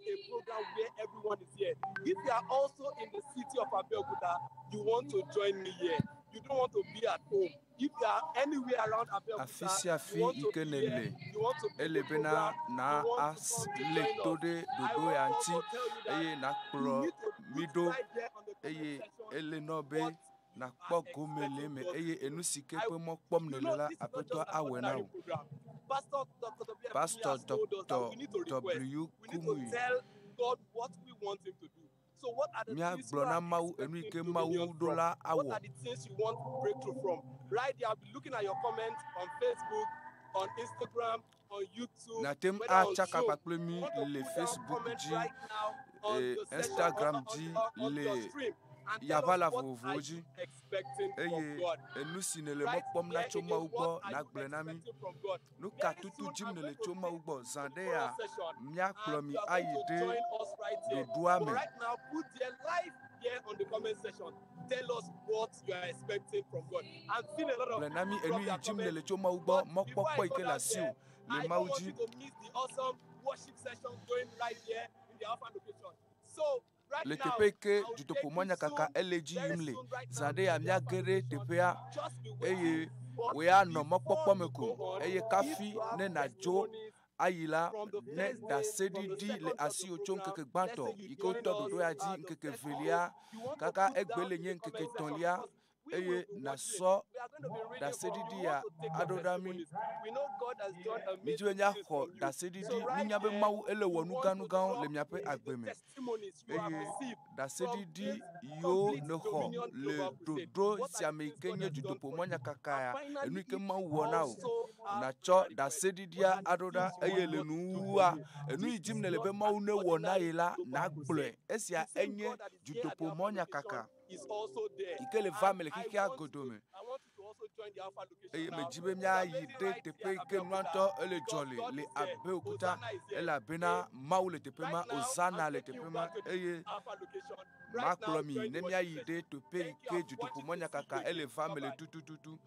a program where everyone is here. If you are also in the city of Abeokuta, you want to join me here. You don't want to be at home. If you are anywhere around Abeokuta, Afi sia you afi want yi to ke be nèle, here. You want to be in ele the bena program. na You want to as come to lé join to us. ɖe I ɖoɖo want ya to ŋuti also tell you that eye you nakplɔ need to mí put ɖo right there on the comment eye section ele nɔ be what you are nakpɔ gome le expecting eme God eye to do. enu si ke I ƒe mɔ kpɔm you nèle know la this is not Aƒetɔa just an awɔe na ordinary wò. program. Pastor Dr. W. F. Kumuyi Pastor has told us that Dr. we need to request. W. We need to Kumuyi tell God what we want Him to do. So what are the things you míagblɔ na are Mawu enu yi expecting ke dominion Mawu ɖo from? la What awɔ. are the things you want breakthrough from? Right there, I'll be looking at your comments on Facebook, on Instagram, on YouTube, Nàte ŋu whether on atsaka Zoom. kpakple You mí want to le put down Facebook comments dzi, right now on eh, the session, Instagram on, dzi, on, on le your stream, and tell us yaʋala what vovovowo are dzi you expecting from eye God. enu si nèle mɔ Right kpɔm na there tso again, Mawu what gbɔ are you nàgblɔe na mí. expecting from God? Nu ka Very tutu soon, dzim I'm nèle going tso to Mawu take gbɔ? to Zã the ɖe choral ya session, míakplɔ and mi you are going ayi to ɖe join us right here. ɖoɖoa But me. right now, put their life here on the comment section. Tell us what you are expecting from God. I've seen a lot of Gblɔe na mí people drop enu yi their dzim comments. nèle tso Mawu gbɔ, But before mɔkpɔkpɔ I yi go ke le down asiwò there, le I don't Mawu want dzi. you to miss the awesome worship session going right here in the Alpha location. So right Le now, teƒe yi ke I will take you dutoƒomɔnyakaka soon, ele dzi very yim le. soon, right Zã now ɖe to ya the míage Alpha ɖe location. teƒea Just be waiting. eye But wò ya nɔ before mɔkpɔkpɔ me you ko go on, eye if kafi you have ne nàdzo testimonies ayi la from the ne first day, from the ɖaseɖiɖi le second of the asiwò tso program, ŋkeke let's gbãtɔ say you yi ke joined wotɔ us ɖoɖo ya dzi the ŋkeke first day, velia you want to kaka put egbe down le in nye the ŋkeke comment section etɔ̃lia because we will eye be watching. nàsɔ We are going to be reading from you. ɖaseɖiɖi We ya want to take your aɖo ɖa mí. testimonies. We know God has done Mídzi be amazing things míaxɔ for you. So ɖaseɖiɖi. right Mínya be there, Mawu ele you wɔ want to nugãnugãwo le drop miaƒe the agbe me testimonies you have eye received from ɖaseɖiɖi this yiwo complete nèxɔ Dominion le Global Crusade. ɖoɖo What are sia the me yi things ke God nye has done for you? dutoƒomɔnyakaka And ya, enu finally, yi ke if Mawu you wɔ na wò, also have nàtsɔ prayer requests, what ɖaseɖiɖia are the aɖo ɖa things you eye want le God to do for nuwuwua, you? enu yi This dzim is nèle be not an Mawu newɔ na ordinary ye la, global nàgblɔe. crusade. Esia The same enye God that is here at the Alpha location dutoƒomɔnyakaka is also there. yi ke le va And me le I xexea want godoo to me. I want you to also join the Alpha location Eye now. medzi be It's míayi amazing ɖe right teƒe here yi at ke nua Abeokuta ŋutɔ ele dzɔ because le God le is there. Abeokuta Hosanna is here. elabena Amen. Mawu le teƒe ma, Right now, Hosanna I'm le taking you teƒe ma back to the eye Alpha location. Right now, makplɔ mi join ne the worship míayi session. ɖe teƒe yi Thank you. ke I'm watching to see you dutoƒomɔnyakaka ele again. va Bye me le bye. tutututu.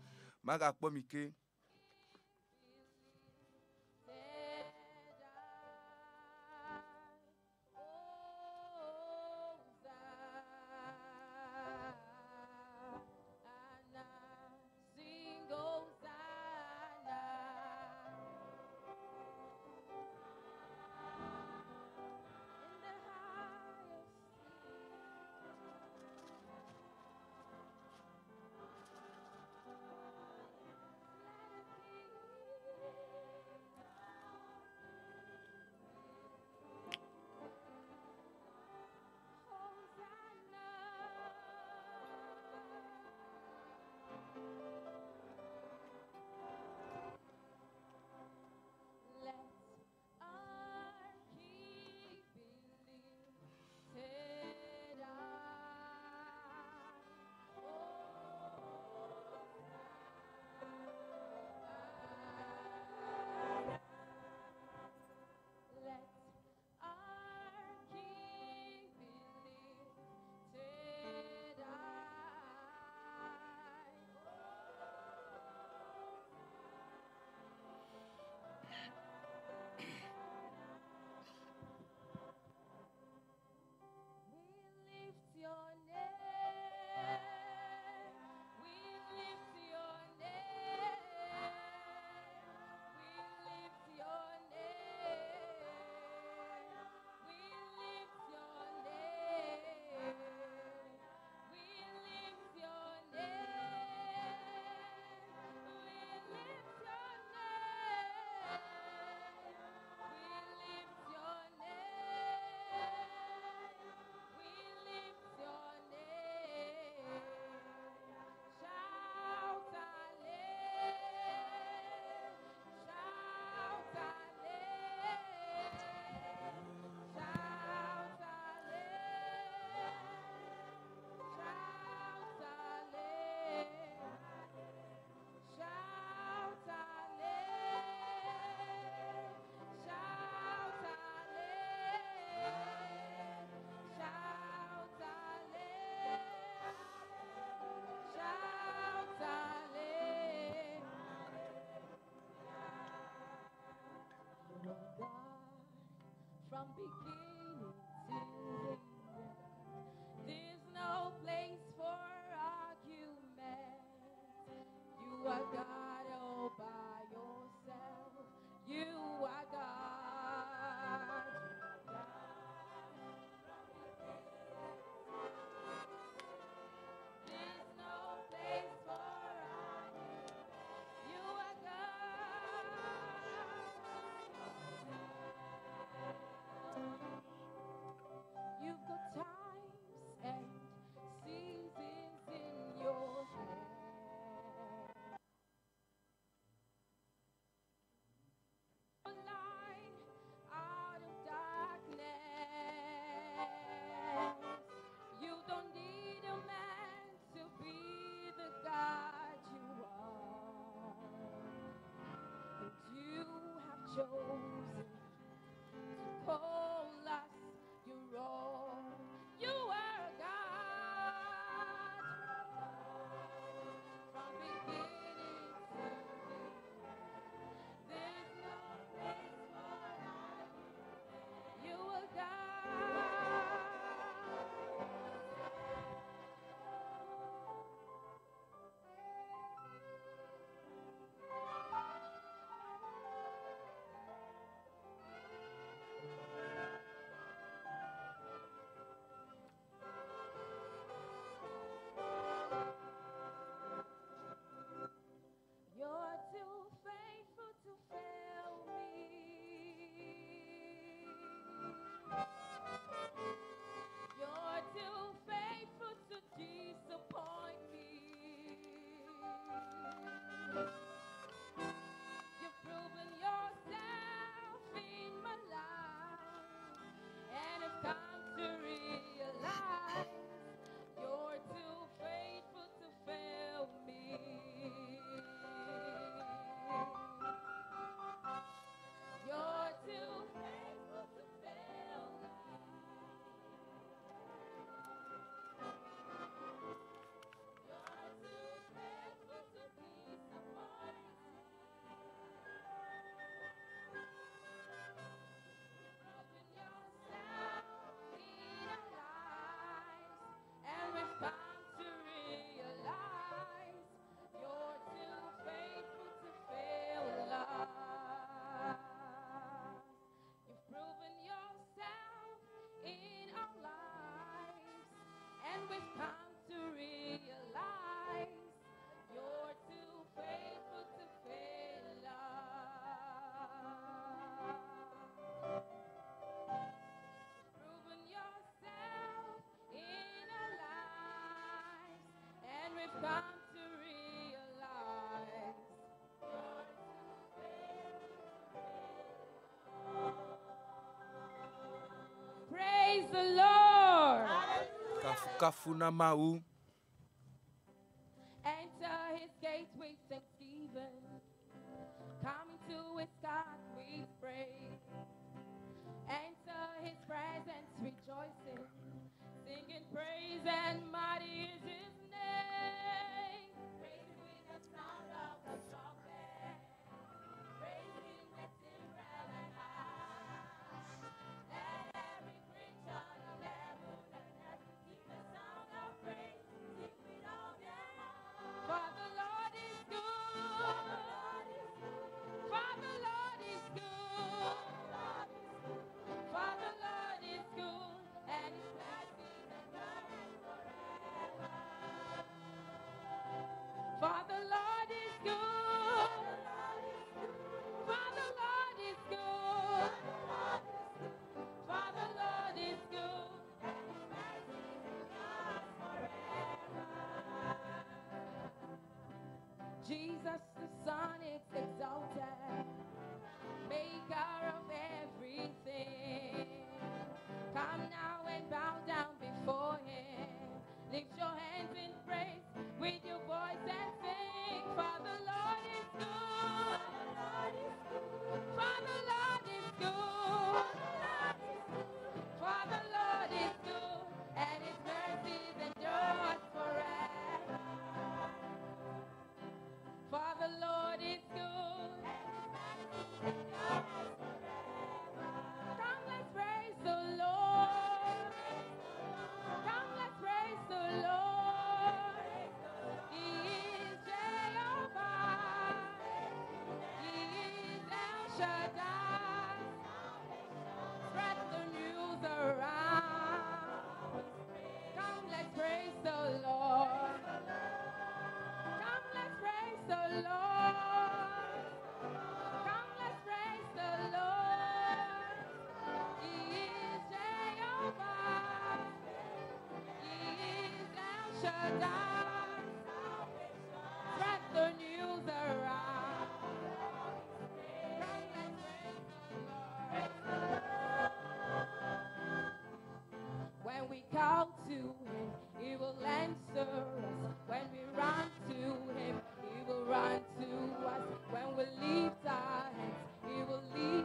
Magakpɔ mi ke. Sing Hosanna. In the highest. Let our King be lifted high. Hosanna. Let our King be lifted high. We lift your name. We lift your name. We lift your name. We lift your name. We lift your name. We lift your name. We lift your name. We lift your name. Shout hallelujah. Shout hallelujah. Shout hallelujah. Shout hallelujah. Shout hallelujah. Shout hallelujah. Shout hallelujah. Shout hallelujah. Lord God, from beginning chosen to call us your own. You are God from beginning to the end. There's no place for argument. You are God. You're too faithful to fail me. You're too faithful to disappoint me. You've proven yourself in my life, and I've come to realize you're too faithful to fail me. You're too faithful to fail us. You're too faithful to disappoint me. You've proven yourself in our lives, and we've come to realize you're too faithful to fail us. You've proven yourself in our lives, and we've come to realize you're too faithful to fail us. Proven yourself in our lives, and we've come to realize you're too faithful. Praise the Lord. Kafukafu na Mawu. Enter his gates with thanksgiving. Come into his court with praise. Enter his presence rejoicing. Singing praise and mighty is his name. Praise him with the sound of the trumpet. Praise him with timbrel and harp. Let every creature in heaven and earth give the sound of praise. Sing with all their heart. For the Lord is good. For the Lord is good. For the Lord is good, and his mercies endure forever. For the Lord is good. For the Lord is good. For the Lord is good, and his mercies endure forever. Jesus the Son is exalted, maker of everything. Come now and bow down before him. Lift your hands in praise with your voice and sing. For the Lord is good. For the Lord is good. For the Lord is good, and his mercies endure forever. For the Lord is good. Come, let's praise the Lord. Come, let's praise the Lord. He is Jehovah. He is El Shaddai. Spread the news around. Come, let's praise the Lord. Come, let's praise the Lord. Come, let's praise the Lord. He is Jehovah. He is El Shaddai. Spread the news around. Come, let's praise the Lord. When we call to him, he will answer us. When we run to him, he will run to us. When we lift our hands, he will lift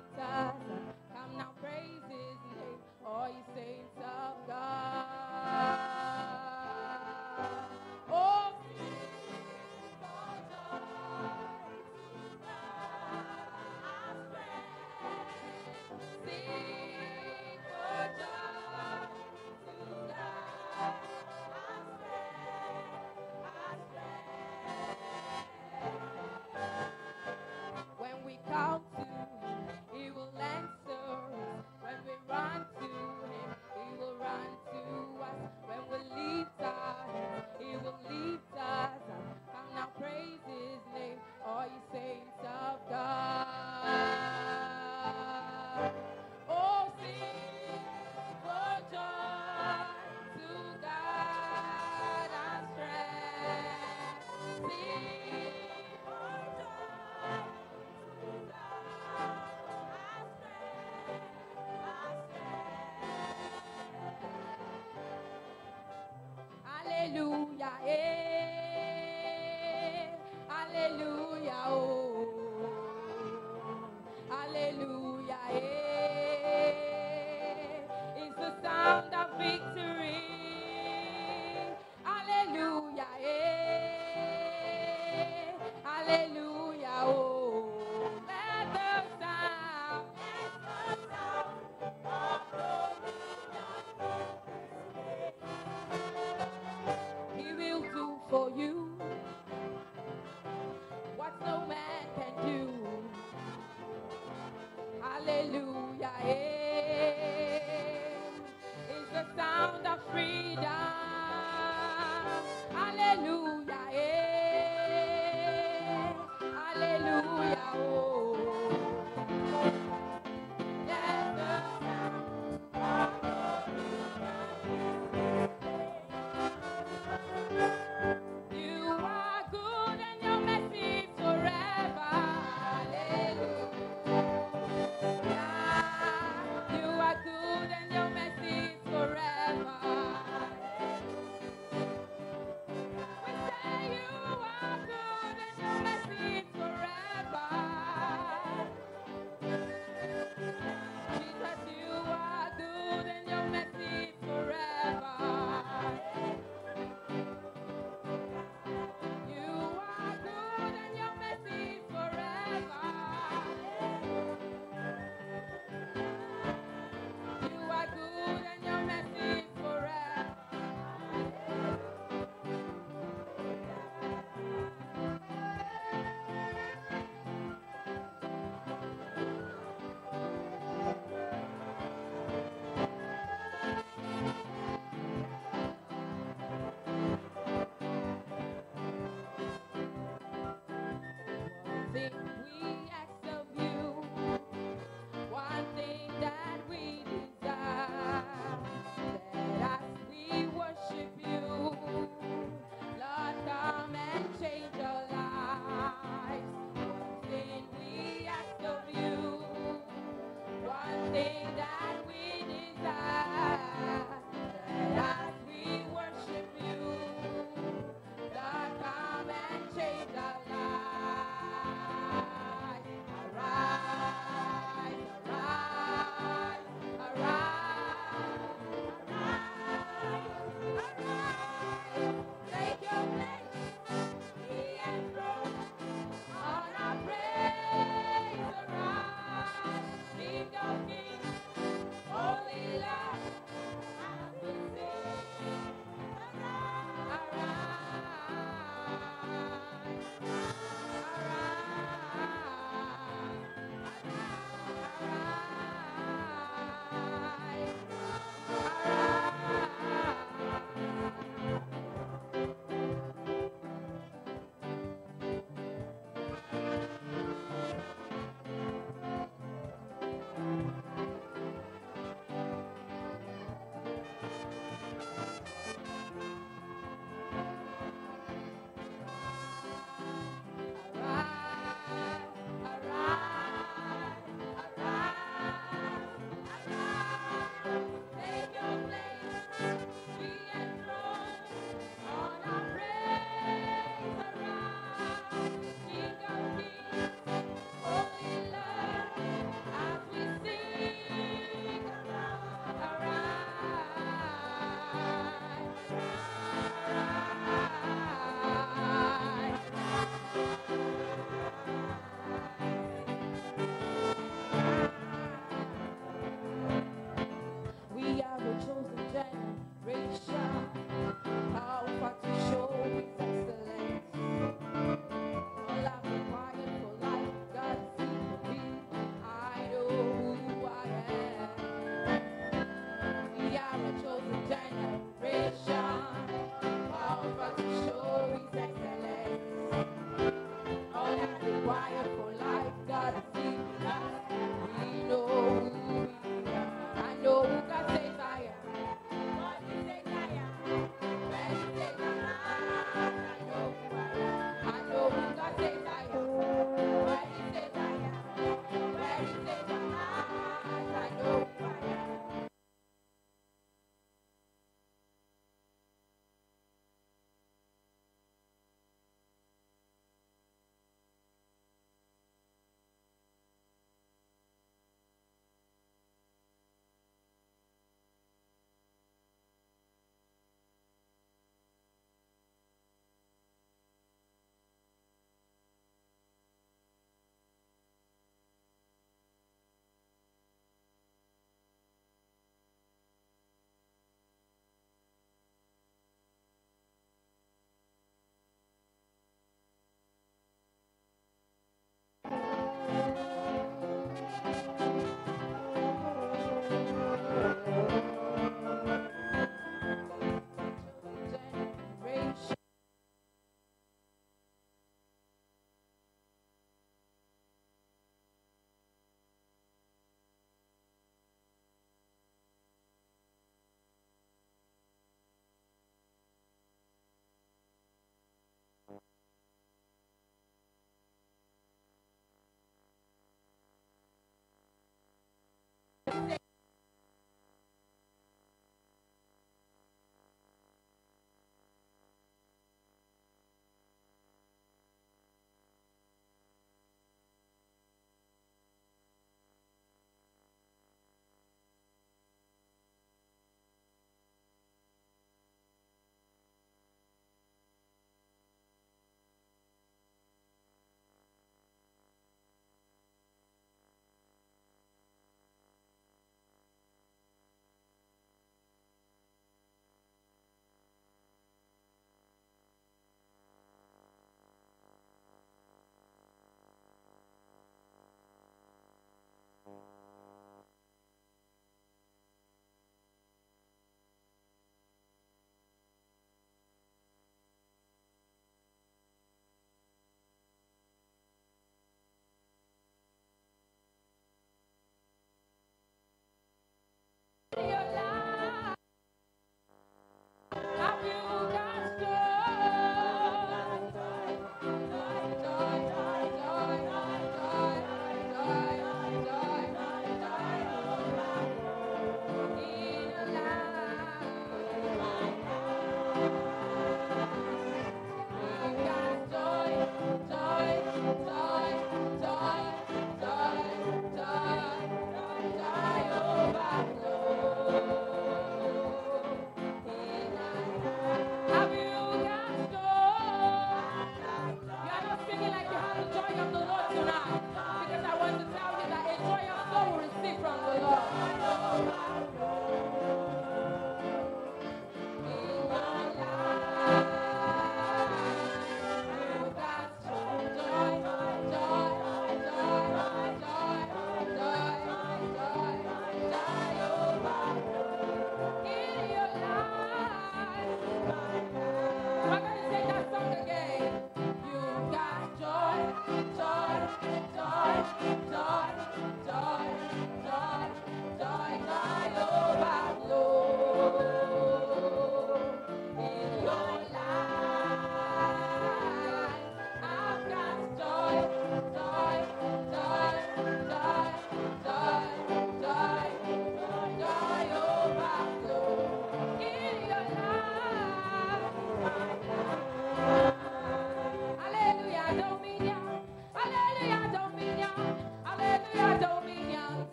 Hallelujah, eh. Hallelujah, oh. Hallelujah, eh. It's the sound of victory. Hallelujah, eh. Hallelujah, oh. Let the sound, let the sound of dominion. He will do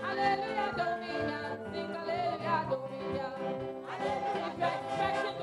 Hallelujah, dominion. Sing hallelujah, dominion. If you're expecting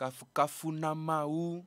Kafukafu na Mawu.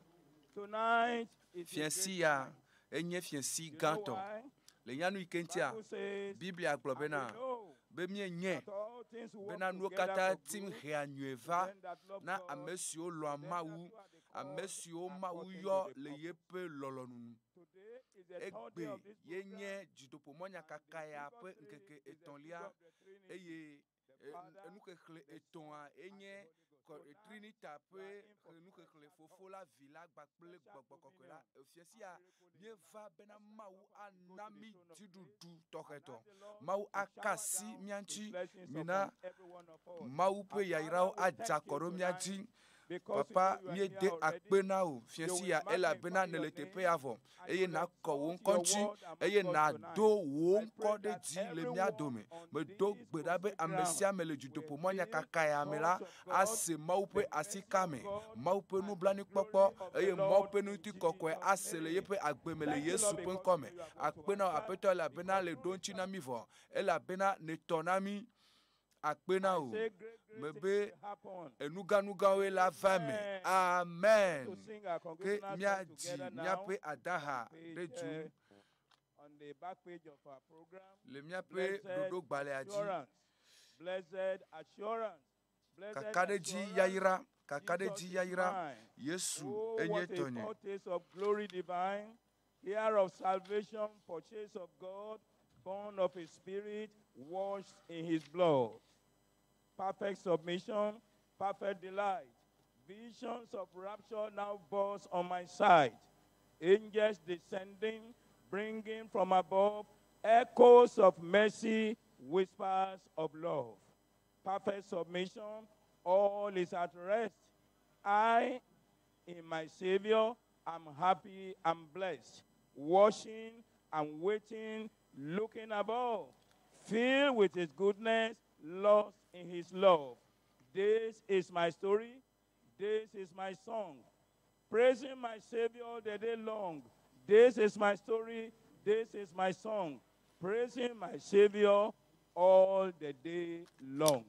Tonight is a Fiẽsi great ya night. enye fiẽsi You know gãtɔ. why? Le nyanu yi ke ŋutia, Bible says, Biblia gblɔ and bena we know be míenye that all things work bena nuwo together katã for tim good hea nyuie to va them that love na God, ame siwo lɔ̃a to them that Mawu, who are the ame called siwo Mawu according yɔ to the le purpose. yeƒe lɔlɔ̃nu nu. Today is the third day Egbe of this ye program, nye dzidoƒomɔnyakaka and the ya figure ƒe three ŋkeke is the figure etɔ̃lia of the Trinity, eye the e, Father, enuxexlẽ the Son, etɔ̃a and the enye Holy Ghost. Tonight, Trinita we ƒe are in for nuxexlẽ special fofo la, vi la kpakple special gbɔgbɔ kɔkɔe la. dominion Efia and sia miracle in your life. míeva bena Let's stand Mawu up and go ana to the mí throne of grace dziɖuɖu and tɔxɛtɔ. ask the Lord Mawu to aka shower asi down mía his ŋuti. blessings Mina upon every one of us. Mawu ƒe Our Father, yayrawo we thank adza you kɔ ɖo mía tonight dzi. because we Papa, know you are here míede already. akpe na wò You fiẽsi will ya magnify elabena your nèle teƒe name ya vɔ and eye you will nàkɔ wò exalt ŋkɔ your ŋuti word among eye us nàdo tonight. wò I ŋkɔ pray ɖe that dzi le mía everyone dome. on Medo this gbe ɖa be crusade ame ground sia ame le will dzidoƒomɔnyakaka feel ya me la touch of God, ase Mawu ƒe the mercy asika of me, God, Mawu ƒe and the nublanuikpɔkpɔ glory of the eye Mawu Lord ƒe in ŋutikɔkɔe Jesus' ase le name. yeƒe agbe me le Thank you, Yesu Lord, ƒe because ŋkɔ you me. know you are going to Akpe na wò answer, Aƒetɔ elabena because le through ɖo it ŋuti na mí vɔ elabena nètɔ na mí. Akpe na I wò. say great, great things Mebe will happen. enuganugawoe la va eme. Amen. To Amen. sing our Ke congregational song míadzi together now míaƒe adaha on page, ɖe du on the back page of our program. le míaƒe Blessed ɖoɖogbalẽa dzi. assurance. Blessed assurance. Blessed Kakaɖedzi assurance. yayra, Jesus kakaɖedzi is yayra. mine. Yesu Oh, enye what a tɔnye. foretaste of glory divine, here of salvation, purchase of God, born of his spirit, washed in his blood. Perfect submission, perfect delight. Visions of rapture now burst on my sight. Angels descending, bringing from above echoes of mercy, whispers of love. Perfect submission, all is at rest. I, in my Savior, am happy and blessed, watching and waiting, looking above, filled with his goodness, lost in his love. This is my story. This is my song. Praising my Savior all the day long. This is my story. This is my song. Praising my Savior all the day long.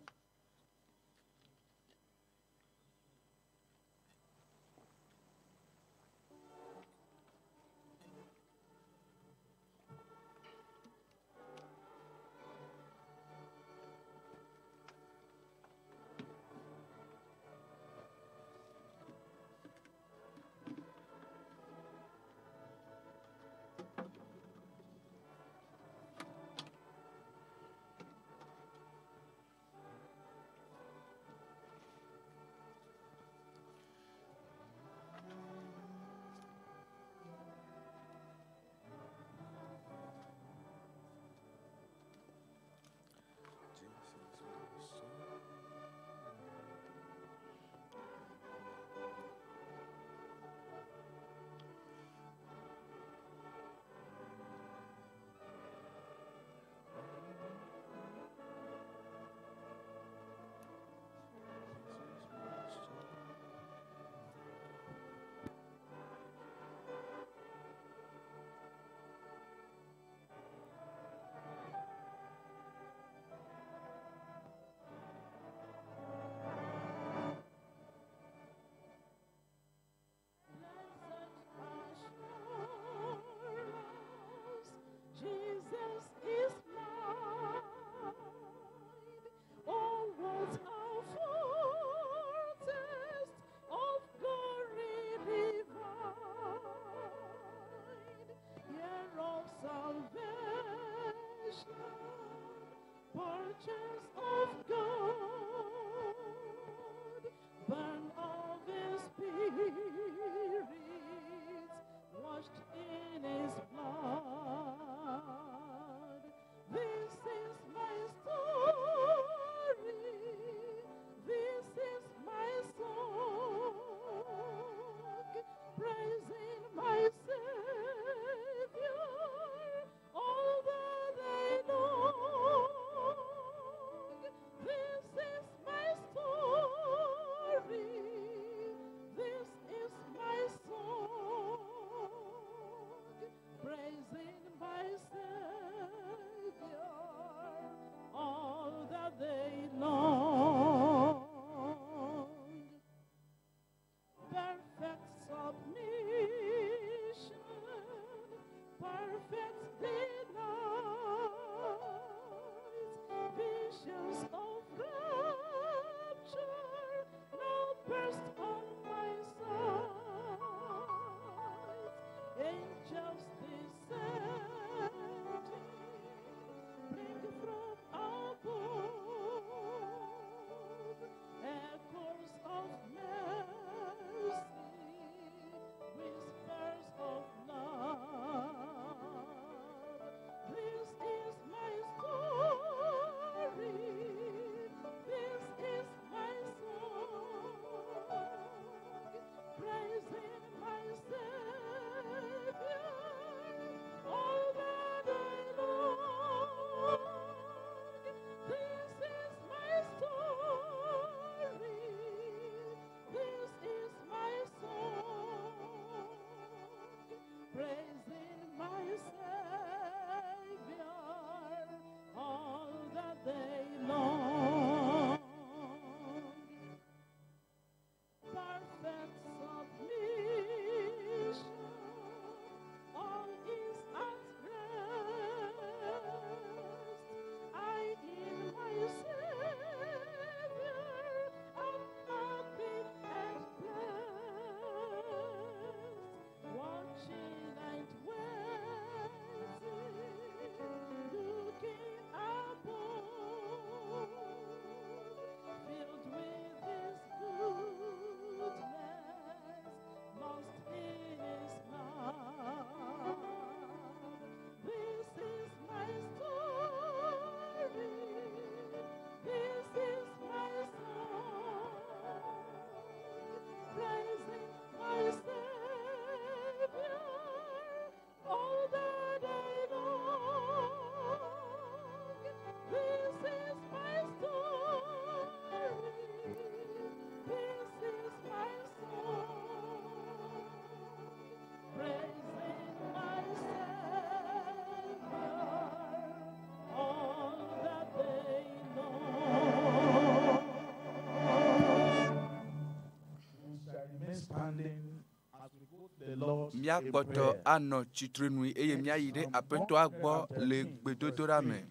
Lord in Míakpɔtɔ prayer. anɔ tsitrenu eye míayi ɖe Aƒetɔa gbɔ le gbedodoɖa me.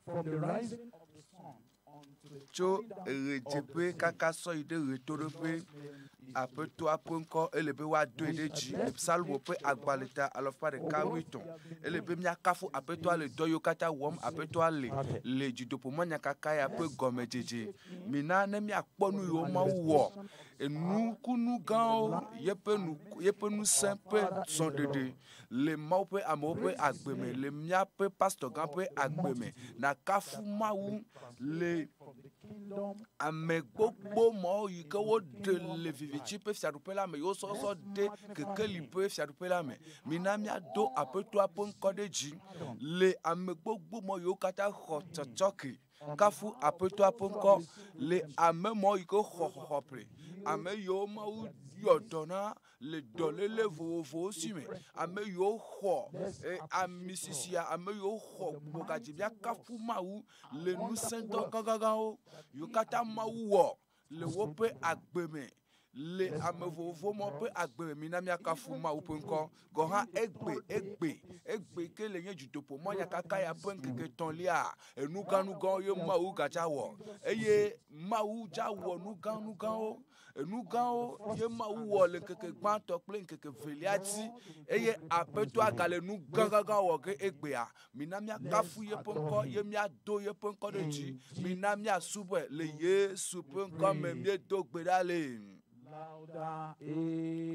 From the rising of the sun unto the Tso going down of the ɣedzeƒe same, kaka sɔ yi ɖe ɣetoɖoƒe, the Lord's name is to be Aƒetɔa ƒe ŋkɔ ele be woadoe ɖe dzi. Le Psalmo ƒe agbalẽ ta alafa ɖeka wuietɔ̃. Ele be míakafu Aƒetɔa le dɔ yiwo katã wɔm Aƒetɔa le le dzidoƒomɔnyakaka ya ƒe gɔmedzedze. Mina ne míakpɔ nu yiwo Mawu wɔ, enukunu gãwo, yeƒe nu yeƒe ŋusẽ ƒe zɔɖeɖe le Mawu ƒe amewo ƒe agbe me, le míaƒe pastɔ gã ƒe agbe me. Nakafu Mawu le from the kingdom ame gbogbo mawo yi ke woɖe le vivitsi ƒe fiaɖuƒe la me yiwo sɔsɔ de kekeli ƒe fiaɖuƒe la me. Mina míado Aƒetɔa ƒe ŋkɔ ɖe dzi le ame gbogbo mawo yiwo katã xɔ tsɔtsɔke. Kafu Aƒetɔa ƒe ŋkɔ le ame mawo yi ke xɔ xɔxɔƒle, ame yiwo Mawu yɔ dɔ na le dɔléle vovovowo si me, ame yiwo xɔ amisisia, ame yiwo xɔ gbɔgbɔgadzi. Míakafu Mawu le ŋusẽdɔ gãgãgãwo yiwo katã Mawu wɔ le woƒe agbe me le ame vovovo mawo ƒe agbe me. Mina míakafu Mawu ƒe ŋkɔ. Gɔ hã egbe egbe egbe ke le nye dutoƒo mɔnyakaka ya ƒe ŋkeke etɔ̃lia, enugãnugãwo ye Mawu gadza wɔ eye Mawu dza wɔ nugãnugãwo. Enugãwo ye Mawu wɔ le ŋkeke gbãtɔ kple ŋkeke velia dzi eye Aƒetɔa gale nu gãgãgã wɔ ge egbea. Mina míakafu yeƒe ŋkɔ ye míado yeƒe ŋkɔ ɖe dzi. Mina míasubɔe le Yesu ƒe ŋkɔ me míedo gbe ɖa le. louder.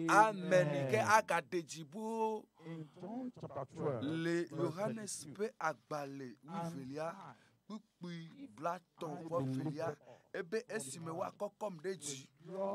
Amen yi ke Amen. agaɖe dzi boo In John chapter 12, le verse Yohanes 32. ƒe agbalẽ wuievelia kpukpui blatɔ̃ vɔ velia ebe esime woakɔkɔm ɖe dzi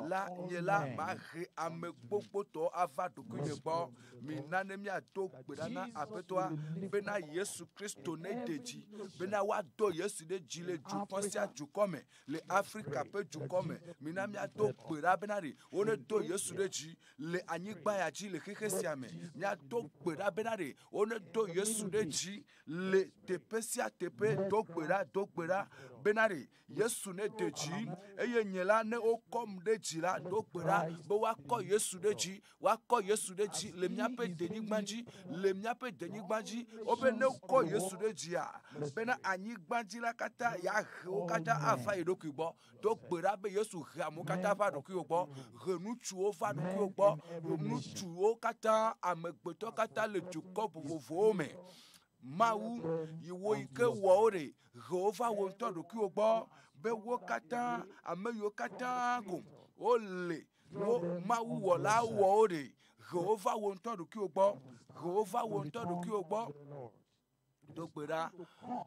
la nye la mahe ame gbogbotɔwo ava ɖokuinye gbɔ. Mina ne míado gbe ɖa na Aƒetɔa bena Yesu Kristo nede dzi bena woado Yesu ɖe dzi le dukɔ sia dukɔ me le Afrika ƒe dukɔ me. Mina míado gbe ɖa bena ɖe wonedo Yesu ɖe dzi le anyigba ya dzi le xexe sia me. Míado gbe ɖa bena ɖe wonedo Yesu ɖe dzi le teƒe sia teƒe. Do gbe ɖa, do gbe ɖa bena ɖe Yesu nede dzi eye nye la ne wokɔm ɖe dzi la, do gbe ɖa be woakɔ Yesu ɖe dzi, woakɔ Yesu ɖe dzi le míaƒe denyigba dzi, le míaƒe denyigba dzi. Wobe ne wokɔ Yesu ɖe dzia, bena anyigba dzi la katã yeahe wo katã ava yi ɖokui gbɔ. Do gbe ɖa be Yesu he amewo katã va ɖokuiwò gbɔ, he ŋutsuwo va ɖokuiwò gbɔ, ŋutsuwo katã, amegbetɔ katã le dukɔ vovovowo me. Mawu yiwo yi ke wɔ wo ɖe he wo va wo ŋutɔ ɖokuiwò gbɔ be wo katã ame yiwo katã ko wole wo Mawu wɔla wɔ wo ɖe he wo va wo ŋutɔ ɖokuiwò gbɔ, he wo va wo ŋutɔ ɖokuiwò gbɔ. Do gbe ɖa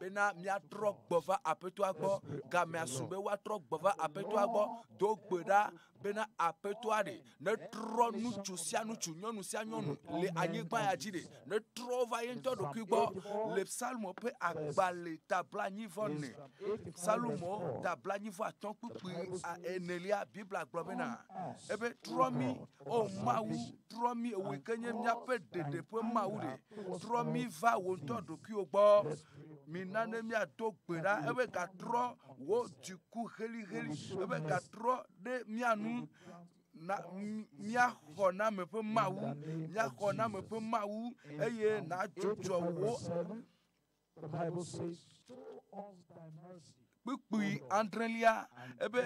bena míatrɔ gbɔ va Aƒetɔa gbɔ. Gamea su be woatrɔ gbɔ va Aƒetɔa gbɔ. Do gbe ɖa bena Aƒetɔa ɖe netrɔ ŋutsu sia ŋutsu, nyɔnu sia nyɔnu le anyigba ya dzi ɖe netrɔ va ye ŋutɔ ɖokui gbɔ. Le Psalmo ƒe agbalẽ ta blaenyi vɔ ene, Psalmo ta 45 kpukpui enelia, Biblia gblɔ bena ebe trɔ mí o Mawu, trɔ mí wò yi ke nye míaƒe ɖeɖe ƒe Mawu ɖe, trɔ mí va wò ŋutɔ ɖokuiwò gbɔ. Mina ne míado gbe ɖa ebe gatrɔ wò dziku heliheli ebe gatrɔ ɖe mía nu na míaxɔname ƒe Mawu, míaxɔname ƒe Mawu eye nadzudzɔ wò. The Bible says, Show us thy mercy. Kpukpui adrelia ebe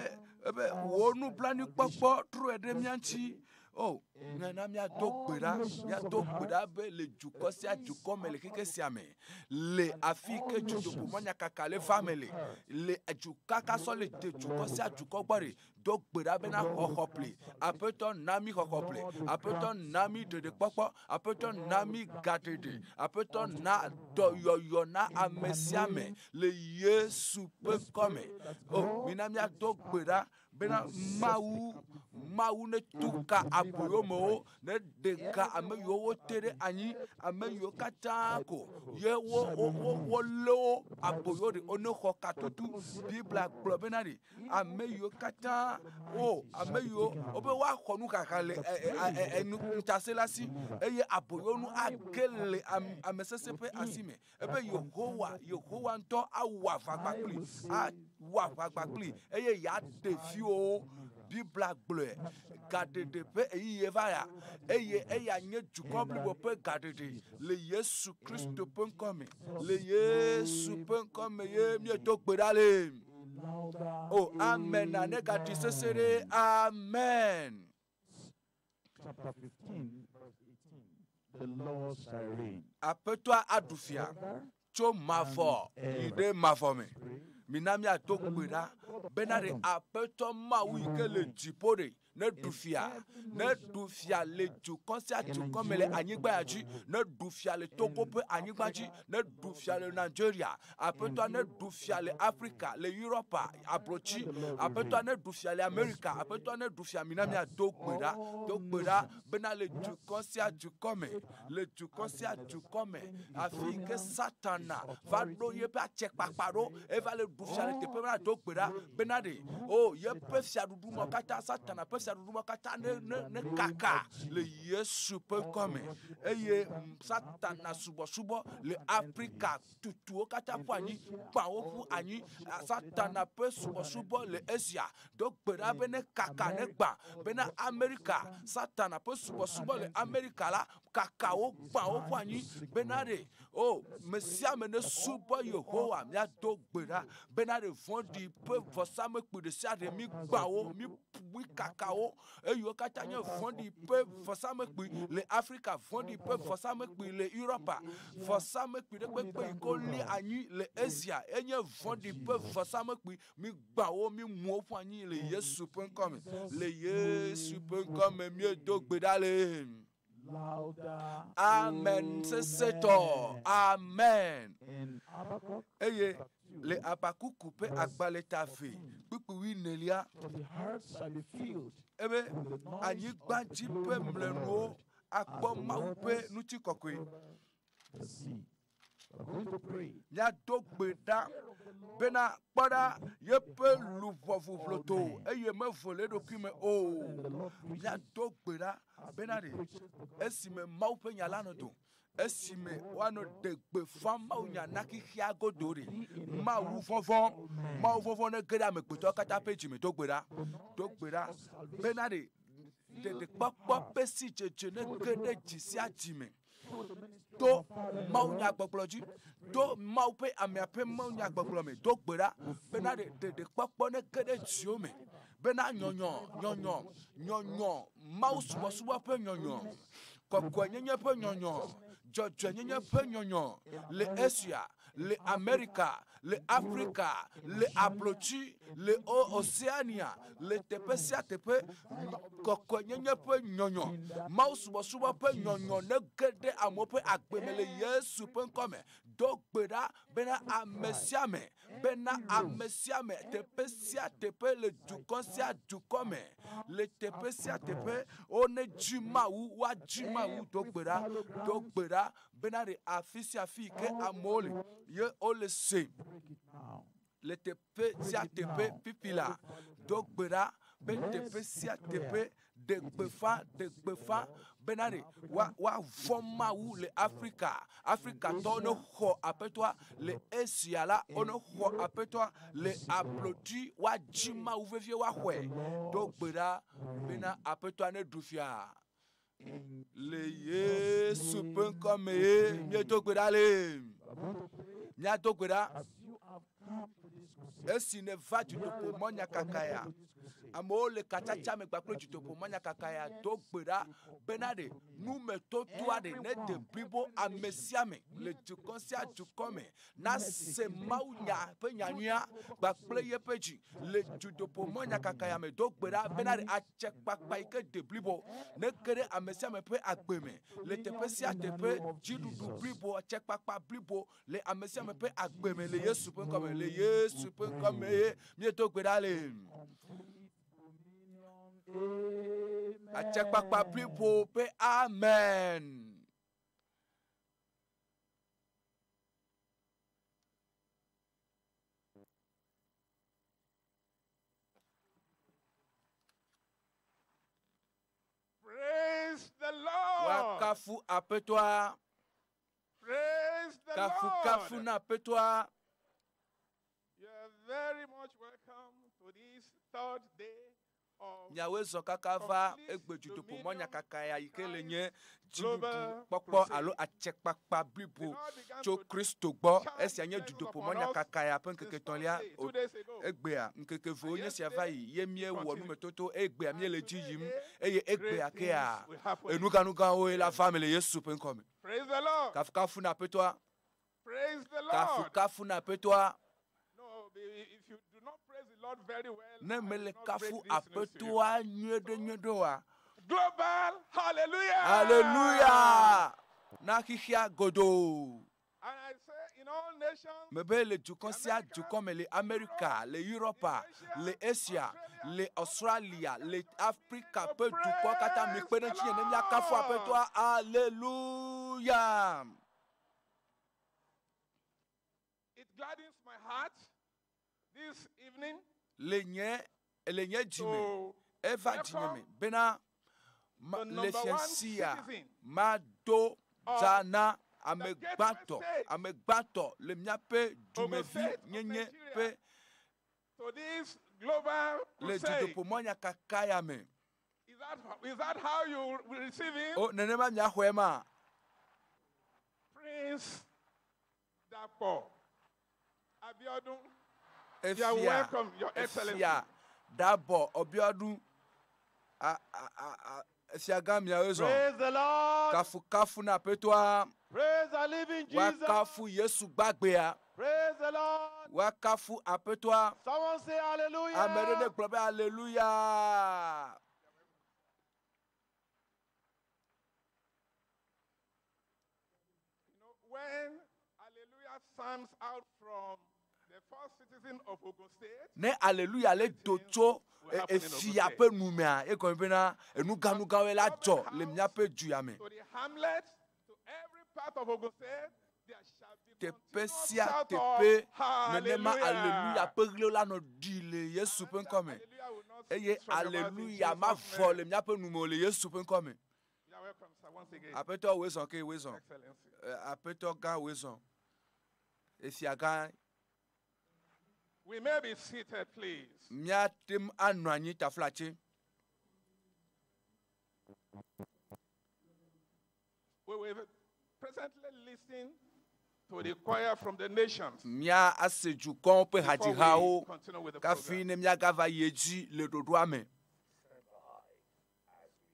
ebe wò nublanuikpɔkpɔ trɔe ɖe mía ŋuti. O, mina míado gbe ɖa, míado gbe ɖa be le dukɔ sia dukɔ me le xexe sia me, le afi yi ke dutoƒomɔnyakaka le va me le, le dukaka sɔ le de dukɔ sia dukɔ gbɔ ɖe, do gbe ɖa bena xɔxɔ ƒle. Aƒetɔ na mí xɔxɔ ƒle. Aƒetɔ na mí ɖeɖekpɔkpɔ. Aƒetɔ na mí gaɖeɖe. Aƒetɔ na dɔyɔyɔ na ame sia ame le Yesu ƒe ŋkɔ me. O, mina míado gbe ɖa bena Mawu Mawu netu ka aboyomewo, neɖe ka ame yiwo wote ɖe anyi, ame yiwo katã ko ye wo wo wo wolé wo aboyo ɖe wonexɔ katutu. Biblia gblɔ bena ɖe ame yiwo katã o ame yiwo wobe woaxɔ nuxaxa le ɛ ɛ ɛ ŋutasẽla si eye aboyonu age le ame sesẽ ƒe asi me. Ebe Yehowa Yehowa ŋutɔ awɔ aʋa kpakpli awɔ yeawɔ aʋagba kpli eye yeaɖe viwo. Biblia gblɔe gaɖeɖe ƒe ɣeyiɣie va ya eye eya nye dukɔ blibo ƒe gaɖeɖe le Yesu Kristo ƒe ŋkɔ me. Le Yesu ƒe ŋkɔ me ye míedo gbe ɖa le. O, amen na ne gaɖi sese ɖe. Amen. Chapter 15, verse 18. The Lord shall reign. Aƒetɔa aɖu fia tso mavɔ yi ɖe mavɔ me. Mina míado gbe ɖa bena ɖe Aƒetɔ Mawu yi ke le dziƒo ɖe ne ɖu fia, ne ɖu fia le dukɔ sia dukɔ me le anyigba ya dzi, ne ɖu fia le Togo ƒe anyigba dzi, ne ɖu fia le Nigeria, Aƒetɔa ne ɖu fia le Afrika, le Europa, ablotsi, Aƒetɔa ne ɖu fia le Amerika, Aƒetɔa ne ɖu fia. Mina míado gbe ɖa, do gbe ɖa bena le dukɔ sia dukɔ me, le dukɔ sia dukɔ me, afi yi ke Satana va ɖo yeƒe atsekpakpa ɖo, eva le ɖu fia le teƒe ma, do gbe ɖa bena ɖe, o yeƒe fiaɖuɖumɔ katã, Satana ƒe fiaɖuɖumɔ katã ne, ne, ne kaka le Yesu ƒe ŋkɔ me. Eye Satana subɔsubɔ le Afrika tutuwo katã ƒu anyi, gbã wo ƒu anyi. Satana ƒe subɔsubɔ le Asia, do gbe ɖa be ne kaka ne gbã bena Amerika, Satana ƒe subɔsubɔ le Amerika la, kaka wo gbã wo ƒu anyi bena ɖe, o, me sia ame ne subɔ Yehowa. Míado gbe ɖa bena ɖe vɔ̃ɖi ƒe vɔsamlekpui ɖe sia ɖe mi gbã wo, mi mi kaka wo, eye wo katã nye vɔ̃ɖi ƒe vɔsamlekpui le Afrika, vɔ̃ɖi ƒe vɔsamlekpui le Europa, vɔsamlekpui ɖe kpekpe yi ke woli anyi le Asia, enye vɔ̃ɖi ƒe vɔsamlekpui. Mi gbã wo, mi mu wo ƒu anyi le Yesu ƒe ŋkɔ me. Le Yesu ƒe ŋkɔ me míedo gbe ɖa le. Amen sesetɔ. Amen. Eye le Habakuku ƒe agbalẽ ta eve kpukpui wuienelia, ebe anyigba dzi ƒe mlɔenuwo akpɔ Mawu ƒe ŋutikɔkɔe. Míado gbe ɖa bena kpɔ ɖa yeƒe luʋɔ ʋuʋloto eye mevo le eɖokui me o. Míado gbe ɖa bena ɖe esime Mawu ƒe nya la nɔ do, esime woanɔ ɖe gbeƒã Mawu nya na xexea godo ɖe, Mawu vɔvɔ̃, Mawu vɔvɔ̃ ne ge ɖe amegbetɔwo katã ƒe dzime. Do gbe ɖa, do gbe ɖa bena ɖe ɖeɖekpɔkpɔ ƒe sidzedze ne ge ɖe dzi sia dzi me. To Mawu nyagbɔgblɔ dzi, to Mawu ƒe amea ƒe Mawu nyagbɔgblɔ me, do gbe ɖa bena ɖe ɖeɖekpɔkpɔ ne ge ɖe dziwò me, bena nyɔnyɔ, nyɔnyɔ, nyɔnyɔ, Mawu subɔsubɔ ƒe nyɔnyɔ, kɔkɔenyenye ƒe nyɔnyɔ, dzɔdzɔenyenye ƒe nyɔnyɔ le Asia, le Amerika, le Afrika, le ablotsi, le Oceania, le teƒe sia teƒe, kɔkɔenyenye ƒe nyɔnyɔ, Mawu subɔsubɔ ƒe nyɔnyɔ ne ge ɖe amewo ƒe agbe me le Yesu ƒe ŋkɔ me. Do gbe ɖa bena ame sia ame, bena ame sia ame, teƒe sia teƒe le dukɔ sia dukɔ me, le teƒe sia teƒe, wone dzi Mawu, woadzi Mawu. Do gbe ɖa, do gbe ɖa bena ɖe afi sia afi yi ke amewo le ye wole se le teƒe sia teƒe fifi la. Do gbe ɖa be teƒe sia teƒe ɖe gbeƒã, ɖe gbeƒã bena ɖe woavɔ̃ Mawu le Afrika. Afrikatɔwo ne xɔ Aƒetɔa le Asia la, wone xɔ Aƒetɔa le ablotsi, woadzi Mawu vevie woaxɔe. Do gbe ɖa bena Aƒetɔa ne ɖu fia. Le Yesu ƒe ŋkɔ me ye míedo gbe ɖa le. Míado gbe ɖa. Esi nèva dutoƒo mɔnyakaka ya, amewo le katsatsa me kpakple dutoƒo mɔnyakaka ya do gbe ɖa bena ɖe numetotoa ɖe nede blibo ame sia ame le dukɔ sia dukɔ me nase Mawunya ƒe nyanyuia kpakple yeƒe dzi le dutoƒo mɔnyakaka ya me. Do gbe ɖa bena ɖe atsɛkpakpa yi ke de blibo nege ɖe ame sia ame ƒe agbe me le teƒe sia teƒe. Dziɖuɖu blibo, atsɛkpakpa blibo le ame sia ame ƒe agbe me le Yesu ƒe ŋkɔ me. Le Yesu ƒe ŋkɔ me ye míedo gbe ɖa le. Atsɛkpakpa blibo ƒe amen. Praise the Lord. Woakafu Aƒetɔa. Praise the Kafukafu Lord. na Aƒetɔa. You are very much welcome to this third day of Miawoe zɔ kaka va egbe dutoƒo mɔnyakaka ya yi ke le nye dziɖuɖu kpɔkpɔ alo atsekpakpa blibo tso Kristo gbɔ. Esia nye dutoƒo mɔnyakaka ya ƒe ŋkeke etɔ̃lia. two days ago. Egbea ŋkeke evewo nye sia va yi ye míewɔ numetoto egbea míele dzi yim eye egbea kea enuganugãwoe la va me le Yesu ƒe ŋkɔ me. Praise the Lord. Kafukafu na Aƒetɔa. Praise the Lord. Kafukafu na Aƒetɔa. No, if you do not praise the Lord very well, Ne I will mele not kafu break this news to you. Aƒetɔa nyuie ɖe nyuie ɖe oa. Global hallelujah. Hallelujah. Na xixia godoo. And I say in all nations, Mebe le dukɔ sia dukɔ me le Amerika, le Europa, le Asia, le Australia, le Afrika ƒe dukɔ katã mi kpe ɖe ŋutinye ne míakafu Aƒetɔa. Hallelujah. it gladdens my heart this evening Le nye le nye dzime to eva dzinye me bena ma, the le number fia one sia citizen mado dza na ame the gbãtɔ gateway state. ame gbãtɔ le míaƒe dumevi State of nyenye Nigeria. ƒe to this global le crusade. dutoƒo mɔnyakaka ya me. Is that how you will receive him? O nenema miaxɔe ma. Prince Dapo Abiodun. You are Efia welcome, Your Excellency. efia dabɔ ɔbiɔdu a a a a efia gã miawoe zɔ. Praise the Lord. Kafukafu na Aƒetɔa. Praise the living Jesus. Woakafu Yesu gbagbea. Praise the Lord. Woakafu Aƒetɔa. Someone say hallelujah. Ame ɖe ne gblɔ be hallelujah. You know, when hallelujah sounds out from the first citizen of Ogun State, Ne hallelujah le do tso efia ƒe numea egɔme bena enuganugãwoe la dzɔ le míaƒe du ya me. to the hamlet, to every part of Ogun State, there shall be Teƒe continuous sia shout teƒe of nenema hallelujah. hallelujah ƒe ɣliwo la nɔ ɖi le Yesu ƒe ŋkɔ me. Hallelujah will not Eye cease from your mouth in hallelujah Jesus' mavɔ name. le míaƒe nume o le Yesu ƒe ŋkɔ me. You are welcome, sir, once again. Aƒetɔ woe zɔ ke woe zɔ. Excellency. Aƒetɔ gã woe zɔ. Efia gã We may be seated, please. míate ŋu anɔ anyi taflatse. We will presently listen to the choir from the nations Mía ase dukɔwo ƒe before we hadzihawo continue with the kafi program. ne míagava yi edzi le ɖoɖoa me. As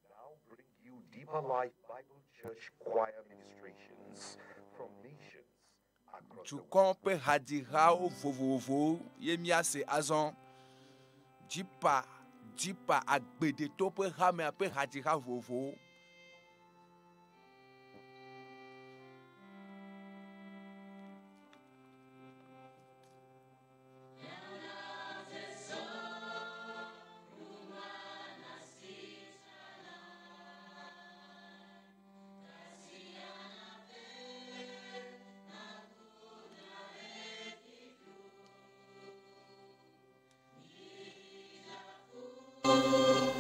we now bring you Deeper Life Bible Church choir ministrations from nations across the world. Dukɔ ƒe hadzihawo vovovowo ye míase azɔ. Dzipa dzipa agbedetɔ ƒe hamea ƒe hadziha vovovowo. Thank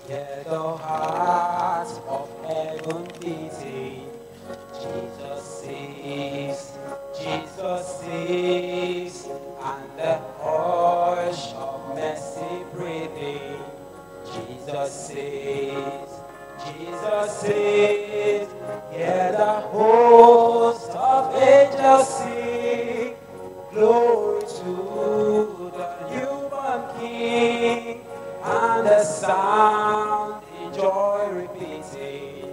Hear the heart of heaven beating. Jesus saves, Jesus saves, and the hush of mercy breathing. Jesus saves, Jesus saves, hear the host of angels sing. Glory to the newborn King, and the sound in joy repeating.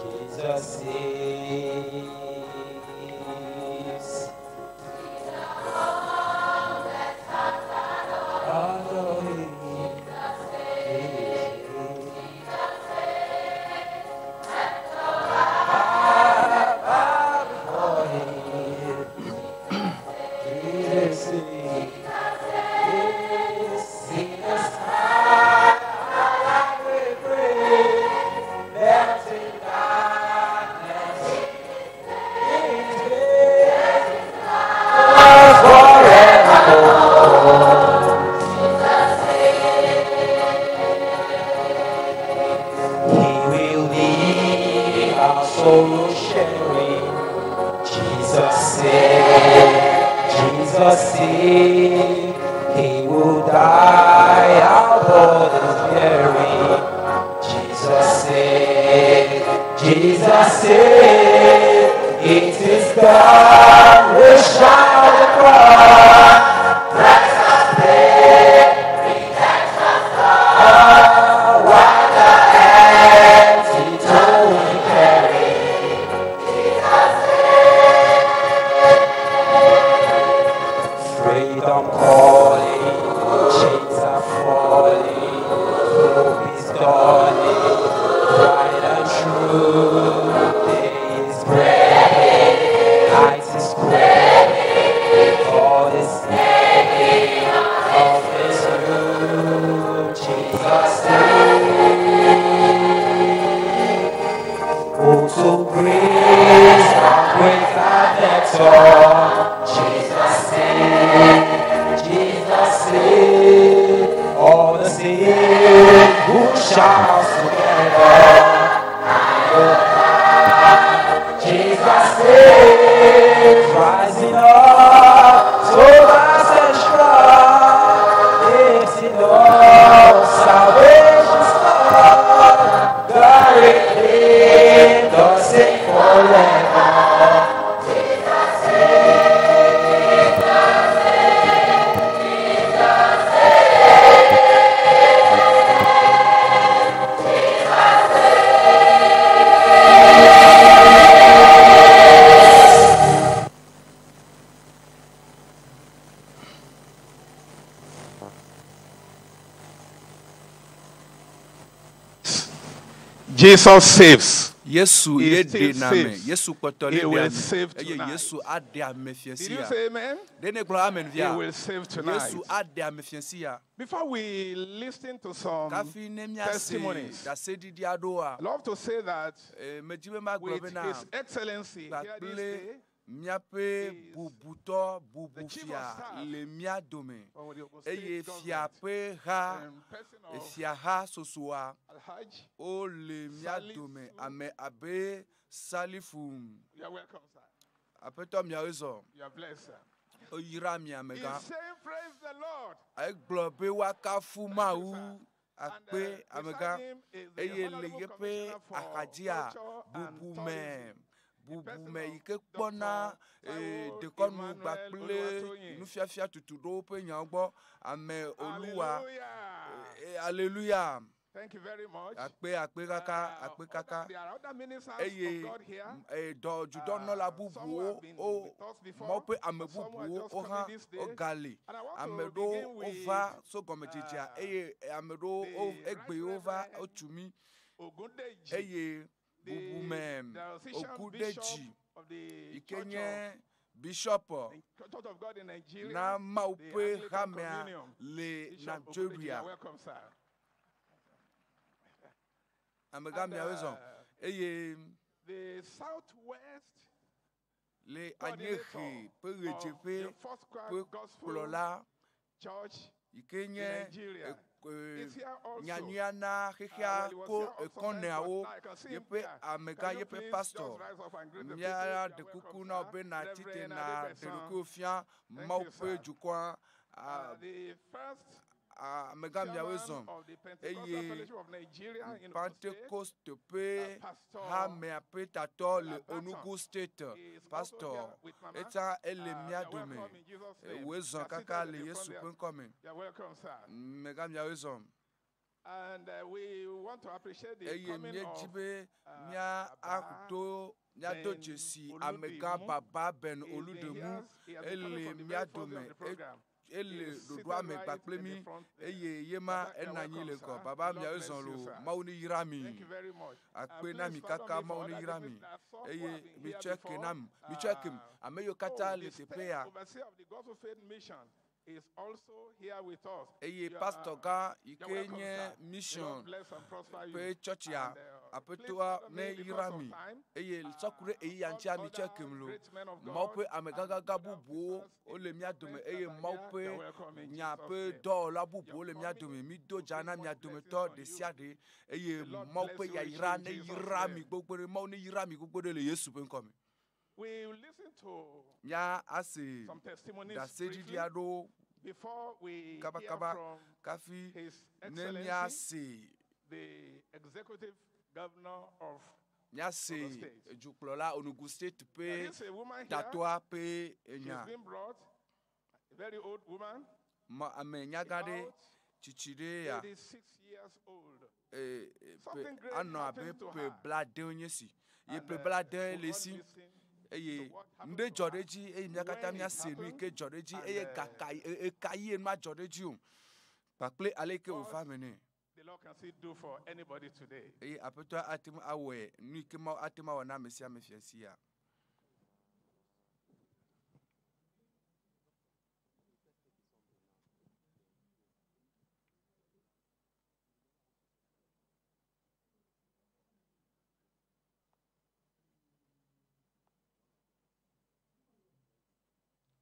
Jesus saves. He will lead our soul sharing. Jesus said, Jesus said, He will die our burdens bearing. Jesus said, Jesus said, it is done. We shout the cry. Empty tomb carry. Freedom calling, chains are falling, hope is dawning, bright and true. Day is breaking, night is spreading, all is making of this new Jesus is. Oh, to grace, our great protector, Jesus save, Jesus save, all the saved who shouts together. Jesus save, rising up, so vast and strong, lifting up salvation's love, glory in the same forever. Jesus saves. Yesu He ye still ɖe na ame. saves. Yesu kpɔtɔ He le will ɖe save ame. Eye tonight. Yesu aɖe ame Did fiɛsi you ya. say amen? Ɖe ne gblɔ amen He via. will save tonight. Yesu aɖe ame fiɛsi ya. Before we listen to some Kafi ne míase testimonies, ɖaseɖiɖi aɖewoa, I love to say that eh, medzi be magblɔ with bena His Excellency here this kpakple day, míaƒe is bubutɔ the chief of bubufia staff le mía dome from the Ogun State eye fia government, ƒe ha in person of fia ha sosoa Alhaji. wole mía dome Salifu. ame abe Salifu You are welcome, sir. aƒetɔ miawoe zɔ You are blessed, sir. woyra mi He's amegã saying, Praise the Lord. egblɔ be woakafu Thank you, Mawu sir. And akpe amegã beside him is the eye le Honorable yeƒe Commissioner for axadzia Culture and bubume Tourism, in person bubume of yi ke kpɔna Dr. Taiwo dekɔnu Emmanuel kpakple Oluwatoyin. nufiafia tutuɖowo ƒe nyawo gbɔ ame Oluwa Hallelujah. aleluya Thank you very much. akpe akpe kaka akpe kaka There are other ministers eye of God here. dɔ dudɔnɔla Some who bubuwo have been wo with us before, mɔ ƒe ame and some who are bubuwo just wo coming hã this day. wogali And I want ame to ɖewo begin with wova so gɔmedzedzea eye ame ɖewo wo the egbe wova Right Reverend wotu mí Ogundeji, eye the bubume diocesan Ogundeji bishop of the yi ke Church of, nye bishop the Church of God in Nigeria, na Mawu the ƒe Anglican hamea Communion. le Bishop Ogundeji, you Nigeria. are welcome, sir. Amegã And miawoe zɔ eye the Southwest le coordinator anyiehe ƒe of ɣedzeƒe the First ƒe Gospel kplɔla Church yi ke in nye Nigeria. e- Is here also. nyanyuia na xexea Well, he was ko here sometimes, but ekɔnɛawo now I can see him yeƒe here. amegã Can you yeƒe please pastor just rise up and greet the people? mía You are ɖe kuku welcome, na wo sir. be natsi te Reverend na ɖe Adepesan. ɖokuiwò fia Thank Mawu you, ƒe sir. dukɔa a- The first amegã miawoe chairman zɔm of the Pentecostal eye Fellowship of Nigeria in Ogun State, Pentecost ƒe Pastor hamea ƒe tatɔ le Abaton Onugu State is also pastor here with Mama. etsa ele You mía are dome welcome in Jesus' name. wòe You zɔn are kaka seated le in the Yesu front there. ƒe ŋkɔme You are welcome, sir. megã miawoe zɔm And we want to appreciate the eye coming míedzi of be mía Baba ado míado Ben dzesi amegã Oludemu. Baba Ben He's been Oludemu here. He has been coming ele from the mía very first day dome of the program. E- ele He is seated ɖoɖoa me right kpakple in the mí front there. eye ye ma Baba, you are enɔ anyi welcome, le ŋgɔ sir. baba The Lord miawoe bless zɔn you, lo sir. Mawu ne yra mi Thank you very much. Akpe Please na mi pardon kaka me for Mawu ne other yra mi people that saw who eye have been here mitsɔe ke before. nam mitsɔe kem ame yiwo katã Oh, le the teƒe state ya overseer of the Gospel Faith Mission is also here with us. eye You pastor are, gã yi you're ke welcome, nye sir. The Lord mission bless and prosper you. ƒe tsɔtsia And please aƒetɔa pardon ne me because yra of mi time. eye sɔku ɖe eyi ya All ŋutia mitsɔe other kem lo great men of Mawu God ƒe and amegãgãgã other bubuwo officers in wole mía dome government eye that are Mawu here, ƒe you're welcome in nya Jesus' ƒe name. dɔwɔla Your bubuwo le mía coming dome mído will dza bring na mia much blessings dometɔ on ɖe you. sia ɖe eye The Lord Mawu bless ƒe you richly yayra in ne Jesus' yra mi name. gbogbo ɖe Mawu ne yra mi gbogbo ɖe le Yesu ƒe ŋkɔme We will listen to mía ase some testimonies ɖaseɖiɖi briefly aɖewo before we hear kabakaba from kafi His ne mía Excellency, se the Executive Governor of míase Ogun State. dukplɔla Onugu State There ƒe is a woman here. tatɔa ƒe She's nya been brought, a very old woman, ma ame nyagã ɖe about tsitsi ɖe ya 86 years old. e, e, ƒe Something great anɔ abe happened to ƒe her. blaade nye si ye And ƒe blaade we le all si listen to eye what nu happened ɖe to dzɔ ɖe her, edzi eye mía katã when it míase nu yi happened, ke dzɔ ɖe edzi and eye gaka e- eka ye nua dzɔ ɖe edzi o kpakple ale yi ke wòva what me nɛ the Lord can still do for anybody today. eye aƒetɔa ate ŋu awɔe nu yi ke Mawu ate ŋu awɔ na ame sia ame fia sia.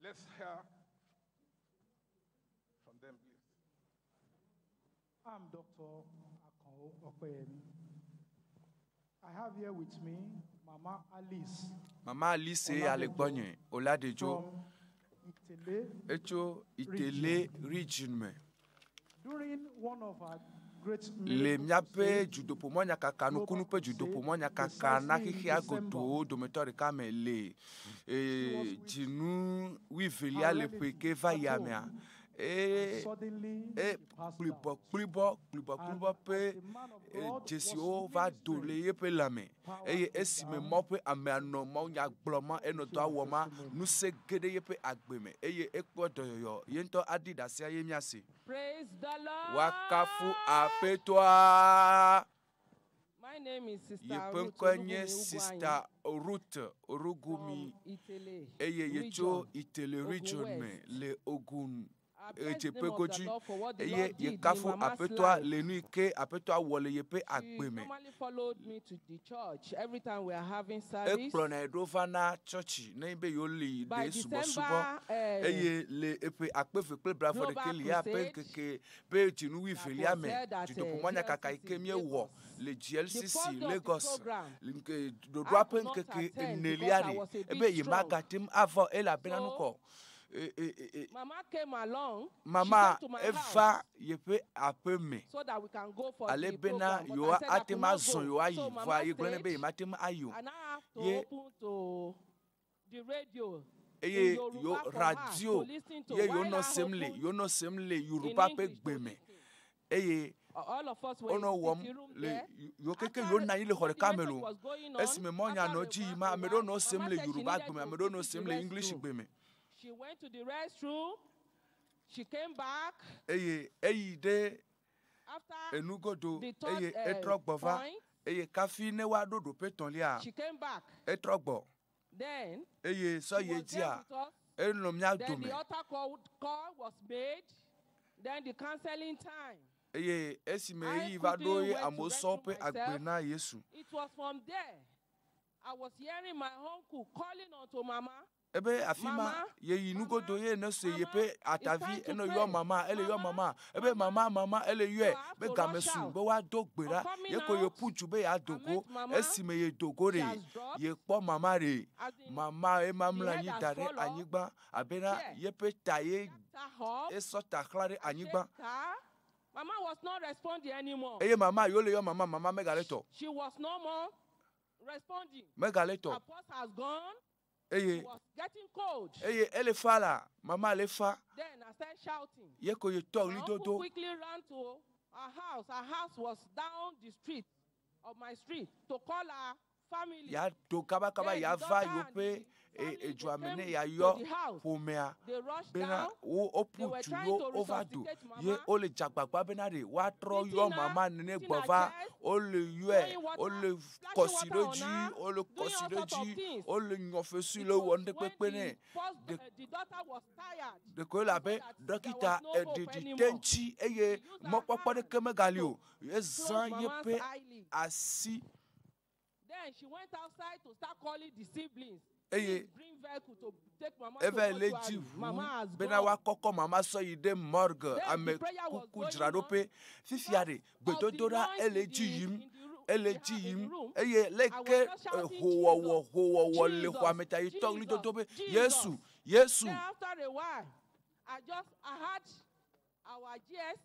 Let's hear from them, please. I'm Dr. Akanwo Opeyemi. I have here with me Mama Alice Mama Alice ya le Oladejo gbɔnye Oladejo from Itele etso Itele region. region me. During one of our great Le miracle míaƒe crusades, dzudoƒomɔnyakaka Global nukunu ƒe Crusade, dzudoƒomɔnyakaka na precisely in xexea December, godoo dometɔ ɖeka me le she was e, with dzinu wuievelia her le ƒe relative ke va at yia mea home, and e suddenly e she passed kplibɔ out. kplibɔ kplibɔ And kplibɔ as ƒe the man of e, God was dzesiwo va do le ministering, yeƒe lãme power eye came esime down Mawu ƒe amea nɔ mawunya gblɔm ma enɔ into dɔa her wɔm ma testimony. ŋusẽ ge ɖe yeƒe agbe me eye ekpɔ dɔyɔyɔ ye ŋutɔ aɖi ɖasea ye míase. Praise the Lord. Woakafu aƒetɔa. My name is Sister Yeƒe Ruth ŋkɔe nye Olugumi Ugwuanyi Sister Ruth Orugumi from Itele eye yetso region, Itele Ogun region me West. le Ogun I bless the name of the Edzeƒegodzi Lord for what the eye Lord did in yekafu Mama's aƒetɔa life. le nu yi ke aƒetɔa wɔ le yeƒe She agbe me. normally followed me to the church every time we are having service. Ekplɔnae ɖo va na tsɔtsi ne be yewo li By ɖe subɔsubɔ December eye le eƒe akpe eve kple blaeve Global ɖekɛ lia ƒe Crusade ŋkeke be dzinu that wuievelia was me held at dzudoƒomɔnyakaka yi GLCC ke míewɔ Lagos, le the first GLCC day of the Lagos program, nke I ɖoɖoa ƒe could not ŋkeke attend enelia because I ɖe was a ebe bit strong. yemagate ŋu ava o elabena So nukɔ e, e, e, e, Mama came along. She mama came to my eva house yeƒe aƒe me so that we can go for ale the bena program. But I yewoa said I ate could ŋu not azɔ go. yewoayi So vɔa Mama ye gblɔ nɛ be stayed yemate ŋu ayi o and I have to ye open to the radio in eye yo Yoruba for her to radio listen to ye while yewonɔ I sem le opened yewonɔ sem le in Yoruba ƒe English to gbe me listen. eye All of us were in wonɔ the wɔm sitting room le there. yewo keke After yewo nɔ anyi le xɔ when the ɖeka me message lo was going on, esime mɔnya after nɔ a dzi yim while, ame ɖewo nɔ sem Mama le said she Yoruba needed gbe me to ame ɖewo nɔ visit the sem le English restroom. gbe me She went to the restroom. She came back eye eyi ɖe after enugodo the third eye etrɔ gbɔ va point. eye kafi ne woaɖo ɖoƒe etɔ̃lia She came back. etrɔ gbɔ Then eye she sɔ yi was there dzia with us. enɔ mía Then dome the altar call was made. Then the counseling time. eye esime I ɣeyiɣi va ɖo quickly ye went to amewo sɔ restroom woƒe agbe myself. na Yesu It was from there I was hearing my uncle calling unto Mama. Ebe afi ma Mama, yeyi nugodo ye ne se Mama, yeƒe it's atavi time to ene pray. yɔ mama ele yɔ mama ebe mama mama ele yɔe So I have be to game rush su out. be woado gbe ɖa On coming ye ko out, yeƒu du be yeado I go met Mama. esime yedo go She ɖe has dropped. yekpɔ mama ɖe As in, mama ema the mlɔ head anyi has da ɖe fallen off. anyigba abena Here. yeƒe ta ye Her up. esɔ ta xlã ɖe I anyigba shaked her. Mama was not responding anymore. eye mama yiwo le yɔ mama mama megale tɔ She was no more responding. megale tɔ Her pulse has gone. She eye was getting cold. eye ele fa la mama le fa Then I started shouting. ye ko yetɔ My uncle ɣlidodo quickly ran to her house. Her house was down the street of my street to call her family. ya do kabakaba Then the ya va daughter and yewoƒe the family, they edua me came ne to yayɔ the house. ƒomea They rushed bena down. wo They woƒu were du trying yo to wova do resuscitate ye Mama. wole dzagbagba bena ɖe woatrɔ Beating yɔ her, mama nene beating gbɔ her va chest, wole yɔe throwing water, wole splashing kɔsi water ɖe on dzi her, wole doing kɔsi all ɖe sorts of dzi things. wole nyɔfesu It le was wɔ nuɖe when kpekpe the nɛ first, Ɖe- the daughter was tired. ɖeko ele She abe saw that there dɔkita was no hope eɖeɖi te anymore. ŋuti eye She used her mɔkpɔkpɔ hand ɖeke megali to o ezã close Mama's yeƒe eyelid. asi Then she went outside to start calling the siblings. eye Please bring vehicle to take Mama to eva le dzi mortuary. ʋu Mama has bena gone. woakɔkɔ mama sɔ yi ɖe morgue Then the ame prayer was kuku going on. dzraɖoƒe fifia ɖe Of the gbedodoɖa noise ele in dzi the yim in the room, ele in the dzi house, in the yim room, eye I was leke just shouting, howɔwɔ Jesus, howɔwɔ le Jesus, xɔa me ta yi tɔ Jesus, ɣlidodo be Jesus. Yesu Yesu Then after a while, I had our GS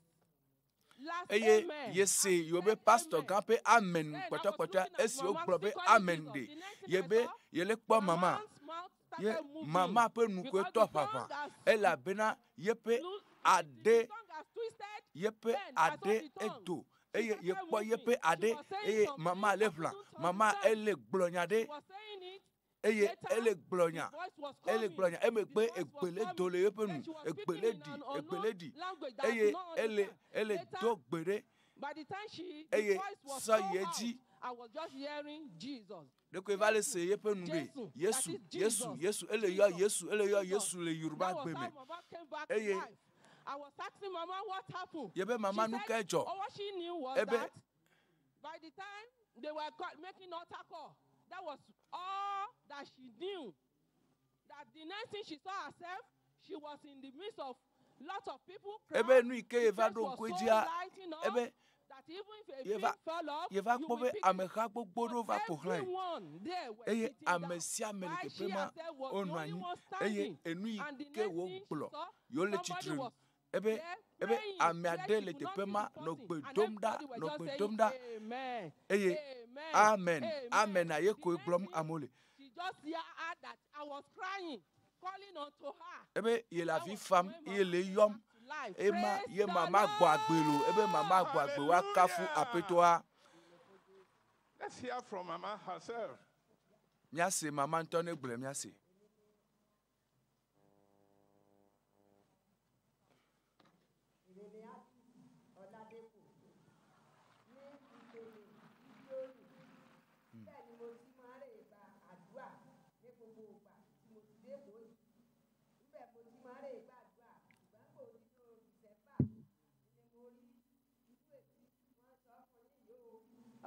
last eye amen. yese And he yewo be said pastor amen. gã ƒe amen Then I was kpɔtɔkpɔtɔa looking at esi Mama wogblɔ be still calling amen Jesus. ɖe The next thing I yebe saw, yele kpɔ mama Mama's mouth ye started moving mama ƒe nukoe because tɔ the ʋaʋã tongue has elabena yeƒe the aɖe tongue has twisted. yeƒe Then I saw aɖe the tongue. edo She eye started yekpɔ moving. yeƒe She aɖe was saying eye some mama things le I ʋlã couldn't mama understand. ele gblɔ nya She ɖe was saying it. eye Later, ele gblɔ the nya voice was ele coming. gblɔ nya The emegbe voice was egbe le do coming. le yeƒe Then nu she was egbe speaking le in ɖi an egbe unknown le ɖi language that I eye could not ele understand. ele Later, do gbe ɖe by the time she, the eye voice was sɔ so yi out, edzi I was just hearing Jesus. ɖeko eva le se yeƒe nu ɖe Jesu, that Yesu is Yesu Jesus, Yesu ele yɔ Jesus, Yesu ele yɔ Jesus. Yesu le Yoruba That was gbe how me Mama came back to eye life. I was asking Mama what happened. yebe mama She nu said, ke dzɔ all what she knew was ebe that by the time they were making altar call, that was all that she knew. That the next thing she saw herself, she was in the midst of lots of people. ebe Crowd. nu yi ke The yeva place ɖo was ŋku so edzia lighting up ebe that even if a yeva pin fell off, yeva you kpɔ will be pick it. ameha gbogbo ɖewo But va ƒo xlãe everyone there were eye sitting ame down. sia ame le While teƒe she ma herself was the wonɔ only anyi one eye standing. enu yi And the ke next thing she wogblɔ saw, yewo le somebody tsitre nu was ebe there ebe praying ame where aɖe she le could not teƒe see ma the nɔ person. gbe And dom ɖa everybody were nɔ just gbe saying, dom ɖa Amen, eye Amen, amen Amen. amen aye The koe next gblɔm thing, amewo le she just heard that I was crying, calling unto her. ebe yele That avi was fam when eye Mama le came yɔm back to life. ema Praise ye the mama gbɔ agbe lo ebe mama gbɔ agbe woakafu Hallelujah. aƒetɔa Let's hear from Mama herself. míase mama ŋutɔ ne gblɔe míase. Bẹ́ẹ̀ ni mo ti máa ń rè gba àdúrà ní gbogbo ìgbà tí mo ti dé Èkó yìí. Níbẹ̀ mo ti máa ń rè gbàdúrà, ṣùgbọ́n kò nínú Dìsẹ́mbà ni mo rí irú èyí tí wọ́n sọ fún yín yìí o.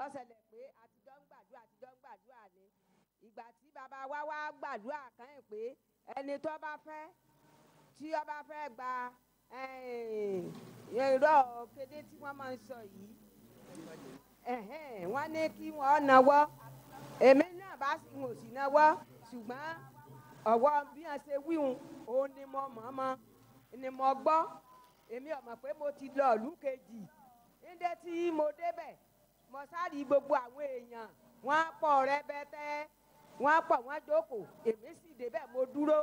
Ó ṣẹlẹ̀ pé àtijọ́ ń gbàdúrà, àtijọ́ ń gbàdúrà ni. Ìgbà tí bàbá wa wá gbàdúrà kányìn pé ẹni tó bá fẹ́ tí ó bá fẹ́ gba irọ́ kéde tí wọ́n máa ń sọ yìí ẹ̀hẹ́n, wọ́n ní kí wọ́n nawọ́ èmi náà bá sì ń sì nawọ́ ṣùgbọ́n ọ̀wọ́ bí wọ́n ṣe wíhun òun ni mo mọ̀ ọ́ mọ́ ni mo gbọ́ èmi ò mọ̀ pé mo ti lọ ìlú kejì nídé tí mo débẹ̀ mo sáré gbogbo àwọn èèyàn wọ́n pọ̀ rẹpẹtẹ wọ́n pọ̀ wọ́n jókòó èmi sì débẹ̀ mo dúró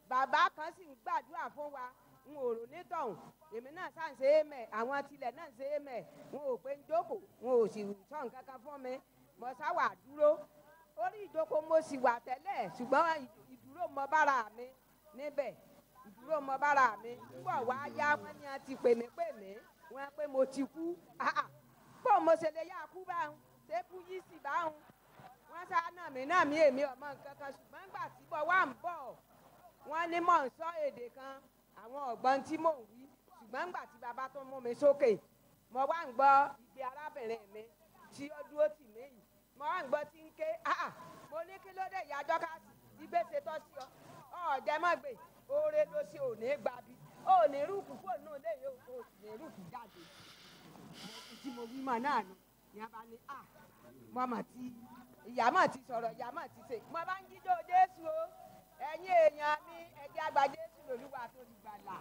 bàbá kan sì ń gbàdúrà fún wa n ò rò nítọ̀hún èmi náà ṣáà ń ṣe é mẹ̀ àwọn tilẹ̀ náà ń ṣe é mẹ̀ n ò pé ń jókòó n ò sì sọ nǹkan kan fún mi mo ṣáwà dúró orí ìjókòó mo sì wà tẹ́lẹ̀ ṣùgbọ́n ìdúró mo bára mi níbẹ̀ ìdúró mo bára mi nígbà wá yá wọn ni a ti pè mí pè mí wọn pé mo ti kú Ah, ah. Bó mo ṣe lè yá kú báwọn ṣé kú yìí sì báwọn wọn sá náà mí náà mí èmi ọmọ nǹkan kan ṣùgbọ́n nígbà tí mo wà ń bọ̀ wọ́n ní mò ń sọ èdè kan àwọn ọ̀gbọ́n tí mò ń wí ṣùgbọ́n nígbà tí bàbá tó mú mi sókè mo wá ń gbọ́ ìgbé arábìnrin mi tí ó dúró tì mí yìí mo wá ń gbọ́ tí ń ké ah ah mo ní kí ló dé ìyá jọ́kásì ìgbé ṣe tọ́ sí ọ Ọ̀jẹ̀ má gbé oore ló ṣe ò ní gba bí ò ní rúkú kó nù lé yìí ò ní rúkú jáde. Tí mo wí mọ̀ náà nù ní a bá ní à mo mà ti ìyá mà ti sọ̀rọ̀ ìyá mà ti ṣe mo bá ń jíjó Jésù o ẹ̀yin èèyàn mi ẹ jẹ́ á gba Jésù lólúwa tó ti gbàlà.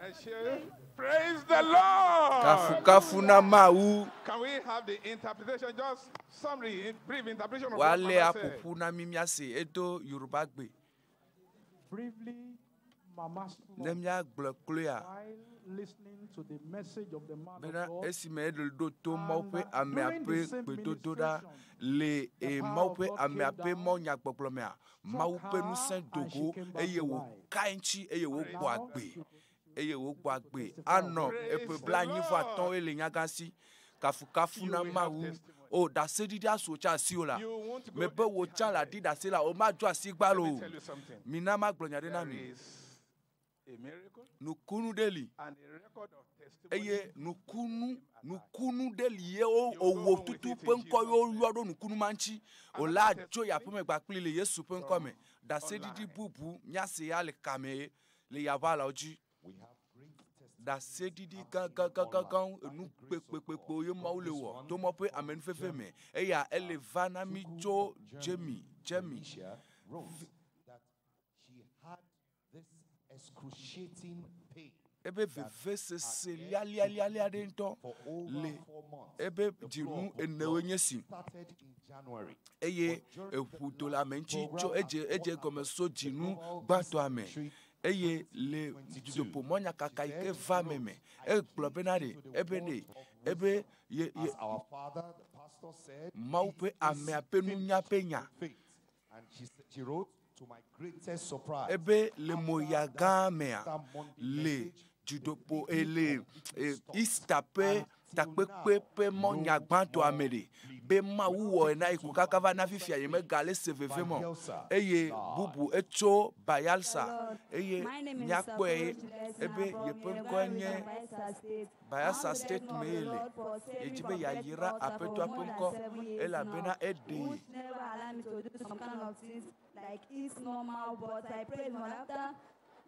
Ẹ ṣé. Praise the Lord. Kafukafu na Mawu. Can we have the interpretation? Just summary, brief interpretation of what Wale Mama said. aƒoƒu na mi míase edo Yoruba gbe. Briefly, Mama Ne spoke míagblɔ kloea while listening to the message of the man of bena God. esime eɖo to Mawu ƒe amea during ƒe the same gbedodoɖa le the power Mawu of ƒe God amea came ƒe down, mɔnyagbɔgblɔ mea, Mawu struck ƒe her, ŋusẽ and do she go came back eye to wòka life. eŋuti eye wògbɔ Now agbe she eye wògbɔ agbe testify of anɔ it. eƒe Praise the blaenyi vɔ Lord. atɔ̃woe le nyagã si. Kafukafu You na will have Mawu. testimony. O ɖaseɖiɖi asu wò tsã asiwò la. You won't go Mebe wò tsã le aɖi ɖase la, o madzo asi gbalo Let me o. tell you something. Mina magblɔ nya ɖe na There mi. is a miracle Nukunu ɖe li and a record of testimony. eye nukunu nukunu ɖe li ye wo You go owó home with tutu it ƒe in ŋkɔ Jesus' ye name. woyɔ ɖo nukunu ma ŋuti. Wòle Another adzo yi testimony aƒeme kpakpli le Yesu ƒe ŋkɔ me. from Ɖaseɖiɖi online. bubu míase ya le kame le yaʋalawo dzi. We have great testimonies Ɖaseɖiɖi happening gãgãgãgãwo online by enu the grace of God. kpekpekpekpewo ye From Mawu le this wɔ one to mɔ ƒe from amenuveve Germany, me. Eya ele va na mi Chukwu tso of Germany, Germany, Germany. Felicia wrote that she had this excruciating pain Ebe that vevesese had led to lialialialia ɖe bleeding ŋutɔ for over le 4 months. ebe The flow dzinu of enewoe blood nye si. started in January, eye but during the eʋu do le last ame ŋuti tso program at edze edze Port gɔme Harcourt, so the dzinu Global gbãtɔa me Ministry eye le 2022, dutoƒomɔnyakaka she yi ke said, va she me wrote, me I egblɔ came bena ɖe into the ebe world ɖe of ebe wisdom. ye ye As our father, the pastor said, Mawu it ƒe is amea ƒe nunya finished ƒe nya with faith. And she wrote, to my greatest surprise, ebe le after moya that gã mea Easter Monday le message, the dutoƒo bleeding le completely stopped. Easter ƒe Until takpekpe now, ƒe mɔnya no gbãtɔa me more ɖe bleeding. be Mawu Without wɔ ena taking yi ko too kaka much va na fifia different ye faith, megale se veve mɔ Bayelsa eye live. bubu etso Bayelsa Lord. eye My name is míakpɔe Saporo Julius ebe from yeƒe Yoruba ŋkɔe nye region, Bayelsa State. I Bayelsa want to State thank God mee the le Lord for yedzi saving be from death yeayra altar for Aƒetɔa ƒe more than ŋkɔ 7 years elabena now, eɖee. which never allowed me to do some kind of things like it's normal, but I prayed more after.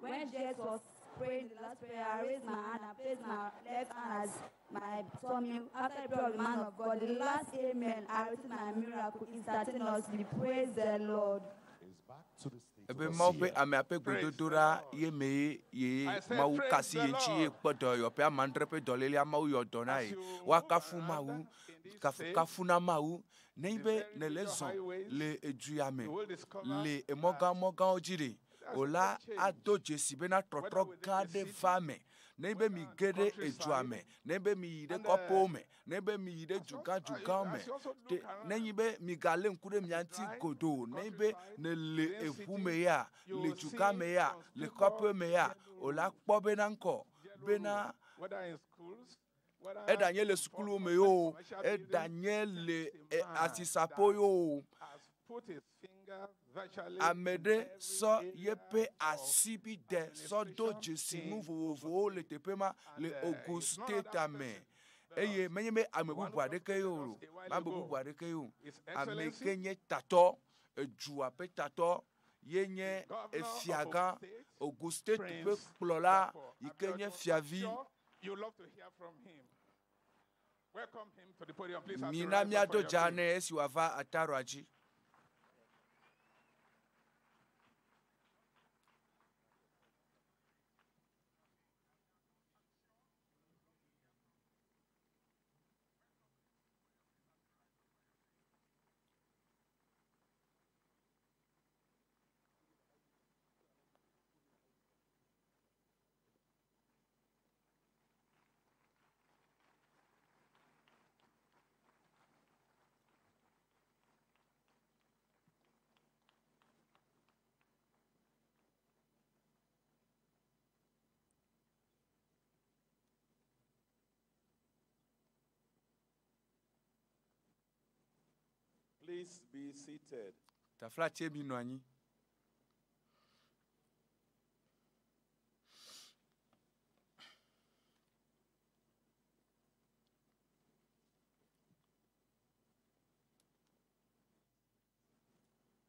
When Jesus was praying the last prayer, I raised my hand and placed my left hand as my tummy. After the prayer of the man of God, the last amen, I received my miracle instantaneously. Praise the Lord. Is back to the state Ebe of Mawu ƒe Osea. amea ƒe Praise the gbedodoɖa Lord. ye mee ye I said, Mawu praise kasi the ye ŋuti ye Lord. kpɔ dɔyɔƒe amandre ƒe dɔlélia Mawu yɔ dɔ na As ye. you move Woakafu around Mawu, in this state, kafukafu na Mawu. Nenye the be very nèle major zɔn highways, le edu ya me you will discover le that emɔgãmɔgãwo dzi ɖe, there's a wòla great change, ado dzesi bena whether tɔtrɔ within gã the ɖe city, va me. Nenye be whether mi on the ge ɖe edua countryside, me, nenye be mi yi ɖe and kɔƒewo me, nenye be mi yi ɖe as you dugã also, dugãwo me, as you also te look around nenye be migale ŋku ɖe as mia you ŋuti drive godoo, on the nenye be countryside, nèle within eʋu cities, me ya, you le will dugã see me ya, le conspicuous kɔƒe me ya, yellow wòla roof, kpɔ bena ŋkɔ yellow roof, bena whether in schools, whether eɖanye le in sukuluwo me complex yoo, commercial buildings, eɖanye le there is a man that asisaƒo yoo, has put his finger virtually ame in ɖe every sɔ area yeƒe of asi bi de sɔ do administration dzesi nu in Ogun vovovowo le State. teƒe ma And le Ogun it's no State other me. person but Eye menye be ame the one bubu who just aɖeke greeted ye o, us a while ame ago, bubu aɖeke ye o. His Ame yi Excellency, ke nye tatɔ, edua ƒe tatɔ ye the nye Governor of Ogun efiagã, State, Ogun State ƒe Prince kplɔla Dapo yi ke nye Abiodun. I'm fiavi. sure you love to hear from him. Welcome him to the podium, please, as you Mina rise up míado from your dza seat. nɛ esi wòava ataroa dzi. Please be seated. Taflatse mi nɔ anyi.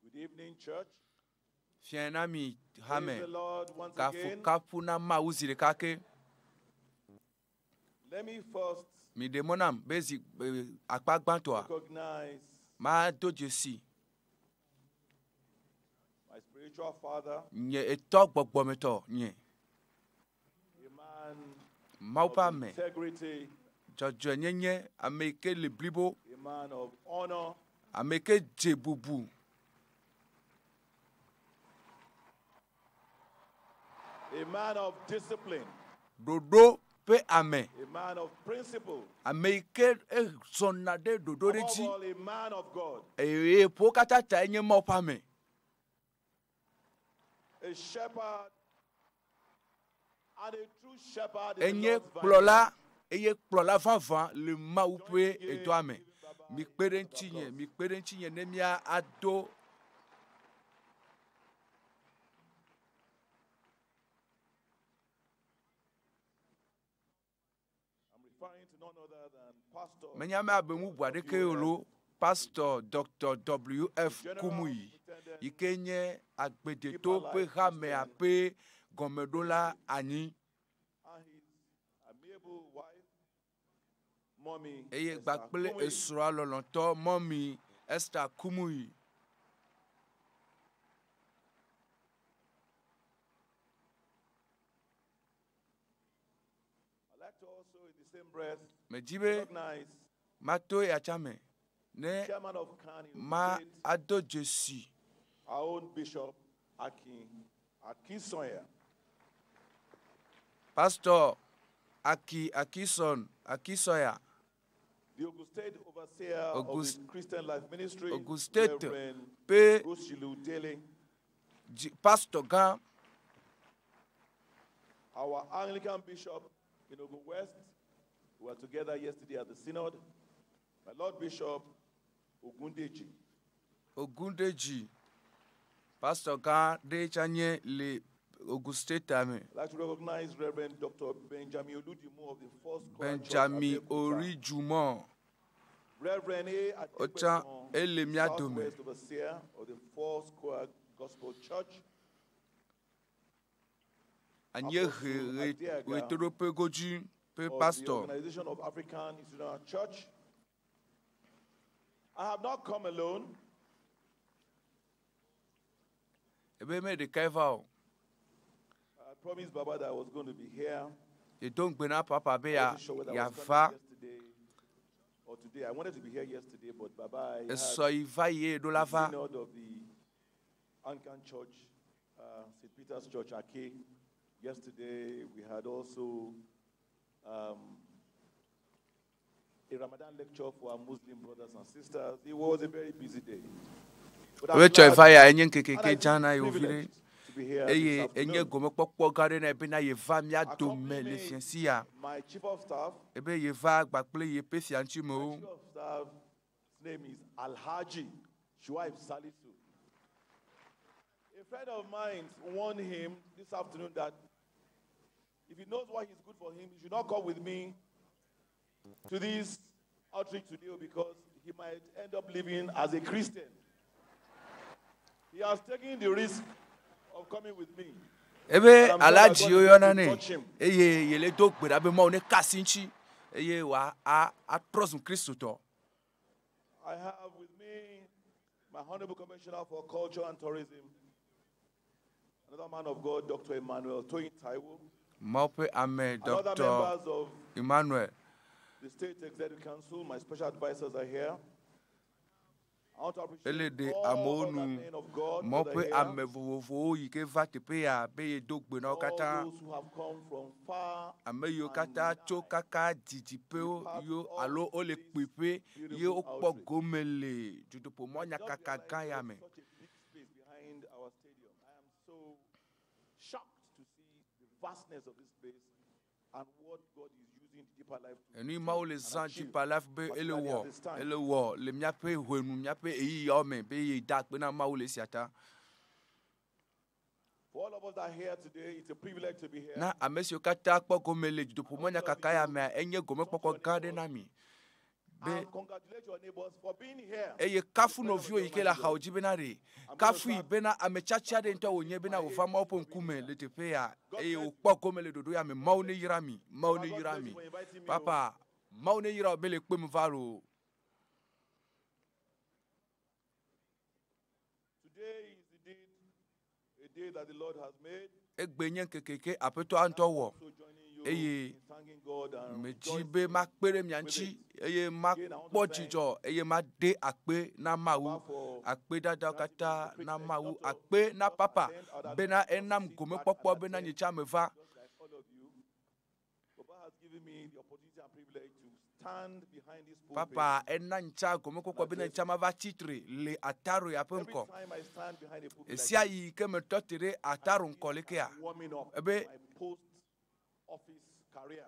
Good evening, church. Fia na mi hame. Praise the Lord once again. Kafukafu na Mawu zi ɖeka ke. Let me first Mi ɖe mɔ nam be zi e, akpa gbãtɔa recognize mado dzesi my spiritual father, nye etɔ gbɔgbɔmetɔ nye a man Mawu ƒe of ame integrity, dzɔdzɔenyenye ame yi ke le blibo a man of honor, ame yi ke dze bubu a man of discipline, ɖoɖo ƒe ame a man of principle, ame yi ke ezɔna ɖe ɖoɖo ɖe above dzi all, a man of God, eye ƒo katã ta enye Mawu ƒe ame a shepherd, and a true shepherd in the enye Lord's vineyard. kplɔla eye kplɔla vavã le Mawu ƒe edɔa me mikpe ɖe ŋutinye mikpe ɖe ŋutinye ne mía ado I'm referring to none other than Pastor menye ame abe ŋu aɖeke o lo pastor dr w f kumuyi yi ke nye agbedeto ƒe hamea ƒe gɔmeɖola anyi and his amiable wife, Mommy eye Esther gbakple Kumuyi. esrɔ̃a lɔlɔ̃tɔ mɔmi esther kumuyi I'd like to also, in the same breath, medzi be recognize mato yatsa me ne chairman of CAN in ma Ogun State, ado dzesi our own Bishop Akin Akinsoya. pastor aki akison akisoya The Ogun State Overseer of Ogun- the Christian Life Ministry, Ogun State Reverend ƒe Roshilu Dele, dzi- pastor gã our Anglican Bishop in Ogun West, we were together yesterday at the Synod, my Lord Bishop Ogundeji, ogundeji pastor gã ɖe tsa nye le Ogun State me I'd like to recognize Reverend Dr. Benjamin Oludimu of the First Square Church, Benjamin Abeokuta. Orijumɔ Reverend A. Wotsa Adegbesan, ele mía dome. Southwest Overseer of the Four Square Gospel Church, anyiehe Apostle ɣe- Adeaga ɣetoɖoƒe godzi ƒe of the pastor Organization of African Institutional Church. I have not come alone. ebe me ɖekae va o I promised Baba that I was going to be here. yedo ŋugbe na papa be I ya wasn't sure whether I was yeava coming yesterday or today. I wanted to be here yesterday, but Baba, I had esɔ yi va yi ɖo la the va synod of the Anglican Church, St. Peter's Church, Ake. Yesterday, we had also a Ramadan lecture for our Muslim brothers and sisters. It was a very busy day. But I'm ebe tsɔ glad va ya enye ŋkeke and ke I feel dzã na yewo vi ɖe privileged to be here this eye enye afternoon. gomekpɔkpɔ gã ɖe na bena yeva mía dome Accompany le me, fiasi ya my chief of staff. ebe yeva gbakple yeƒe fia ŋutimewo My chief of staff, his name is Alhaji Shuaib Salisu. A friend of mine warned him this afternoon that if he knows what is good for him, he should not come with me to this outreach today because he might end up living as a Christian. He has taken the risk of coming with me. ebe And I'm sure that alhaji God wo is yɔna going to nɛ touch him. eye yele do gbe ɖa be mawu ne ka asi ŋuti eye wòa a atrɔ zu kristotɔ I have with me my Honorable Commissioner for Culture and Tourism, another man of God, Dr. Emmanuel Toyin Taiwo, mawu ƒe ame and other dr members of emmanuel the State Executive Council. My special advisors are here. I want to ele appreciate ɖe all amewo other nu men of God mawu that are ƒe here, ame vovovowo yi ke va teƒe ya be yedo gbe na wo all katã those who have come from far ame yiwo and katã tso nigh kaka to be didiƒewo part yiwo of alo wole this kpuiƒe ye beautiful wokpɔ outreach. gome le dutoƒomɔ I did not nyakaka realize gã there ya was me such a big space behind our stadium. I am so shocked to see the vastness of this place and what God is using the Deeper Life to enu yi do mawu le and zã achieve, Deeper Life be ele particularly at wɔ this time. ele wɔ le míaƒe hwenu míaƒe ɣeyiɣiawo me be ye da akpe na mawu le esia ta For all of us that are here today, it's a privilege to be here. na ame siwo katã kpɔ gome le dutoƒomɔ I hope nyakaka ya you mea enye talk to gomekpɔkpɔ your gã ɖe neighbors na mi Be And congratulate your neighbors for being here. eye kafu nɔviwo yi ke le axawo dzi bena ɖe kafui bena ame tsatsi aɖe ŋutɔ wònye bena wòva Mawu ƒe ŋkume le teƒe ya eye wòkpɔ gome le ɖoɖo ya me. Mawu ne yra mi, Mawu ne yra mi. Papa, Mawu ne yra wò be le kpem va loo. Today is indeed a day that the Lord has made. Egbe nye ŋkeke ke Aƒetɔa ŋutɔ wɔ So joining you eye in thanking God and medzi rejoicing be makpe ɖe mia ŋuti eye makpɔ dzidzɔ eye made akpe na Mawu. Akpedadawo katã na Mawu, akpe na Papa bena enam gomekpɔkpɔ bena nye tsã meva. just like all of you. Papa has given me the opportunity and privilege to stand behind this pulpit. Papa ena nye tsã gomekpɔkpɔ bena nye tsã mava tsitre le ataro ya ƒe Every ŋkɔ. time I stand behind a pulpit, like Esia yi ke metɔ te ɖe ataro ŋkɔ lekea, I'm warming up ebe my post office career.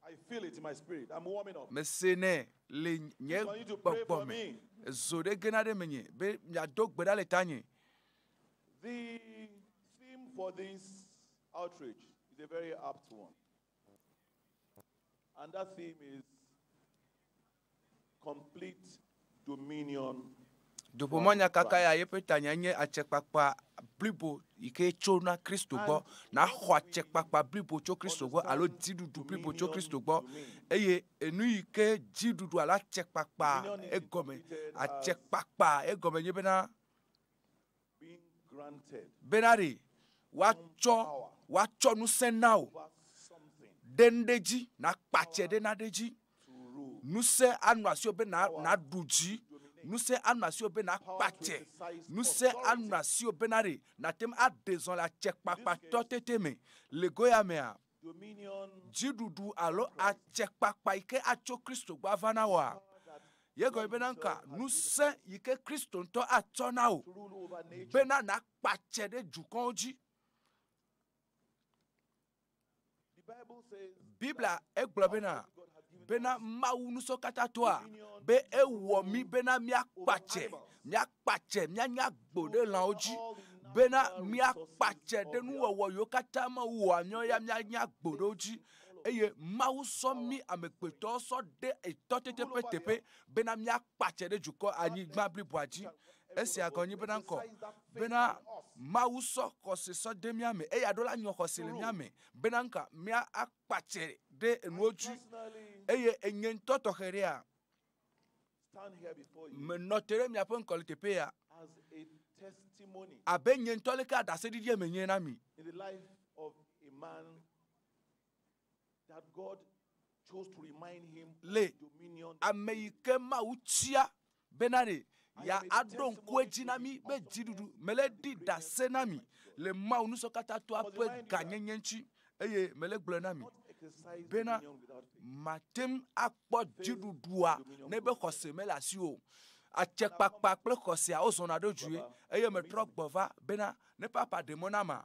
I feel it in my spirit. I'm warming up. mese nɛ le nye Continue to pray gbɔgbɔ for me. me. Zo ɖe gena ɖe menye be miado gbe ɖa le tanye. The theme for this outreach is a very apt one. And that theme is complete dominion. Doƒomɔnyakaka ya yeƒe tanya nye atsekpakpa blibo yi ke tsona Kristo gbɔ. Naxɔ atsekpakpa blibo tso Kristo gbɔ alo dziɖuɖu blibo tso Kristo gbɔ. Eye enu yi ke dziɖuɖu alo atsekpakpa egɔme atsekpakpa egɔme nye bena Being granted bena ɖe woatsɔ woatsɔ ŋusẽ na wò over something ɖe nu ɖe dzi nakpatse ɖe naɖe dzi. to rule. Ŋusẽ anɔ asiwò be na naɖu dzi. Ŋusẽ anɔ asiwò be nakpatse. Ŋusẽ anɔ asiwò bena ɖe nate ŋu aɖe zɔ le atsekpakpatɔ tete me. Le go ya mea, Dominion dziɖuɖu alo atsekpakpa yi ke atso Kristo gbɔ ava na wòa, ye gɔme bena ŋka ŋusẽ yi ke Kristo ŋutɔ atsɔ na wò to rule over nature. bena nakpatse ɖe dukɔwo dzi. The Bible says Biblia egblɔ bena bena Mawu ŋusẽ katã toa be ewɔ mí bena míakpatse míakpatse míanya gbo ɖe lãwo dzi bena míakpatse ɖe nuwɔwɔ yiwo katã mewɔa míawo ya míanya gbo ɖe wo dzi eye Mawu sɔ mí amegbetɔwo sɔ ɖe etɔtete ƒe teƒe bena míakpatse ɖe dukɔ anyigba bliboa dzi. Esia gɔme nye bena ŋkɔ bena Mawu sɔ xɔse sɔ de mía me eya ɖo la nyɔ xɔse le mía me bena ŋka mía akpatse ɖe enuwo dzi personally eye enye ŋutɔ tɔxɛ ɖea stand here before you menɔ te ɖe miaƒe ŋkɔ le teƒe ya as a testimony abe nye ŋutɔ leke aɖaseɖiɖi menye na mi in the life of a man that God chose to remind him of Le dominion. ame yi ke Mawu tia bena ɖe ya aɖo ŋku edzi na mi be dziɖuɖu mele ɖi ɖase na mi le Mawu ŋusẽ katã toa ƒe ganyenye ŋuti eye mele gblɔe na mi Not exercise bena dominion without faith. mate ŋu akpɔ dziɖuɖua ne be xɔse mele asi o. Atsekpakpa kple xɔsea wozɔna ɖo dzoe eye metrɔ gbɔ va bena ne papa ɖe mɔ na ma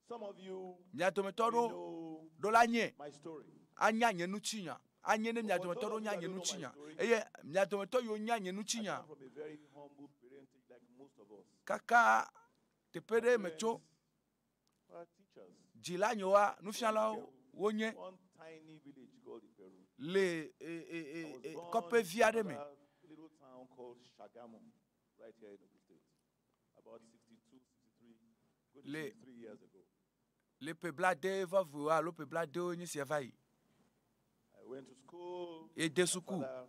Some of you mia dometɔ may ɖewo know ɖo la nye my story. anya nye ŋutinya anye ne mia dometɔ ɖewo nya nye ŋutinya eye mia dometɔ yiwo nya nye I ŋutinya come from a very humble parentage like most of us. kaka teƒe ɖe metso Our teachers. dzila nyewoa nufialawo wonye One tiny village called Iperu. le e, e, I e, was e, born kɔƒevi in aɖe me another little town called Shagamu, right here in Ogun State, about 62, 63, going to Le- 63 years ago. le ƒe blaade vɔvɔwo alo ƒe bladewo nye sia va yi I went to school. Yede My suku. father,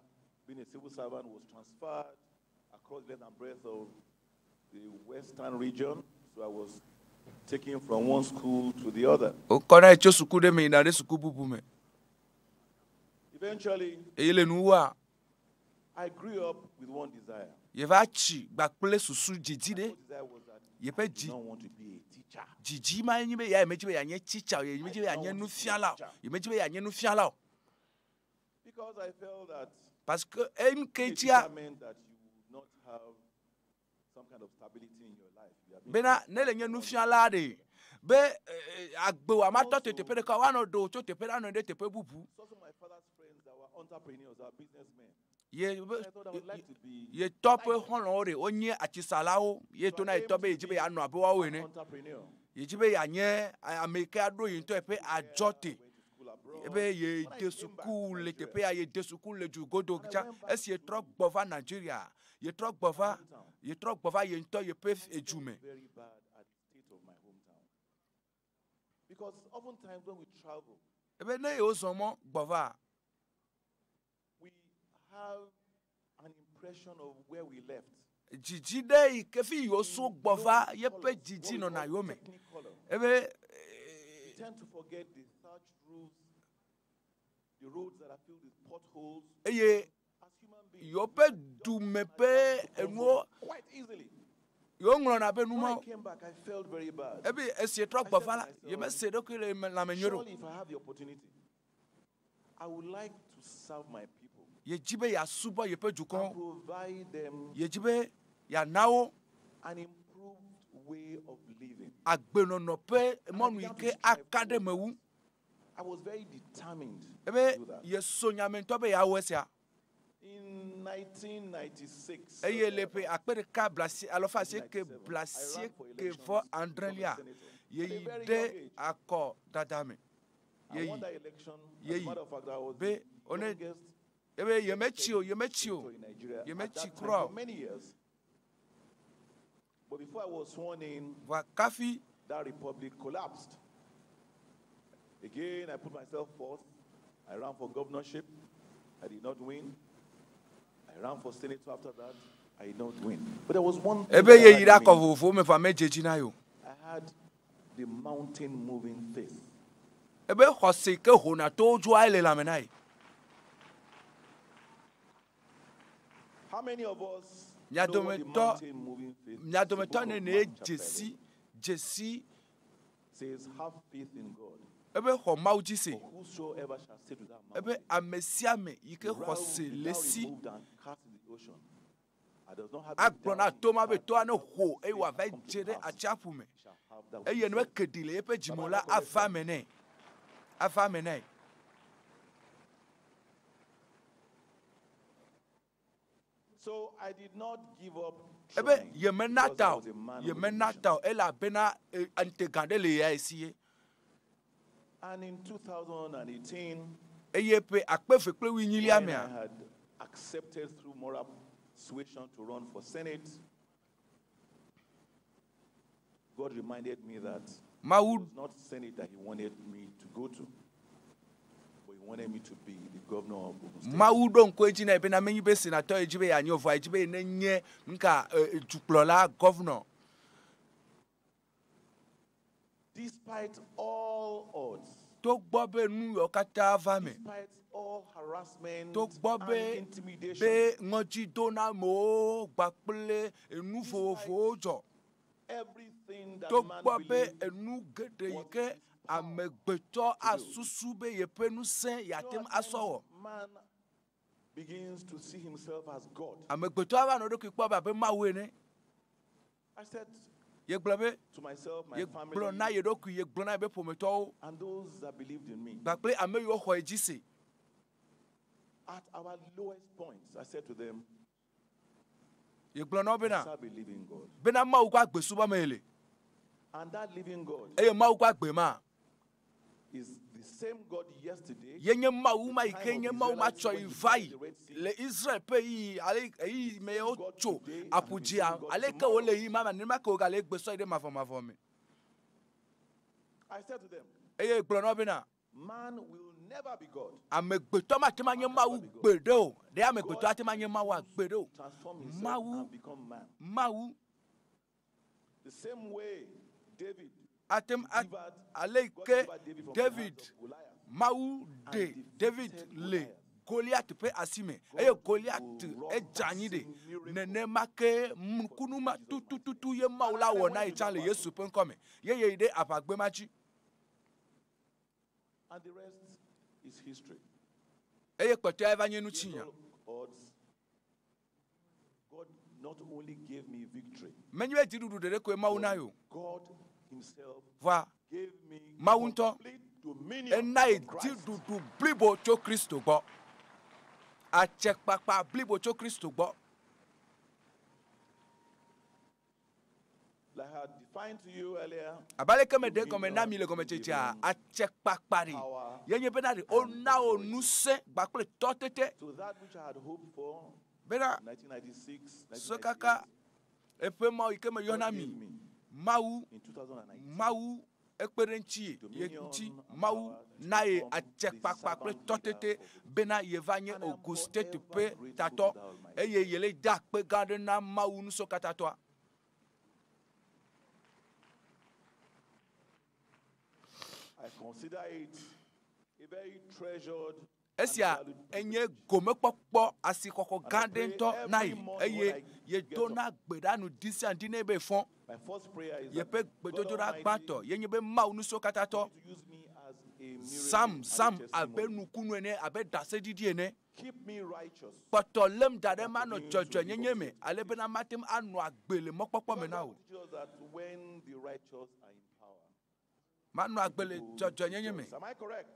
being a civil servant, was transferred across the length and breadth of the western region. So I was taken from one school to the other. wokɔ na ye tso suku ɖe me yina ɖe suku bubu me Eventually, eye le nuwua I grew up with one desire. yeva tsi gbakple susu dzidzi My ɖe one desire was that yeƒe I dzi did not want to be a teacher. dzidzi ma nye be ya yemedzi be yeanye tsitsa o yemedzi be yeanye nufiala o yemedzi be yeanye nufiala o Because I felt that parce que enu ke being a dzia teacher meant that you would not have some kind of stability in your life. You are being bena ne le nye nufiala ɖe be agbewòa matɔ te teƒe ɖeka woanɔ ɖo tso teƒe ɖe anɔ ɖe teƒe bubu It's also my father's friends that were entrepreneurs, that were businessmen. ye I thought I would like to be ye tɔ ƒe xɔlɔ̃wo ɖe wonye atisalawo ye So tona I ye tɔ be aimed yedzi to be be yeanɔ abe woawo an ene entrepreneur. yedzi be yeanye ame yi ke aɖo ye ŋutɔ yeƒe adzɔ te I went to school abroad. Ebe ye When I de came back to suku le Nigeria, teƒe ya ye de suku le du godo tsã esi ye trɔ gbɔ va Nigeria ye trɔ gbɔ va ye trɔ gbɔ va ye ŋutɔ yeƒe edu me. very bad at the state of my hometown. Because oftentimes when we travel, Ebe ne yewo zɔ mɔ gbɔ va we have an impression of where we left. dzidzi ɖe yi ke fi yiwo so gbɔ va yeƒe dzidzi nɔna yewo me. Ebe We tend to forget the thatched roofs, the roads that are filled with potholes eye yewoƒe dume ƒe enuwo quite easily. yewo ŋlɔna be When I numawo. came back, I felt very bad. Ebe esi ye trɔ gbɔ va la yemese ɖokui le lãme nyuie ɖo. Surely, if I have the opportunity, I would like to serve my people Yedzi be yeasubɔ yeƒe and dukɔwo. provide them Yedzi be yeana wo an improved way of living. agbenɔnɔ ƒe mɔnu yi ke aka ɖe me wu. I was very determined to Ebe do that. yeso nyame ŋutɔ be yeawɔ esia. In 1996, Eye le ƒe akpe ɖeka blasi alɔfa asieke blasieke vɔ adrelia yeyi ɖe akɔ dada me. I Yeyi won that election. As a yeyi matter of fact, I was be the one youngest ebe yemetsi o yemetsi o in Nigeria at yemetsi that time kura for o. many years. But before I was sworn in, Vɔa kafi that republic collapsed. Again, I put myself forth. I ran for governorship. I did not win. I ran for senator after that. I did not win. But there was one thing ebe that I yeyi had ɖe in akɔ me. vovovowo me vɔa medze dzi na yi o. I had the mountain moving faith. Ebe xɔse yi ke hona towo dzoa ele lãme na yi. How many of us Mia know what the dometɔ mountain moving faith mia is? The dometɔ book of nene Mark chapter dzesi 11 dzesi says, Have faith in God. ebe xɔ Mawu dzi se. Whosoever shall say to that mountain, Ebe ame sia ame yi ke "Be thou- xɔse be le thou si removed and cast in the ocean," and does not have a agblɔ na doubt to ma be toa ne ho eye wòava dze ɖe atsiaƒu me that which eye ne meke ɖi le eƒe dzime o la ava eme nɛ ava eme nɛ. So I did not give up Ebe trying yemena because I ta o was a man with a yemena mission. ta o elabena e, ŋutega ɖe le ya si ye. And in 2018, Eye ƒe akpe eve kple wuinyilia when I mea had accepted through moral persuasion to run for Senate, God reminded me that Mawu it was not Senate that He wanted me to go to, but He wanted me to be the governor of Ogun State. Mawu ɖo ŋku edzi na bena menyi be senatɔ yi dzi be yeanye o vɔa edzi be yenenye nuka e, dukplɔla gɔvnɔ. Despite all odds, Togbɔ be nu yawo katã va me. despite all harassment Togbɔ and be intimidation, be ŋɔdzidonamewo gbakple enu vovovowo dzɔ. everything that man Togbɔ be believed enu geɖe yi ke amegbetɔ asusu be yeƒe ŋusẽ yeate ŋu asɔ wɔ. man begins to see himself as God. Amegbetɔ ava nɔ eɖokui kpɔ abe Mawu ene. I said Yegblɔ be to myself, my yegblɔ na family, ye ɖokui, yegblɔ na yeƒe ƒometɔwo and those that believed in me, kpakple ame yiwo xɔ edzi se. at our lowest points, I said to them, Yegblɔ na wo I bena serve a living God. bena Mawu ƒe agbe subɔm ye le And that living God eye Mawu ƒe agbe ma is the same God yesterday, yenye Mawu ma yi ke nye Mawu ma tsɔ yi va yi le Israel ƒe ɣeyiɣi ale ɣeyiɣi me wotso aƒu dzia ale ke wole yi ma nenema ke wogale egbe sɔ yi ɖe mavɔmavɔ me. I said to them, Eye gblɔ na wo bena man will never be God. amegbetɔ mate ŋu anye Mawu gbeɖe o. Ɖe amegbetɔ ate ŋu anye Mawu gbeɖe o. Transform himself Mawu and become man. Mawu The same way David ate ŋu a- ale yi ke David Mawu ɖe David le Goliat ƒe asi me eye Goliat edze anyi ɖe nenema ke nukunu ma tutututu ye Mawu la wɔ na ye tsã le Yesu ƒe ŋkɔ me ye yeyi ɖe aʋagbe ma dzi and the rest is history. eye kpɔtɔea va nye nutsinya. Odds, God not only gave me victory, Menye be dziɖuɖu ɖeɖe koe Mawu na ye o. God Himself Vɔa gave me Mawu ŋutɔ complete dominion ena ye from Christ. dziɖuɖu blibo tso Kristo gbɔ. Atsekpakpa blibo tso Kristo gbɔ. Like I had defined to you earlier, Abe aleke meɖe egɔme na mi le gɔmedzedzea, atsekpakpa ɖi ye nye bena ɖe wona wò ŋusẽ kpakple tɔtete so that which I had hoped for bena in 1996, sɔ kaka eƒe mawo yi ke meyɔna mi Mawu in 2019, Mawu ekpe ɖe ŋuti ye ŋuti Mawu na ye atsekpakpa kple tɔtete bena yeva nye Ogun State ƒe tatɔ eye yele de akpe gã aɖe na Mawu nusɔkatatɔa. I consider it a very treasured Esia enye gomekpɔkpɔ asixɔxɔ gã aɖe ŋutɔ na ye eye yedona gbe ɖa nu di sia ŋdi ne be fɔ. My first prayer is Yeƒe that God gbedodoɖa Almighty gbãtɔ ye nye be Mawu nusɔkatatɔ to use me as a miracle zam and a zam abe testimony. nukunu ene abe ɖaseɖiɖi ene. Keep me righteous. Kpɔtɔ lém da ɖe manɔ dzɔdzɔenyenye me ale bena mate ŋu anɔ agbe le mɔkpɔkpɔ me na wò. Teaches us that when the righteous are in power, Manɔ agbe le dzɔdzɔenyenye me. rejoice. Am I correct?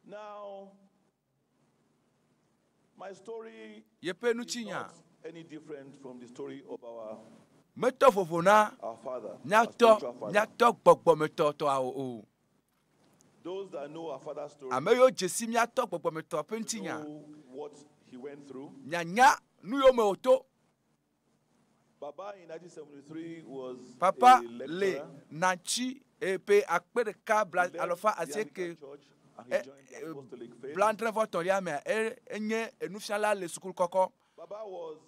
Now, my story Yeƒe is ŋutinya not any different from the story of our, metɔ vovo na our father, our míatɔ spiritual father. míatɔ gbɔgbɔmetɔtɔawo o. Those that know our father's story Ame yiwo dze si míatɔ gbɔgbɔmetɔ ƒe ŋutinya know what he went through. mianya nu yiwo me wòto. Baba in 1973 was Papa a le lecturer. natsi ƒe akpe ɖeka bla He left alɔfa the asieke Anglican Church and he joined the Apostolic Faith. blaadre vɔ tɔ̃lia mea e enye enufiala le sukulu kɔkɔ Baba was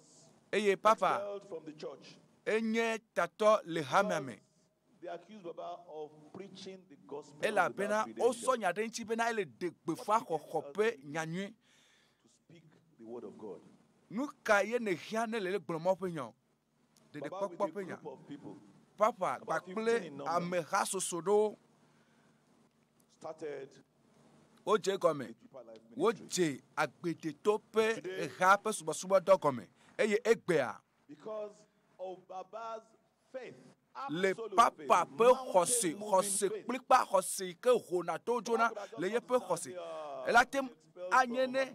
eye papa expelled from the church. enye tatɔ le hamea me They accused Baba of preaching the gospel elabena without credentials, wosɔ nya ɖe ŋuti bena ele ɖe gbeƒã xɔxɔ ƒe nyanyui. to speak the word of God. Nu ka ye nèhiã ne le le gblɔ mɔ ƒe nya o? Baba with Ɖeɖekpɔkpɔ a ƒe nya. group of people Papa about 15 kpakple in number. ameha soso ɖewo started wodze egɔme. the Deeper Life Ministry. Wodze agbedeto ƒe ha ƒe subɔsubɔdɔ gɔme eye egbea Because of Baba's faith, le absolute papa faith, ƒe xɔse mountain moving xɔse faith. kplikpa xɔse yi ke hona to dzona le yeƒe xɔse ela te ŋu anye ne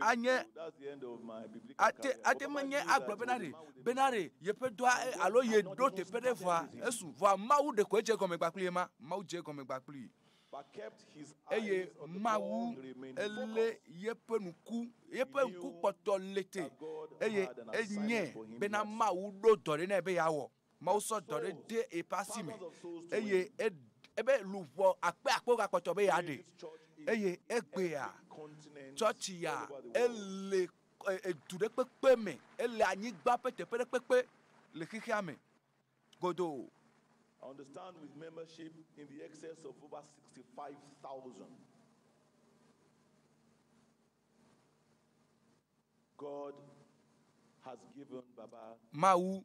anye That's the end of my biblical ate career. ate But ŋu Baba nye knew that agblɔ he bena was a ɖe man with a bena ɖe yeƒe dɔa e- alo ye ɖo teƒe ɖe vɔa esu vɔa mawu ɖe koe dze egɔme kpakpli ye ma mawu dze egɔme kpakpli but kept his eye eyes on the ball, mawu he remained elé focused. yeƒe ŋku yeƒe He ŋku knew kpɔtɔ le te that God eye had an enye assignment for him bena yet. mawu ɖo dɔ ɖe nɛ be yeawɔ mawu sɔ dɔ ɖe Souls, de eƒe asi me thousands of souls to eye win. e- ebe luʋɔ akpe akpewo gakpɔtɔ be Today, yeaɖe this church is eye in egbea every continent tsɔtsi ya all over the world. ele e- edu ɖe kpekpe me ele anyigba ƒe teƒe ɖe kpekpe le xexea me godoo I understand with membership in the excess of over 65,000. God has given Baba mawu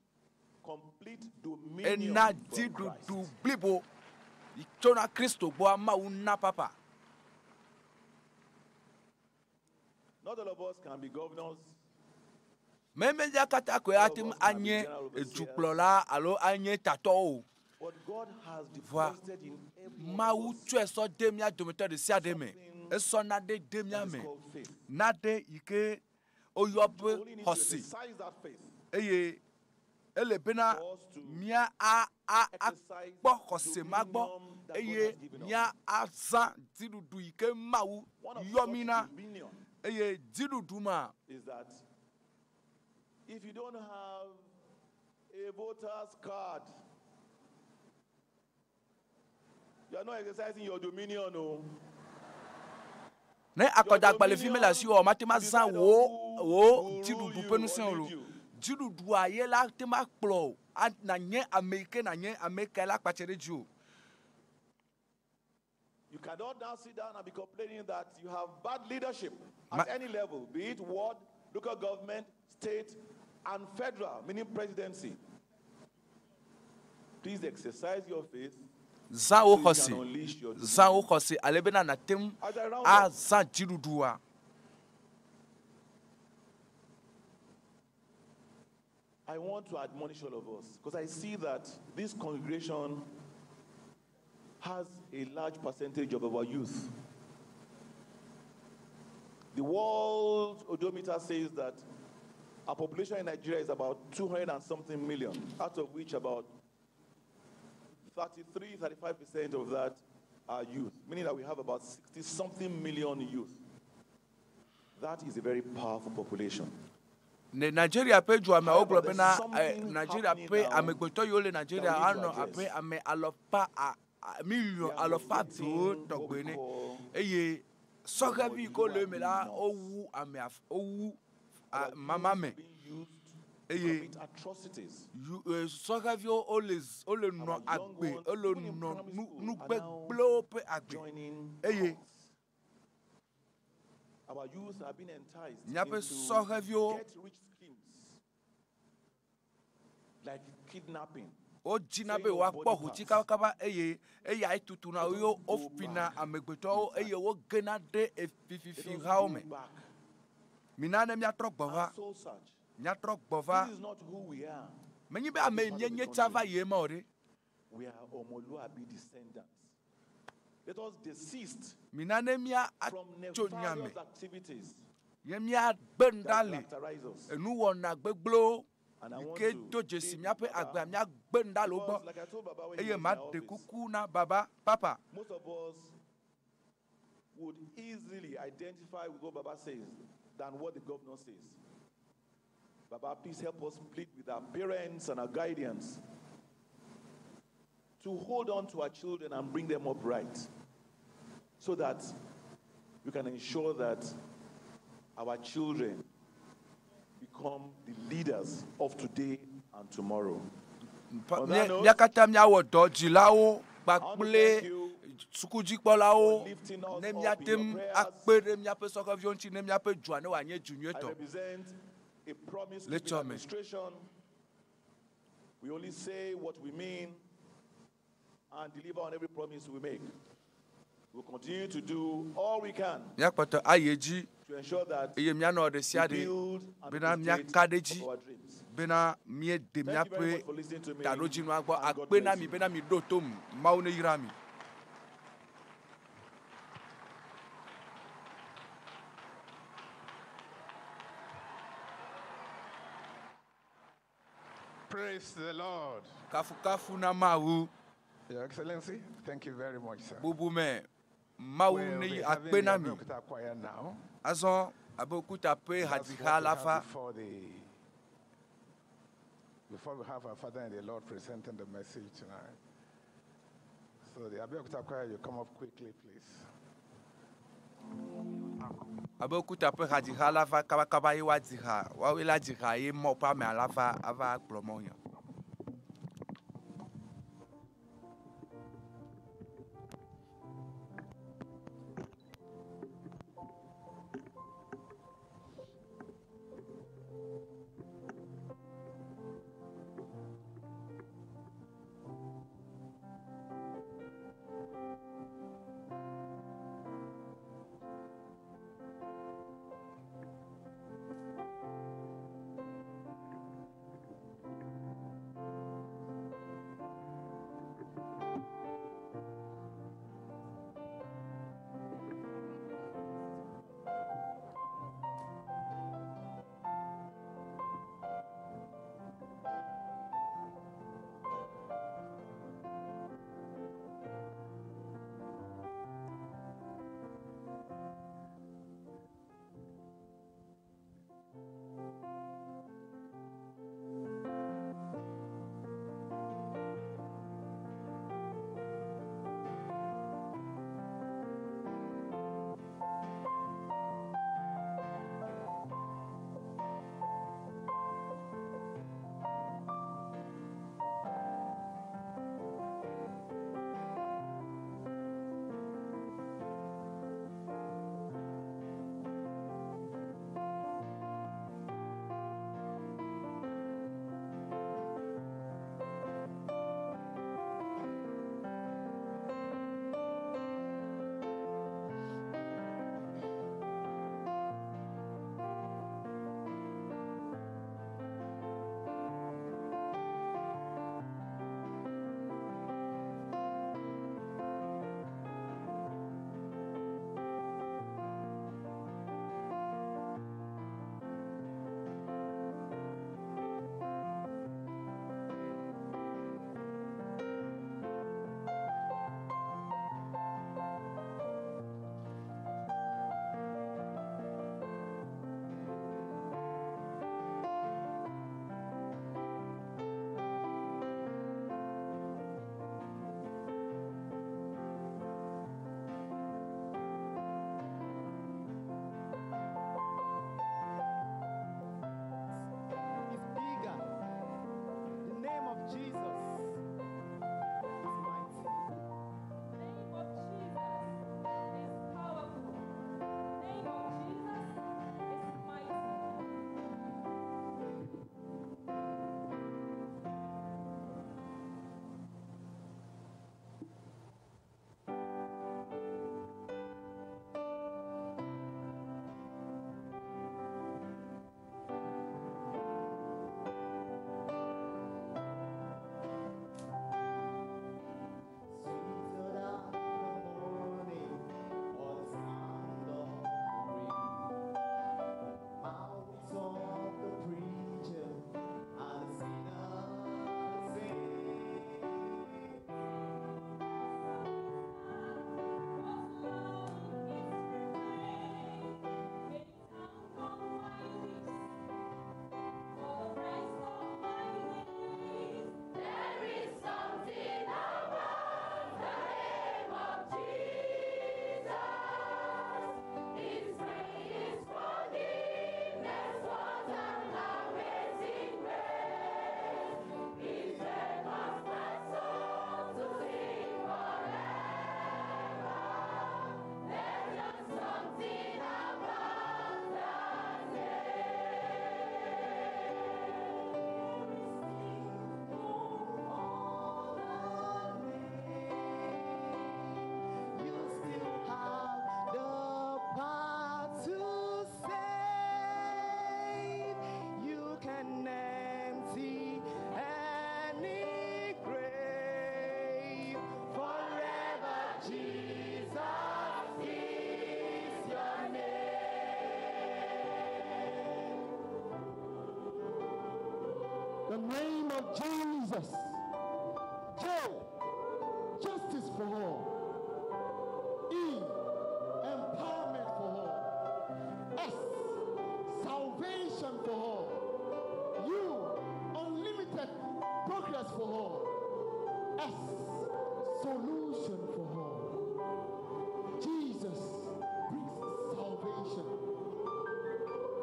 complete dominion ena from dziɖuɖu Christ. blibo yi tsona kristo gbɔa mawu na papa Not all of us can be governors. memedzia katã koe ate ŋu anye edukplɔla alo anye tatɔwo o But God has Vɔa deposited in every one mawu of us tsɔe sɔ de mía dometɔ ɖe sia ɖe me esɔ naɖe de mía that is me called faith. naɖe yi ke woyɔ You be only need to xɔse exercise that faith eye ele bena for us to mía a a exercise akpɔ xɔse ma gbɔ dominion that God eye has given us. mía azã dziɖuɖu yi ke mawu One of yɔ such mí na dominion eye dziɖuɖu ma is that if you don't have a voter's card, you are not exercising your dominion. Oh. ne Your akɔdagbalẽvi mele dominion asi o mate ma will zã decide on wo who wo will rule dziɖuɖu you ƒe or ŋusẽ o lead lo you. dziɖuɖua ye la te ma kplɔ o A- nanye ame yi ke nanye ame ka la kpatse ɖe dzi o You cannot now sit down and be complaining that you have bad leadership Ma- at any level, be it ward, local government, state, and federal, meaning presidency. Please exercise your faith zã wo so you xɔse can unleash your zã wo dominion. xɔse ale bena nàte ŋu As I round up, azã dziɖuɖua I want to admonish all of us because I see that this congregation has a large percentage of our youth. The world odometer says that Our population in Nigeria is about 200 and something million, out of which about 33, 35% of that are youth, meaning that we have about 60 something million youth. That is a very powerful population. Ne Nigeria ƒe dua mea wogblɔ bena eh, Nigeria ƒe amegbetɔ yiwo le Nigeria anɔ abe ame alɔfa a, a, miliɔn alɔfa evewo tɔgbe ene eye sɔhɛvi yi ke wole eme la wowu ame af wowu a, mama me eye yu e, sɔhɛviwo wole z wole nɔ agbe wole nɔ nu nugbegblẽwo ƒe agbe eye Our youth are being enticed Míaƒe into sɔhɛviwo get-rich schemes like kidnapping. wodzina be yewoakpɔ ʋutsi kabakaba eye eyae tutuna wo ye wofina amegbetɔwo eye wogena ɖe efififi hawo me. Mina ne míatrɔ gbɔ va. Soul search. Míatrɔ gbɔ va. This is not who we are. Menye be ame yi míenye tsã va yie ma o ɖe. We are Omoluabi descendants. Let us desist Mina ne mía from atso nya me nefarious activities ye míagbe nu ɖa that le characterize us. enuwɔna gbegblẽwo And I yi want ke to do dzesi plead míaƒe with Baba agbea míagbe nu ɖa le wo gbɔ because, like I told Baba when he eye was in our maɖe office, kuku na Baba Papa. most of us would easily identify with what Baba says than what the governor says. Baba, please help us plead with our parents and our guardians to hold on to our children and bring them up right so that we can ensure that our children become the leaders of today and tomorrow. Pa- On that mía note, mía katã míawɔ dɔ dzilawo I want to kpakple thank you sukudzikpɔlawo for lifting us ne up in míate your ŋu prayers. akpe ɖe míaƒe sɔhɛviwo ŋuti ne míaƒe dua ne wòanye du I nyuietɔ. represent a promise Le keeping tsɔme. administration. We only say what we mean and deliver on every promise we make. We'll continue to do all we can Míakpɔtɔ ayi edzi to ensure that eye míanɔ ɖe sia we ɖe build and bena be the state míaka ɖe edzi of our dreams. bena míede Thank you very míaƒe much for listening to me, taɖodzinua gbɔ. and God Akpe na bless mi you. bena miɖo tom. Mawu ne yra mi. Praise the Lord. Kafukafu na Mawu. Your Excellency, thank you very much, sir. Bubume, Mawu We'll ne be yi having akpe the na mi. Abeokuta choir now. Azɔ Abeokuta ƒe That's what hadziha we la have va. before the before we have our Father in the Lord presenting the message tonight. So the Abeokuta choir, you come up quickly, please. Abeokuta ƒe hadziha la va kabakaba ye woadzi ha. Woawoe la dzi ha ye Mawu ƒe amea la va ava gblɔ mɔ nya. Thank The name of Jesus. J, justice for all. E, empowerment for all. S, salvation for all. U, unlimited progress for all. S, solution for all. Jesus brings salvation.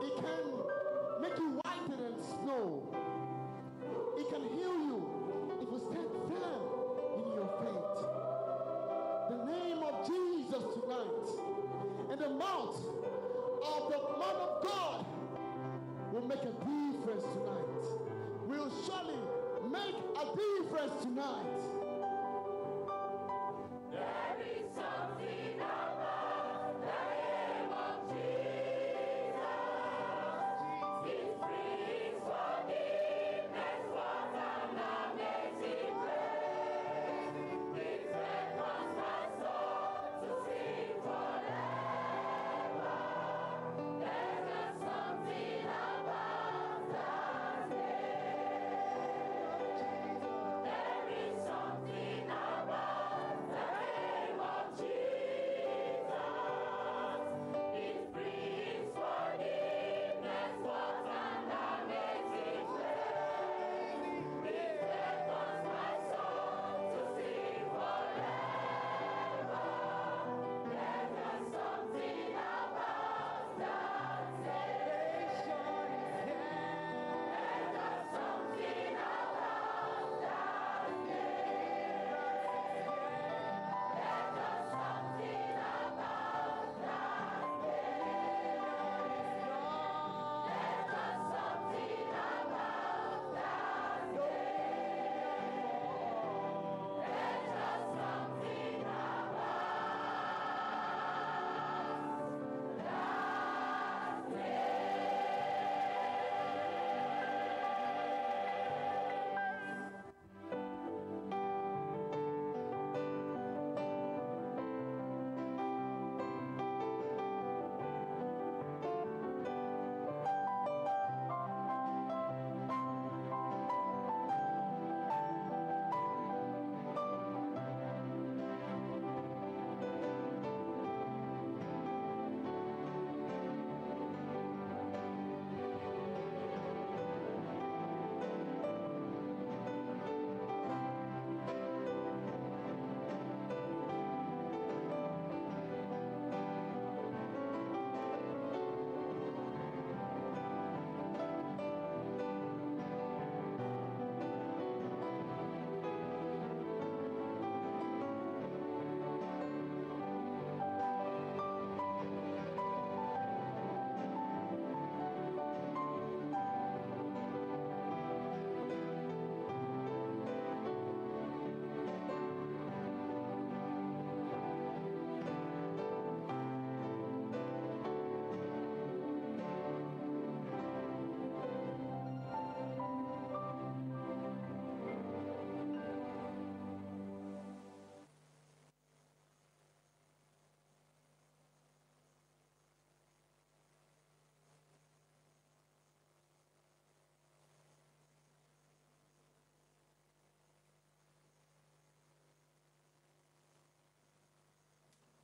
It can make you whiter than snow. It can heal you if you stand firm in your faith. The name of Jesus tonight and the mouth of the man of God will make a difference tonight. Will surely make a difference tonight. There is something about the name of Jesus. It brings forgiveness, what an amazing grace. It beckons my soul to sing forever. There's just something about that name. There is something about the name of Jesus. It brings forgiveness, what an amazing grace. It beckons my soul to sing forever. There's just something about that name. There's just something about that name. There's just something about that name. There's just something about that name. There's just something about that name.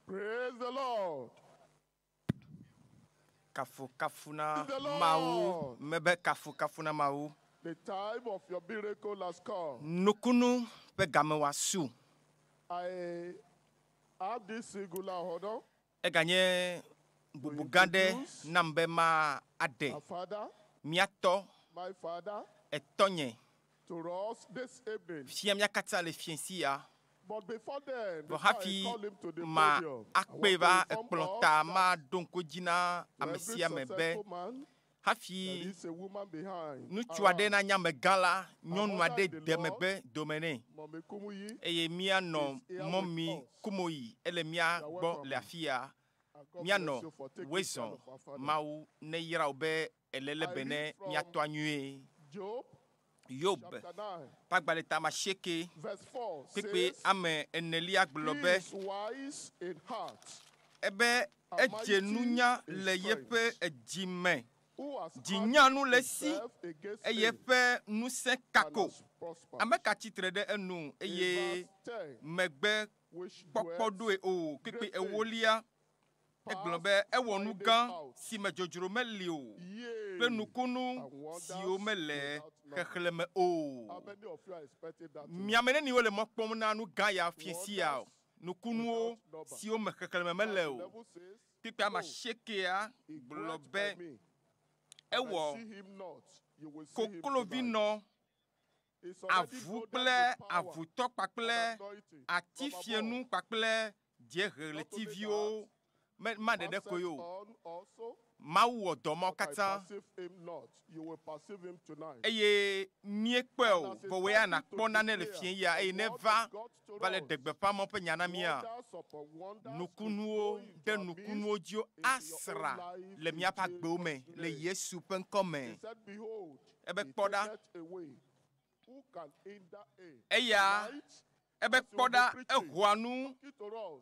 Praise the Lord. Kafukafu na Praise the Mawu. Lord. Mebe kafukafu na Mawu. The time of your miracle has come. Nukunu ƒe game wòasu. I have this singular honor. Eganye bubu gã ɖe nam be ma aɖe Our father, míatɔ my father, etɔnye to us this evening. fia mía katã le fiẽ sia. But before then, Vɔ before I hafi call him to the ma podium, I akpe want to va inform ekplɔ us ta that maɖo ŋku dzi na to ame every sia ame be successful man, there hafi is a woman behind. ŋutsu aɖe Around. nanye amegã la, nyɔnu mother aɖe in the de Lord, megbe dome nɛ. Mommy Kumuyi, Eye míanɔ is here with mɔmi us. Kumoyi ele mía You are gbɔ welcome. le afi ya. And God Míanɔ bless you for taking woe care zɔ. of our father. Mawu neyra wò be èlélé I be read ne from míatɔa nyuie. Job Yob chapter 9, ƒe agbalẽ ta asieke verse 4 kpekpe says, ame enelia gblɔ He be is wise in heart ebe and edze mighty nunya in le yeƒe strength. edzi me. Dzi nya nu le esi eye eƒe ŋusẽ kako. Ame ka tsitre ɖe enu eye megbe kpɔkpɔ ɖoe o? Kpukpui ewolia, egblɔ be ewɔ nu gã si me dzodzro meli o kple nukunu siwo mele xexlẽme o. Mi ame neniwo le mɔ kpɔm na nu gã ya fiẽ sia o? Nukunuwo siwo me xexlẽme mele o. Kpukpui ame asiekea gblɔ be ewɔ koklovinɔ, avu kple avutɔ kpakple atifienu kpakple dzieheɣletiviwo me ma ɖeɖe koe o. Mawu wɔ dɔ mawo katã eye míekpɔe o. Vɔ wò ya nàkpɔ nane le fiẽ ya eye neva va le ɖe gbeƒã Mawu ƒe nya na mía. Nukunuwo ɖe nukunuwo dziwo asra le míaƒe agbewo me le Yesu ƒe ŋkɔ me. Ebe kpɔ ɖa. Eya ebe kpɔ ɖa ehoa nu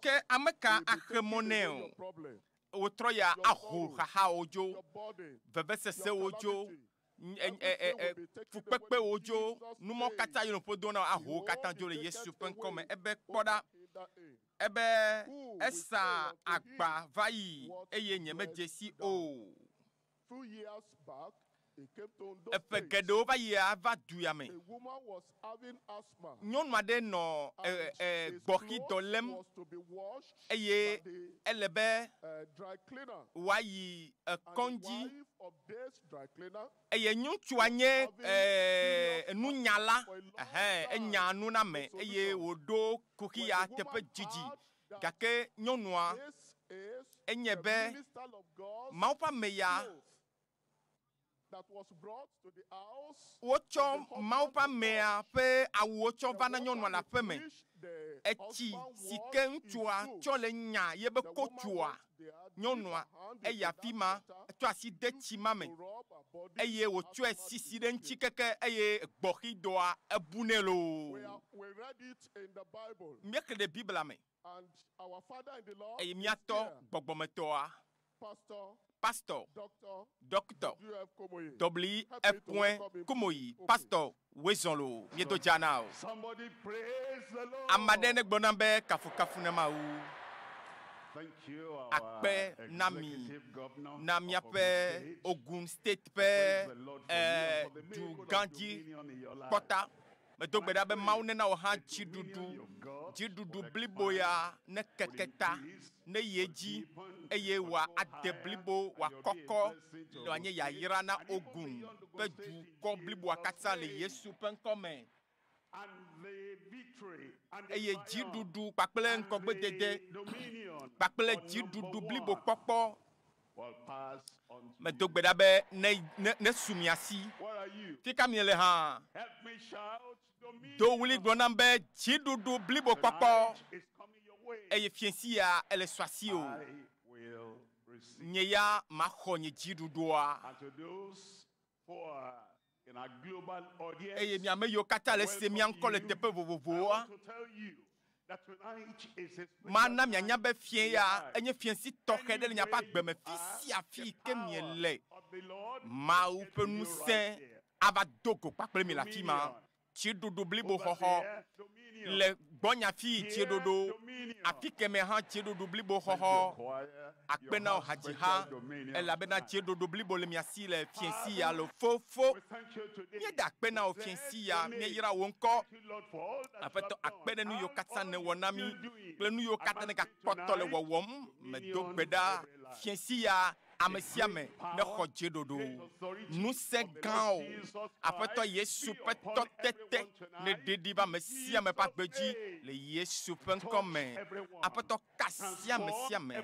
ke ame ka axe mɔ nɛ o. Wotrɔ ya aho xaxawo dzo, vevesesewo dzo, fukpekpewo dzo, numɔwo katã yino ƒo do na wo aho wo katã dzo le Yesu ƒe ŋkɔ me. Ebe kpɔ ɖa, ebe esa agba va yi eye nyemedze si o. Eƒe geɖewo va yia va du ya me. Nyɔnu aɖe nɔ gbɔxi dɔ lém eye ele be wòayi kɔdzi eye ŋutsua nye nunyala ɛhɛn enya nu na ame eye wòɖo kuxi ya teƒe dzidzi gake nyɔnua enye be Mawu ƒe ame ya Wotsɔ Mawu ƒe amea ƒe awuwo tsɔ va na nyɔnua le aƒe me. Etsi si ke ŋutsua tsɔ le nya ye be kotsua nyɔnua eyi afi ma, etsɔ asi de tsi ma me eye wòtsɔe sisi ɖe eŋuti keke eye gbɔxi dɔa ebu nɛ loo. Míexlẽ ɖe Biblia me eye míatɔ gbɔgbɔmetɔa Pastor, Dɔkitɔ, W.F. Kumoyi, Pastor, woe zɔ loo, míedo dza na wò. Ame aɖe negblɔ nam be kafukafu na Mawu. Akpe na mi na míaƒe Ogun State ƒe dugãdzi kpɔta. Medo gbe ɖa be Mawu nena wò hã dziɖuɖu, dziɖuɖu blibo ya nekeke ta, neyi edzi, eye wòade blibo, wòakɔkɔ, wòanye yayra na Ogun ƒe dukɔ bliboa katã le Yesu ƒe ŋkɔ me. Eye dziɖuɖu kpakple ŋgɔgbedede kpakple dziɖuɖu blibo kpɔkpɔ Medo gbe ɖa be ne, ne, nesu mia si. Fika miele hã? Do ɣli gblɔ nam be, Dziɖuɖu blibo kpɔkpɔ, eye fiẽsi ya ele su asiwò. Nye ya maxɔ nye dziɖuɖua. Eye mi ame yiwo katã le se mia ŋkɔ le teƒe vovovowoa, mana mianya be fiẽ ya enye fiẽsi tɔxɛ ɖe le miaƒe agbe me fi sia fi yi ke miele. Mawu ƒe ŋusẽ ava do go kpakple mi le afi ma. Dziɖuɖu blibo xɔxɔ le gbɔnye afii dziɖuɖu, afi kemɛ hã dziɖuɖu blibo xɔxɔ. Akpe na wò hadziha, elabena dziɖuɖu blibo le mia si le fiẽsi ya lo. Fofo, míeda akpe na wò fiẽsi ya, míeyra wò ŋkɔ. Aƒetɔ, akpe ɖe nu yiwo katã nèwɔ na mí kple nu yiwo katã nègakpɔtɔ le wɔwɔm. Medo gbe ɖa fiẽsi ya Ame sia ame nexɔ dzeɖoɖo. Ŋusẽ gã o. Aƒetɔ Yesu ƒe tɔtete neɖeɖi va ame sia ame ƒe agbe dzi le Yesu ƒe ŋkɔ me. Aƒetɔ ka asi ame sia ame.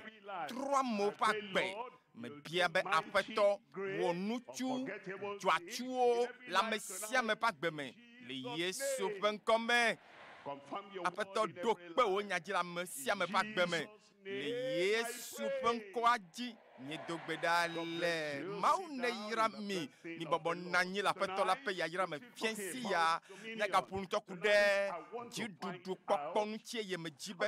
Trɔ amewo ƒe agbe. Mebia be Aƒetɔ wɔ nutsu dzɔatsuwo le ame sia ame ƒe agbe me le Yesu ƒe ŋkɔ me. Aƒetɔ ɖo kpe wò nya dzi le ame sia ame ƒe agbe me Le Yesu ƒe ŋkɔa dzi, míedo gbe ɖa le. Mawu neyra mi. Mibɔbɔ nɔ anyi le Aƒetɔ la ƒe yayra me fiẽ sia. Míagaƒo nu tsɔ ku ɖe dziɖuɖu kpɔkpɔ ŋuti eye medzi be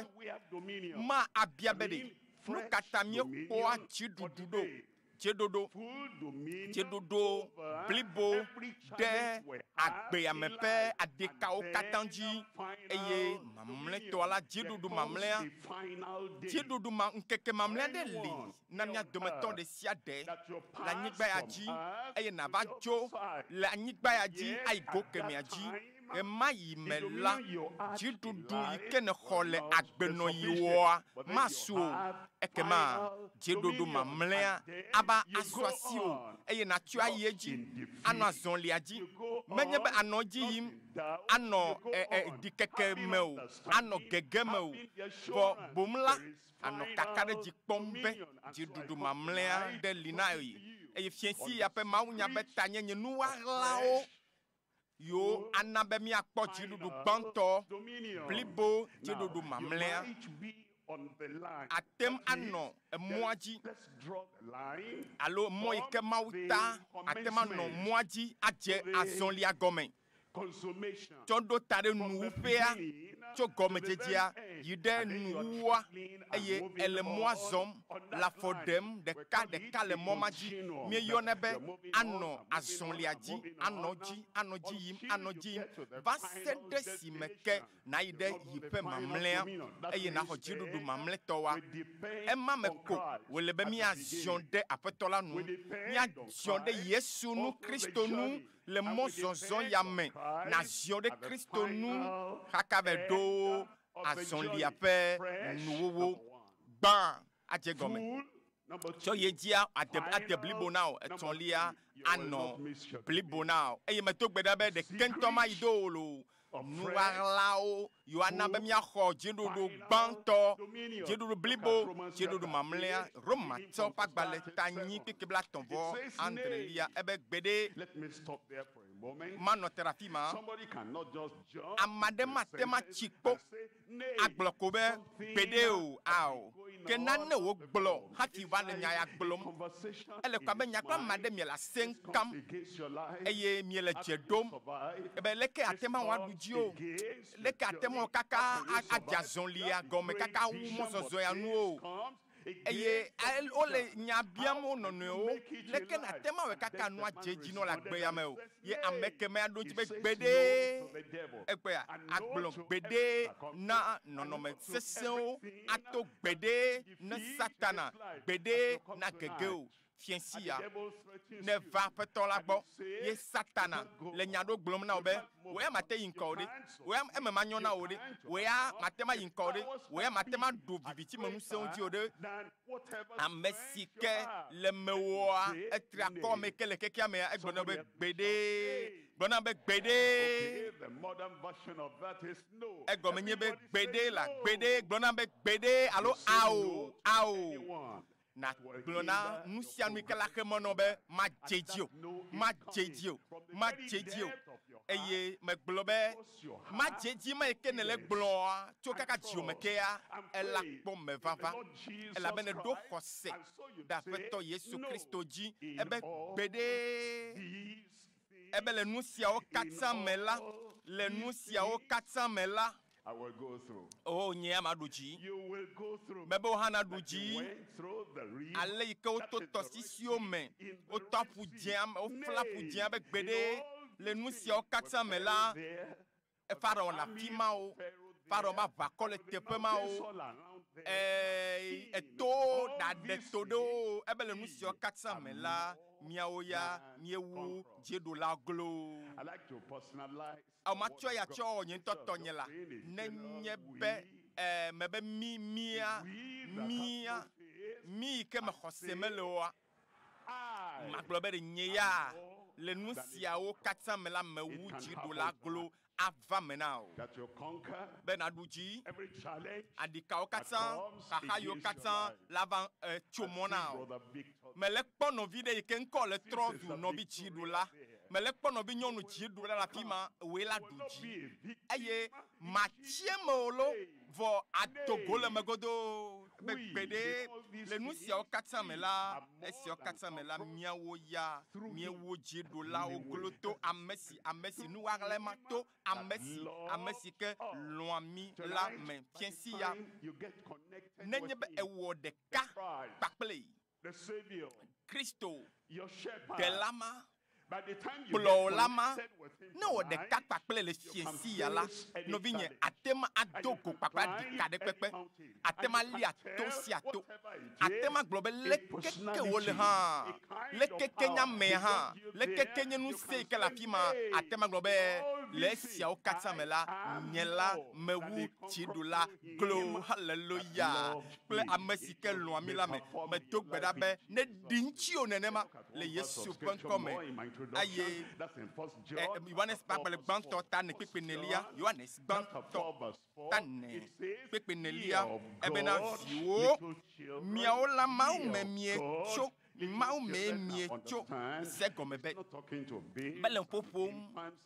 ma abia be ɖe, nu ka ta míekpɔa dziɖuɖu ɖo? Dzeɖoɖo, dzeɖoɖo blibo ɖe agbeame ƒe adekawo katã dzi eye mamlɛtɔa la dziɖuɖu mamlɛa. Dziɖuɖu ma ŋkeke mamlɛa ɖe li na mía dometɔ ɖe sia ɖe le anyigba ya dzi eye nàva dzo le anyigba ya dzi ayi go kemɛa dzi. Ɣemaɣi me la, dziɖuɖu yi ke nèxɔ le agbenɔɣiwoa masu o. Ekema dziɖuɖu mamlɛa ava asu asiwò eye nàtsɔe ayi edzi anɔ azɔlia dzi. Menye be ànɔ edzi yim anɔ e, e, ɖikeke me o, anɔ gege me o, vɔ boŋ la, ànɔ kakaɖedzi kpɔm be dziɖuɖu mamlɛa ɖe li na ye. Eye fiẽsi ya ƒe mawunya be tanyenye nu ɣaɣlawo yiwo ana be míakpɔ dziɖuɖu gbãtɔ blibo, dziɖuɖu mamlɛa. Ate ŋu anɔ emɔa dzi alo mɔ yi ke Mawu ta, ate ŋu anɔ mɔa dzi adze azɔlia gɔme tsɔ ɖo ta ɖe nuwuƒea tso gɔmedzedzea yi ɖe nuwuwua eye ele mɔa zɔm le afɔ ɖem ɖeka ɖeka le mɔ ma dzi. Míeyɔnɛ be anɔ azɔlia dzi, anɔ dzi, anɔ dzi yim, anɔ dzi yim va se ɖe esime ke nàyi ɖe yi ƒe mamlɛa eye nàxɔ dziɖuɖu mamlɛtɔwoa. Ema me ko wòle be míaziɔ ɖe Aƒetɔ la nu, míaziɔ ɖe Yesu nu, Kristo nu le mɔzɔzɔ ya me, nàziɔ ɖe Kristo nu kaka vɛ ɖo azɔlia ƒe nuwuwu gbã adze egɔme. Tsɔ yi edzia ade, ade blibo na wò, etɔ̃lia anɔ blibo na wò. Eye medo gbe ɖa be ɖeke ŋutɔ mayi do o loo. Nu ɣaɣlawo yewoana be míaxɔ dziɖuɖu gbãtɔ, dziɖuɖu blibo, dziɖuɖu mamlɛa. Romatɔwo ƒe agbalẽ ta nyi kpekpe blaetɔ̃ vɔ adrelia. Ebe gbeɖe manɔ te ɖe afi ma. Ame aɖe mate ŋu atsi kpo agblɔ ko be, Gbeɖe o, ao. Ke nane wògblɔ hafi va le nya ya gblɔm. Ele ko abe nya kple ame aɖe miele asem kam eye miele dze ɖom be leke ate ŋu awɔ aɖu dzi o, leke ate ŋu awɔ kaka adze azɔlia gɔme kaka awu mɔzɔzɔ ya nu o. Eye wole nya biam wo nɔnɔewo, leke nàte ŋu awɔe kaka nua dze edzi nɔ le agbe ya me o? Ye ame kemɛ aɖo eŋuti be, Gbeɖe! Egbea, agblɔ gbeɖe na nɔnɔme sesẽwo, ato gbeɖe na Satana, gbeɖe na gege o. Fiẽsi ya, ne va Aƒetɔ la gbɔ, ye Satana le nya ɖewo gblɔm na wò be, Wò ya màte yi ŋkɔ o ɖe, wò ya eme manyɔ na wò o ɖe, wò ya màte ŋu ayi ŋkɔ o ɖe, wò ya màte ŋu aɖu vivitimeŋusẽwo dzi o ɖe. Ame si ke le mewòa, etri akɔ ame ke le xexea mea, egblɔ na wò be, Gbeɖe! Gblɔ nam be, Gbeɖe! Egɔme nye be, Gbeɖe la, gbeɖe! Gblɔ nam be, Gbeɖe alo Ao! Ao! Nàgblɔ na nu sia nu yi ke le axe mɔ na wò be, Madze edzi o, madze edzi o, madze edzi o. Eye megblɔ be, Madze edzi ma yi ke nèle egblɔa tso kaka dziwò me kea, ela kpɔ mevava, elabe nèɖo xɔse ɖe Aƒetɔ Yesu Kristo dzi ebe gbeɖe, ebe le nu siawo katã me la, le nu siawo katã me la, O, nye ya maɖu dzi. Mebe wò hã naɖu dzi. Ale yi ke woto tɔsisiwo me, wotɔ aƒu dzĩa me, wofla aƒu dzĩa be gbeɖe le nu siawo katã me la, Farao le afi mawo. Farao ƒe aʋakɔ le teƒe mawo. Ee, etowo ɖaɖe to ɖe wo. Ebe le nu siawo katã me la, miawo ya miewu dziɖula glo. Ao, matsɔe atsɔ wɔ nye ŋutɔ tɔnye la, nenye be, e, mebe mí, mía, mía, mí yi ke me xɔse mele oa, magblɔ be ɖe nye ya le nu siawo katã me la mewu dziɖula glo ava me na wò, be nàɖu dzi, aɖikawo katã, xaxa yiwo katã lava, e, tso mɔ na wò. Mele kpɔ nɔvi ɖe yi ke ŋkɔ le trɔ zu nɔvi dziɖula. Mele kpɔ nɔvinyɔnu dziɖula le afi ma, wòe la ɖu dzi, eye matsi eme o lo, vɔ ado go le eme godoo. Be gbeɖe, le nu siawo katã me la, esiawo katã me la, míawo ya míewu dziɖulawo glo to ame si, ame si nu ɣaɣlae ma to ame si, ame si ke lɔ̃a mí la me. Fiẽ sia, nenye be èwɔ ɖeka kpakplii. Kristo ɖela ma kplɔwòla ma ne wɔ ɖeka kpakple le fiesi ya la nɔvinye ate ma ado go kpakple aɖika ɖe kpekpe ate ma lia to sia to ate ma gblɔ be lekeke wòle hã lekeke nye amea hã lekeke nye ŋusẽ yi ke le afi ma ate ma gblɔ be le esiawo katã me la nye la mewu dziɖula glo haleluya kple ame si ke lɔ̃a mi la me medo gbe ɖa be ne ɖi ŋutiwò nenema le Yesu ƒe ŋkɔ me. Eye Yohanes ƒe agbalẽ gbãtɔ ta ne kpekpe nelia, Yohanes gbãtɔ ta ne kpekpe nelia, ebena viwo, miawo la Mawu me mietso, Mawu mee mietso, se gɔme be, mele ƒo ƒom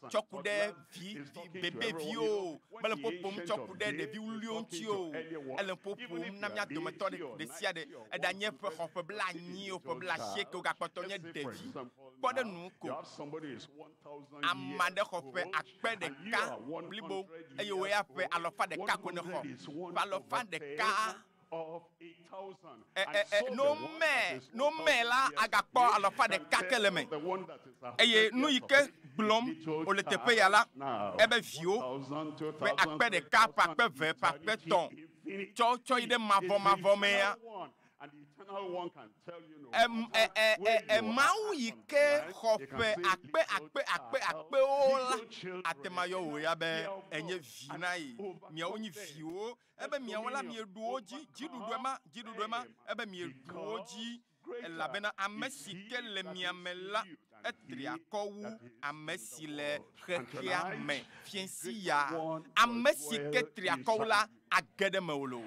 tsɔ ku ɖe vi, vi bebeviwo, mele ƒo ƒom tsɔ ku ɖe ɖevi wuliwo ŋuti o, ele ƒo ƒom na mía dometɔ ɖe sia ɖe, eɖanye ƒe xɔ ƒe blaenyi o, ƒe blaasieke o, gakpɔtɔ nye ɖevi. Kpɔ ɖe nu ko. Ame aɖe xɔ ƒe akpe ɖeka blibo eye wò ya ƒe alafa ɖeka ko nèxɔ. Ƒe alafa ɖeka e, e, e, no mɛ, no mɛ la agakpɔ alafa ɖeka ke le me. Eye nu yi ke gblɔm wòle teƒe ya la, ebe viwo ƒe akpe ɖeka, ƒe akpe eve, ƒe akpe tɔ̃ tsɔ tsɔ yi ɖe mavɔmavɔ mea, em, e, e, e, e, Mawu yi ke xɔ ƒe akpe akpe akpe akpewo la, ate ŋu ayɔ wò ya be enye vi na ye. Miawo nyi viwo. Ebe miawo la mieɖu wo dzi. Dziɖuɖue ma, dziɖuɖue ma. Ebe mieɖu wo dzi elabena ame si ke le mia me la, etri akɔ wu ame si le xexea me. Fiẽsi ya, ame si ke tri akɔ wu la, age ɖe mewò loo.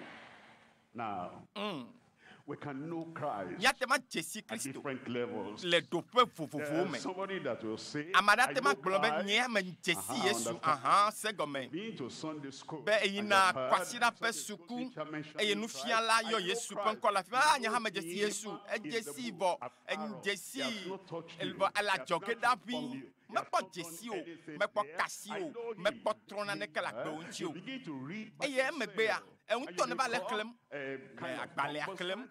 Míate ŋu adze si Kristo le ɖoƒe vovovowo me. Ame aɖe ate ŋu agblɔ be, Nye ya medze si Yesu. Ahã, se egɔme be eyina kwasiɖa ƒe suku eye nufiala yɔ Yesu ƒe ŋkɔ le afi ma. Ah, nye hã medze si Yesu. Edze sii vɔ. Edze sii vɔ ele adzɔge ɖa ʋĩi. Mekpɔ dzesi o, mekpɔ kasi o, mekpɔ trɔ naneke le agbewo ŋuti o. Eye emegbea, eŋutɔ neva le xlẽm, le agbalẽa xlẽm,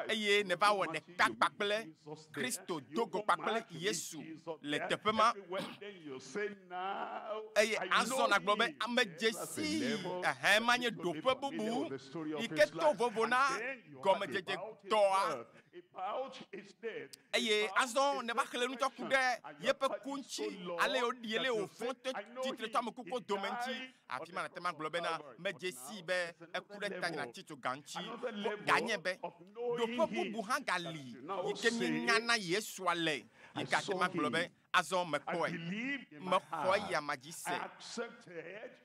eye neva wɔ ɖeka kpakple Kristo do go kpakple Yesu le teƒe ma. Eye azɔ nàgblɔ be, Ame dzesi, ɛhɛ, manye ɖoƒe bubu yi ke to vovo na gɔmedzedze tɔa. Eye azɔ neva xlẽ nu tsɔ ku ɖe yeƒe ku ŋuti, ale woɖi ale wòfɔ te tsitre tso ame kukuwo dome ŋuti. Afi ma nàte ŋu agblɔ bena, Medze sii be eku ɖe tanye le atitsoga ŋuti. Vɔ ganye be, ɖoƒe bubu hã gali yi ke míenya na Yesua le, yi ke ate ŋu agblɔ be, Azɔ mekpɔe. Mexɔ eyama dzi se.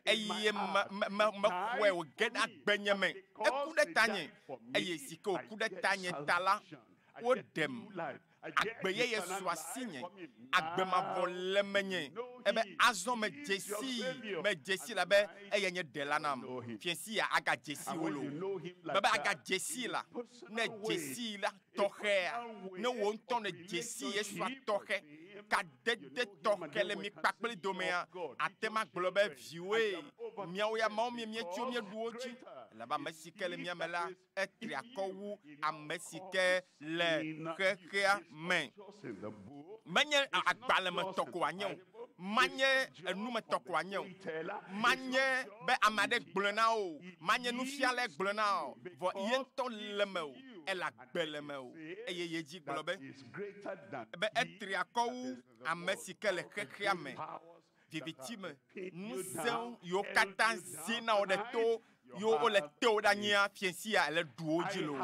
Eye me, me, me, mexɔe wòge ɖe agbenye me. Eku ɖe tanye. Eye si ke wòku ɖe tanye ta la, woɖem. Agbe yeye su asinye. Agbe mavɔ le menye. Ebe azɔ medze sii, medze sii la be eyae nye ɖela nam. Fiẽsi ya agadze sii wo loo. Mebe agadze sii la, ne edze sii la, tɔxɛa, ne wò ŋutɔ nèdze si Yesua tɔxɛ, kadede tɔxɛ le mi kpakple domea, àte ŋu agblɔ be, Viwòe, míawo ya Mawu mie míetso míeɖu wo dzi, elabe ame si ke le mía me la, etri akɔ wu ame si ke le xexea me. Menye agbalẽ me tɔ ko wòanye o, manye enu me tɔ ko wòanye o, manye be ame aɖe gblɔe na wò o, manye nufialae gblɔe na wò o, vɔ ye ŋutɔ le eme o, ele agbe le eme o. Eye yi edzi gblɔ be, be etri akɔ wu ame si ke le xexea me. Viviti me ŋusẽwo yiwo katã zina wò ɖe to yiwo wole tewò ɖe anyia, fiẽsia ele ɖu wo dzi loo.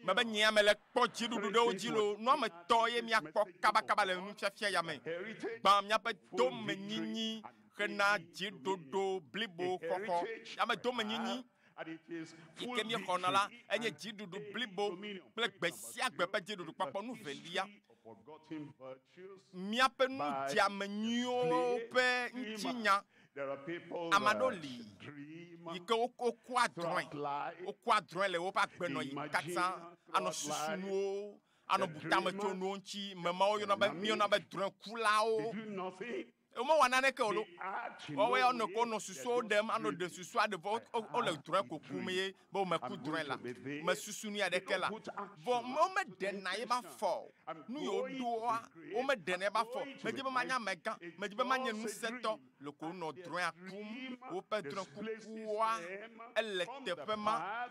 Mebe nyea mele kpɔ dziɖuɖu ɖe wo dzi loo. Nu ame etɔ̃ ye míakpɔ kabakaba le nufiafia ya me. Gbã, míaƒe domenyinyi hena dziɖuɖu blibo xɔxɔ. Ame domenyinyi yi ke míexɔna la enye dziɖuɖu blibo kple gbe sia gbe ƒe dziɖuɖu kpɔkpɔ. Nu velia, míaƒe nudzeame nyuiwo ƒe ŋutinya. Ame aɖewo li yi ke wokua drɔ̃e, wokua drɔ̃e le woƒe agbenɔɣi katã, anɔ susu nuwo, anɔ bu tame tso nuwo ŋuti. Ame mawo yɔna be, míeyɔna be drɔ̃ekulawo. Womewɔ naneke o lo. Woawoe ya wonɔ ko wonɔ susuwo ɖem anɔ ɖe susua ɖe vɔ wole drɔ̃e ko kum ye be womeku drɔ̃e la. Mesusu nu ya ɖeke la. Vɔ womeɖena ye be afɔ o. Nu yi woɖoa, womeɖena ye be afɔ o. Medi be manye amegã, medi be manye ŋusẽtɔ. Loko wonɔ drɔ̃ea kum, woƒe drɔ̃e kukua ele teƒe ma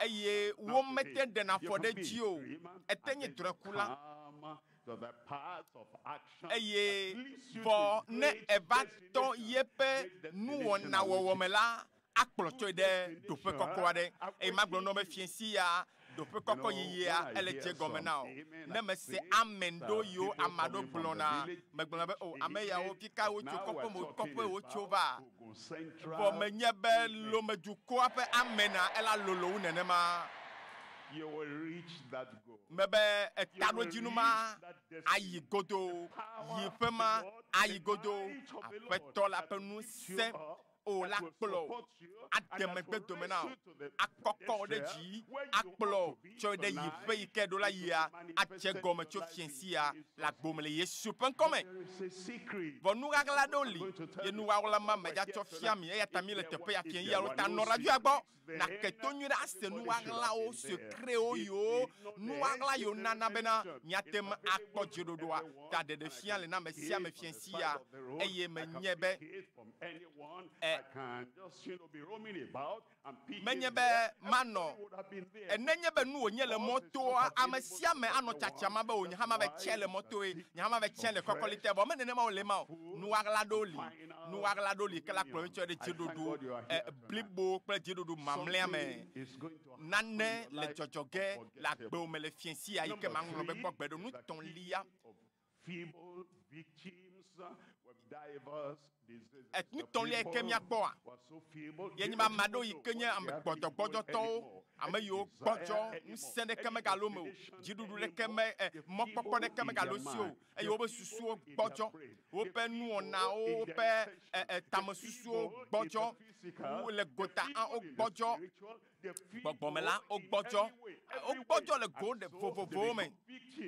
eye womete ɖena afɔ ɖe edzi o. Ete nye drɔ̃ekula. Eye vɔ ne eva tɔ yeƒe nuwɔna wɔwɔ me la, akplɔ tsɔe ɖe ɖoƒe kɔkɔ aɖe. Eye magblɔ na wò be fiẽsi ya, ɖoƒe kɔkɔ yiyia, ele dze gɔme na wò. Ne mese amen ɖo yiwo ame aɖewo gblɔna, megblɔna be, O, ame yawo, fika wotso, kɔƒe me kɔƒe wotso va? Vɔ menye be Lome-dukɔa ƒe amena ela lolo wu nenema. Mebe etaɖodzinu ma ayi godoo, yi ƒe ma ayi godoo. Aƒetɔ la ƒe ŋusẽ o la kplɔ wò, ade megbe dome na wò, akɔkɔ wò ɖe dzi, akplɔ wò tsɔe ɖe yi ƒe yi ke ɖo la yia, adze gɔme tso fiẽsi ya le agbo me le Yesu ƒe ŋkɔ me. Vɔ nu ɣaɣla aɖewo li, ye nu ɣaɣla ma medzatsɔ fia mi, eya ta mi le teƒe ya fiẽ ɣi alo ta nɔ radioa gbɔ. Nake to nyuie ɖe ase nu ɣaɣlawo, sekrewo yiwo nu ɣaɣla yiwo nana bena miate ŋu akpɔ dzeɖoɖoa ta ɖeɖe fia le na ame sia ame fiẽ sia eye menye be e Menye be manɔ Nenye be nu wònye le mɔtoa, ame sia ame anɔ tsatsam abe o, nye hã mave tsɛ le mɔtoe, nye hã mave tsɛ le kɔkɔli te. Vɔ me nenema wòle ema o. Nu ɣaɣla aɖewo li, nu ɣaɣla aɖewo li ke la kplɔ mí tsɔe ɖe dziɖuɖu e, blibo kple dziɖuɖu mamlɛa me. Nane le dzɔdzɔ ge le agbewò me le fiẽ sia yi ke maŋlɔ be kpɔ gbeɖe o. Nu tɔ̃lia. Nutɔ̃lia yi ke míakpɔa, ye nye be ame aɖewo yi ke nye ame gbɔdzɔgbɔdzɔtɔwo, ame yiwo gbɔdzɔ, ŋusẽ ɖeke megale wo me o, dziɖuɖu ɖeke me, e, mɔkpɔkpɔ ɖeke megale wo si o, eye woƒe susuwo gbɔdzɔ, woƒe nuwɔnawo, woƒe e, e, tamesusuwo gbɔdzɔ, le gota hã wogbɔdzɔ, Gbɔgbɔ me la, wogbɔdzɔ. Wogbɔdzɔ le go ɖe vovovowo me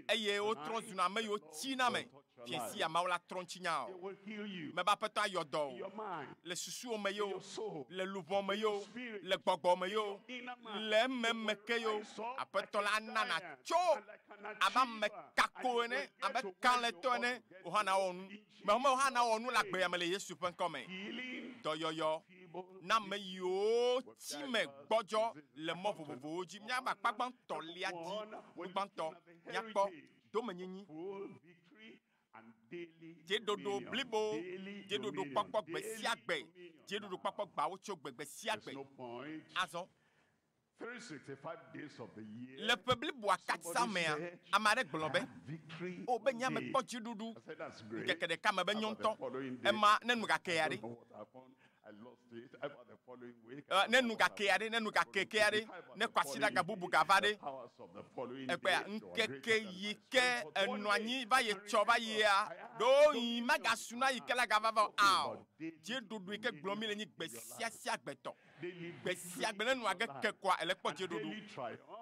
eye wotrɔ zuna ame yiwo tsina me. Fiẽ sia Mawu la trɔ ŋutinya o. Mebe Aƒetɔ ayɔ dɔ o. Le susuwo me ye o, le luʋɔ me ye o, le gbɔgbɔ me ye o, le ememe ke ye o, Aƒetɔ la ana nàtso abe ame kako ene, abe kalẽtɔ ene, wò hã nawɔ nu. Mehome wò hã nawɔ nu le agbea me le Yesu ƒe ŋkɔ me. Dɔyɔyɔ na ame yiwo tsi me gbɔdzɔ le mɔ vovovowo dzi. Míava akpa gbãtɔ lia dzi. Nu gbãtɔ, míakpɔ domenyinyi, dziɖuɖu blibo, dziɖuɖu kpɔkpɔ gbe sia gbe, dziɖuɖu kpɔkpɔ gbawo tso gbe gbe sia gbe. Azɔ, le ƒe bliboa katã mea, ame aɖe gblɔ be, O, be nye ame kpɔ dziɖuɖu ŋkeke ɖeka me be nyɔ ŋutɔ. Ema ne nu gake ya ɖe. Ne nu gake ya ɖe, ne nu gake ke ya ɖe, ne kwasiɖaga bubu gava ɖe. Egbea ŋkeke yi ke enɔ anyi va yi tsɔ va yia, ɖewohĩ magasu na yi ke la gava va o. Ao, dziɖuɖu yi ke gblɔm mi le nyi gbe sia sia gbe tɔ. Gbe sia gbe ne nua ge ke koa, ele kpɔ dziɖuɖu.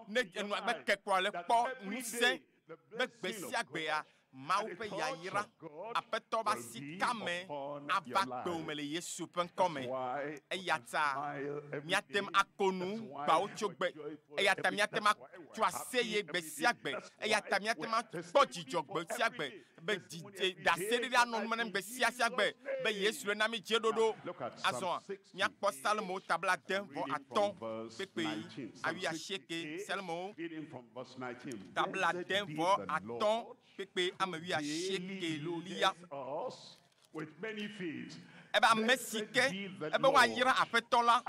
Ne enua gbe ke koa, ele kpɔ ŋusẽ be gbe sia gbea, Mawu ƒe yayra, Aƒetɔ ƒe asikame ava kpewò me le Yesu ƒe ŋkɔ me. Eya ta míate ŋu ako nu gbawo tso gbe. Eya ta míate ŋu atso aseye gbe sia gbe. Eya ta míate ŋu akpɔ dzidzɔ gbe sia gbe be ɖaseɖiɖi anɔ nu me na mí gbe sia sia gbe be Yesu le na mí dzeɖoɖo. Azɔa, míakpɔ Psalmo ta 65 kpekpe 80. Psalmo ta 65 kpekpe ame 80 lia. Ebe ame si ke ebe woayra Aƒetɔ la,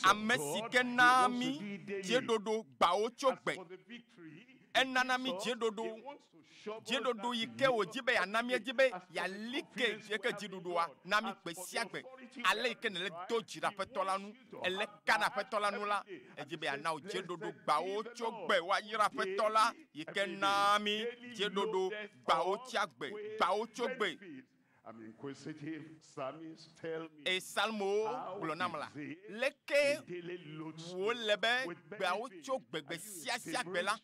ame si ke naa mí dzeɖoɖo gbawo tso gbe. Enana mí dzeɖoɖo, dzeɖoɖo yi ke wòdi be yeana mí, edi be yeali ke yeke dziɖuɖua na mí gbe sia gbe. Ale yi ke nèle do dzi ɖe Aƒetɔ la ŋu, èle ka ɖe Aƒetɔ la ŋu la, edi be yeana wò dzeɖoɖo gbawo tso gbe. Woayra Aƒetɔ la yi ke naa mí dzeɖoɖo gbawo tsia gbe, gbawo tso gbe. Eye Psalmowo gblɔ nam la, leke wòle be gbeawo tso gbe gbe sia sia gbe la,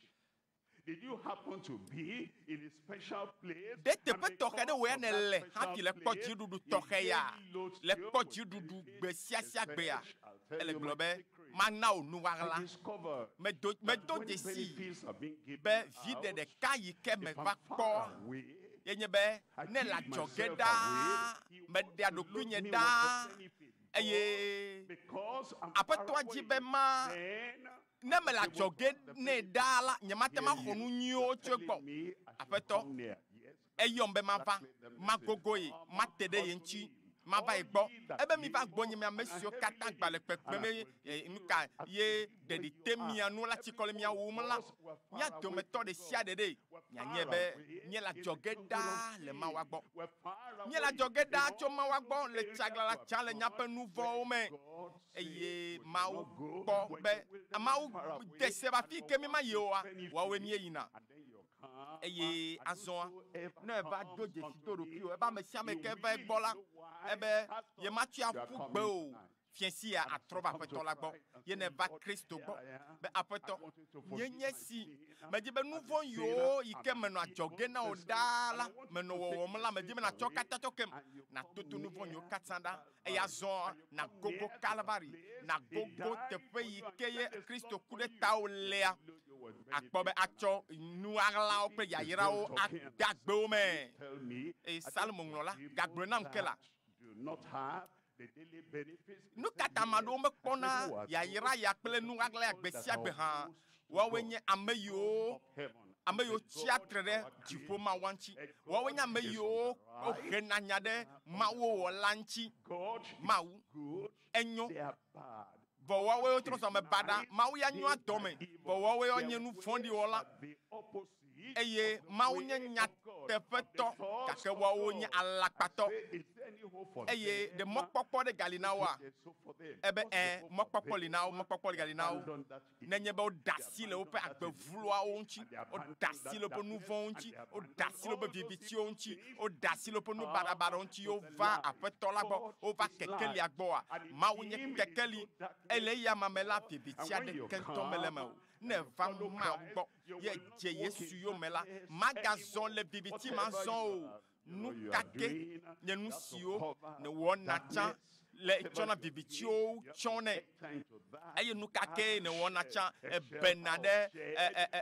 Ɖe teƒe tɔxɛ ɖe wò ya nèle hafi le kpɔ dziɖuɖu tɔxɛ ya, le kpɔ dziɖuɖu gbe sia sia gbea? Ele gblɔ be, Mana wò nu ɣaɣla. Medo, medo dzesii be viɖe ɖeka yi ke meva kpɔ ye nye be ne le adzɔge ɖaa, meɖea ɖokuinye ɖaa eye Aƒetɔa di be ma, ne mele adzɔge nɛ ɖaa la, nyemate ŋu axɔ nu nyuiwo tso egbɔ o. Aƒetɔ, eyɔm be mava, magogo ye, mate ɖe ye ŋuti, mava ye gbɔ. Ebe miva gbɔnye mi ame siwo katã gba le kpekpem eye nu ka ye ɖeɖi te mia nu le atsikɔ le mia wum la, mía dometɔ ɖe sia ɖe ɖe mianye be míele adzɔge ɖaa le Mawua gbɔ. Míele adzɔge ɖaa tso Mawua gbɔ le tsaglãla tsã le míaƒe nu vɔ̃wo me. Eye Mawu kpɔ be Mawu de se be afi yi ke mímayi oa, woawoe míeyina. Eye azɔa, ne eva do dzesi do ɖokuiwò, ebe ame sia ame ke va egbɔ la, ebe yematsɔe aƒu gbe o, fiẽ sia atrɔ va Aƒetɔ la gbɔ, ye neva Kristo gbɔ, be, Aƒetɔ, nye nye si, medi be nu vɔ̃ yiwo yi ke menɔ adzɔge na wò ɖaa la, menɔ wɔwɔm la, medi be nàtsɔ wo katã tsɔ kem, nàtoto nu vɔ̃ yiwo katã ɖa, eye azɔ nàgogo Kalvari, nàgogo teƒe yi ke ye Kristo ku ɖe tawò lea, àkpɔ be atsɔ nu ɣaɣlawo kple yayrawo ade agbewo me. Eye Salomo ŋlɔ la, gagblɔe nam ke la, Nu ka ta ame aɖewo mekpɔna yayra ya kple nu ɣaɣla ya gbe sia gbe hã? Woawoe nye ame yiwo ame yiwo tsia tre ɖe dziƒo Mawua ŋuti. Woawoe nye ame yiwo wohena nya ɖe Mawu Wɔla ŋuti. Mawu, enyo, vɔ woawoe wotrɔ zu ame baɖa. Mawu ya nyoa dɔme, vɔ woawoe wonye nu vɔ̃ɖi wɔla. Eye Mawu nye nyateƒetɔ, gake woawo nye alakpatɔ. Eye ɖe mɔkpɔkpɔ ɖe gali na woa? Ebe, Ẽ, mɔkpɔkpɔ li na wo, mɔkpɔkpɔ gali na wo, nenye be woɖe asi le woƒe agbe vloawo ŋuti, woɖe asi le woƒe nu vɔ̃wo ŋuti, woɖe asi le woƒe vivitiwo ŋuti, woɖe asi le woƒe nu baɖabaɖawo ŋuti, ye wova Aƒetɔ la gbɔ, wova kekelia gbɔa? Mawu nye kekeli, eye le eyama me la, viviti aɖeke ŋutɔ mele eme o. Ne èva Mawu gbɔ ye dze Yesu yome la, màgazɔ le viviti me azɔ o. Nu ka ke nye nu siwo nèwɔna tsã le tsɔna vivitiwo tsɔnɛ, eye nu ka kee nèwɔna tsã ebena ɖe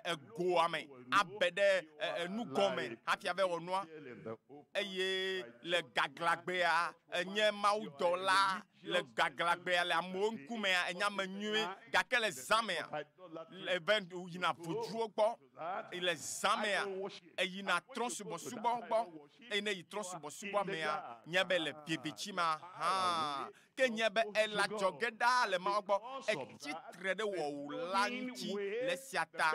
egoa me, abe ɖe nugɔme hafi ava wɔ nua. Eye le gaglagbea, ènye mawudɔla Le gaglagbea le amewo ŋkumea, enye ame nyui, gake le zã mea, eve yina vodzuwo gbɔ. Le zã mea, eyina trɔ̃subɔsubɔ gbɔ. Eye ne eyi trɔ̃subɔsubɔa mea, nye be le viviti ma hã. Ke nye be ele adzɔge ɖaa le Mawu gbɔ. Etsi tre ɖe Wɔwòla ŋuti. Le esia ta,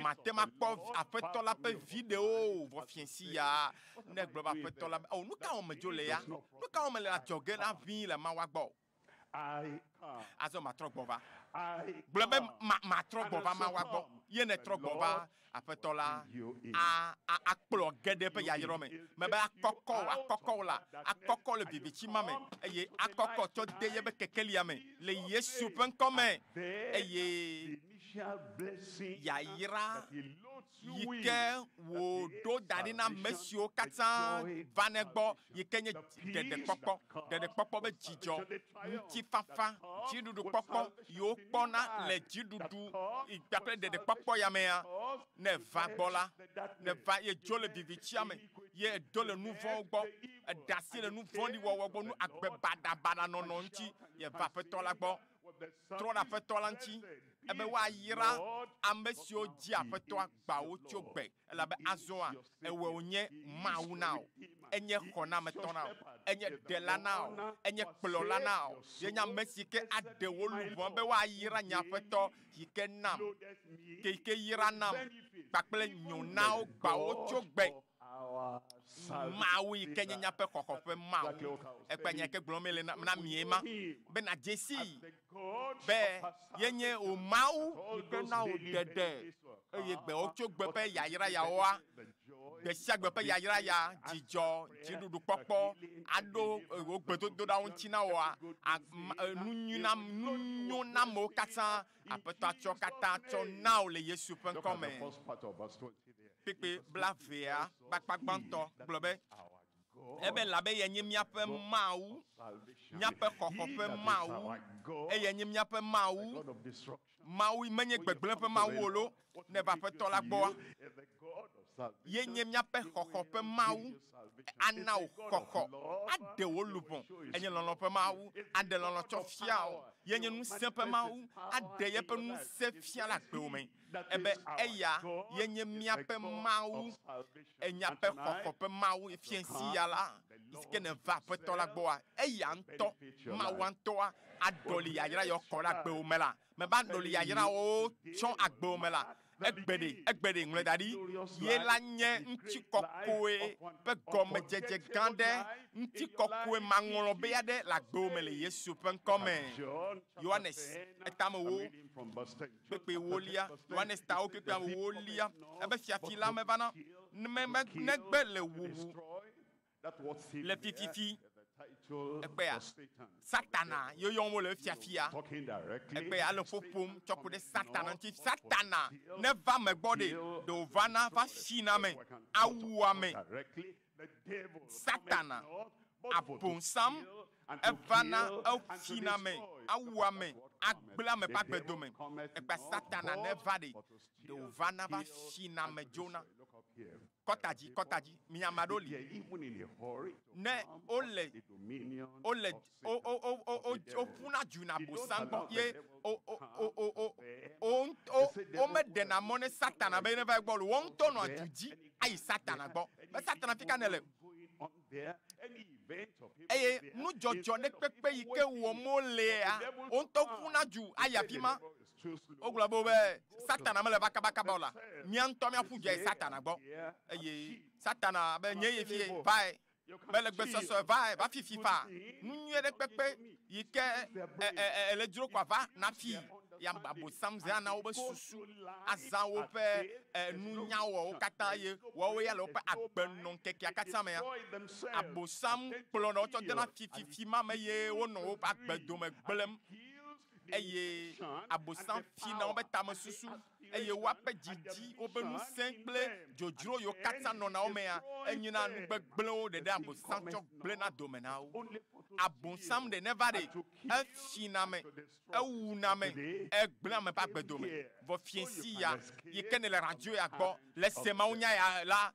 mate ŋu akpɔ Aƒetɔ la ƒe viɖewo o. Vɔ fiẽsi ya, Ne egblɔ be Aƒetɔ la be, O, nu ka wɔm medzo le ya? Nu ka wɔm mele le adzɔge la ʋĩi le Mawua gbɔ? Azɔ matrɔ gbɔ va. Gblɔ be, Ma, matrɔ gbɔ va Mawua gbɔ. Ye nètrɔ gbɔ va, Aƒetɔ la a, a, akplɔ ge ɖe eƒe yayra me. Mebe akɔkɔ wò, akɔkɔ wò la, akɔkɔ wò le viviti ma me, eye akɔkɔ tsɔ de yeƒe kekelia me, le Yesu ƒe ŋkɔ me. Eye yayra yi ke wòɖo da ɖi na ame siwo katã vanɛ gbɔ, yi ke nye ɖeɖekpɔkpɔ, ɖeɖekpɔkpɔ be dzidzɔ, ŋutifafa, dziɖuɖukpɔkpɔ yi wokpɔna le dziɖuɖu kpakple ɖeɖekpɔkpɔ ya mea, ne eva gbɔ la, ne eva ye dzo le vivitia me, ye edo le nu vɔ̃wo gbɔ, eɖe asi le nu vɔ̃ɖi wɔwɔ gbɔ, nu agbe baɖabaɖa nɔnɔ ŋuti, ye va Aƒetɔ la gbɔ. Trɔ ɖe Aƒetɔ la ŋuti, ebe woayra ame siwo dzi Aƒetɔa gbã wo tso gbe, elabe azɔa, ewɔe wònye Mawu na wò, enye xɔnametɔ na wò, enye ɖela na wò, enye kplɔla na wò, ye nye ame si ke aɖe wò luʋɔ be woayra nye Aƒetɔ yi ke nam, ke yi ke yra nam kpakple nyonawo gbã wo tso gbe. Mawu yi ke nye míaƒe xɔxɔ ƒe Mawu. Ekpe nya yi ke gblɔm mele na mie ma, be nàdze sii be yenye wò Mawu yi ke na wò ɖeɖe eye gbewo tso gbe ƒe yayra yawoa. Gbe sia gbe ƒe yayra ya, dzidzɔ, dziɖuɖukpɔkpɔ aɖo wò gbedodoɖawo ŋuti na wòa, nu nyui na, nu nyo na amewo katã. Aƒetɔ atsɔ katã tsɔ na wò le Yesu ƒe Look at ŋkɔ the me. first part of verse 20 there. Kpekpe blaevea ƒe akpa gbãtɔ gblɔ be, God ebe labe ye nye míaƒe Mawu, salvation. míaƒe xɔxɔ He ƒe that is Mawu, our God, eye nye míaƒe Mawu. God of destruction. Mawu menye gbegblẽ ƒe Mawu o lo, ne va Aƒetɔ la gbɔa. Is the God of salvation. Ye nye míaƒe xɔxɔ ƒe Mawu, ana wò xɔxɔ, aɖe wò luʋɔ. Enye lɔlɔ̃ ƒe Mawu, aɖe lɔlɔ̃ tsɔ fia wò. Ye nye ŋusẽ ƒe Mawu, aɖe yeƒe ŋusẽ fia le agbewò me. Ebe eya ye nye míaƒe Mawu, enyaƒe xɔxɔ ƒe Mawu, fiẽsi ya la, si ke neva Aƒetɔ la gbɔa, eya ŋutɔ, Mawua ŋutɔa, aɖɔli yayra yɔ kɔ ɖe agbewò me la. Meva ɖɔli yayrawo tsɔ agbewò me la. Egbe ɖe, egbe ɖe, ŋlɔe da ɖi. Ye la nye ŋutikɔkɔe ƒe gɔmedzedze gã ɖe, ŋutikɔkɔe maŋlɔbe aɖe le agbewò me le Yesu ƒe ŋkɔ me. Yohanes, etame wo, kpekpe wolia, Yohanes tawo kpekpe wolia, ebe fiafi la mevana, ne me, negbe le wuwu, That what's him le there fififi. is the title Ekpea, for Satan. Satana yoyɔm wole fiafia. Talking directly. Ekpea le ƒoƒom tsɔ ku ɖe Satana ŋuti. Satana ne va me gbɔ ɖe, ɖe wòvana va sina me, awu ame. Directly, the devil Satana, abosam, evana efina me, awu ame, agblẽ ame ƒe agbe dome. Ekpea Satana ne va ɖe, ɖe wòvana va sina me dzona. Kɔta dzi, kɔta dzi, mi ame aɖewo li. Even in a hurry to Ne wole, the dominion wole, of wo, wo, wo, wo, wo, woƒuna du na abosam gbɔ ye wo, wo, wo, wo, wo, wo, wo, womeɖena mɔ ne Satana be neva egbɔ o. Woawo ŋutɔ nɔa du dzi ayi Satana gbɔ. Be Satana fi ka nele? on there, any event of him Eye nudzɔdzɔ ɖe kpekpe yi ke wɔm wolea, wo ŋutɔ ƒuna du ayi afi ma. Wogblɔ be wo be Satana mele va kabakaba o la, mía ŋutɔ míaƒu du ayi Satana gbɔ. Eye Satana be nye ye fie, vae. Mele gbesɔsɔ vae, va fifi faa. Nu nyuie ɖe kpekpe yi ke e, e, e, ele dzro kɔa va nafi. Ya abosam zã na woƒe susu, azã woƒe e, nunyawɔwo katã eye woawo ya le woƒe agbenɔŋkekea katã mea. Abosam kplɔna wo tsɔ dena fififi ma me eye wonɔ woƒe agbe dome gblẽm. Eye abosam fina woƒe tamesusu eye woaƒe dzidzi, woƒe ŋusẽ kple dzodzro yiwo katã nɔna wo mea, enyena nu gbegblẽwo ɖeɖe abosam tsɔ gblẽna dome na wo. Abosam ɖe neva ɖe, efina ame, ewuna ame, egblẽ ame ƒe agbe dome. Vɔ fiẽsi ya yi ke nele radio ya gbɔ le se Mawu nya ya la,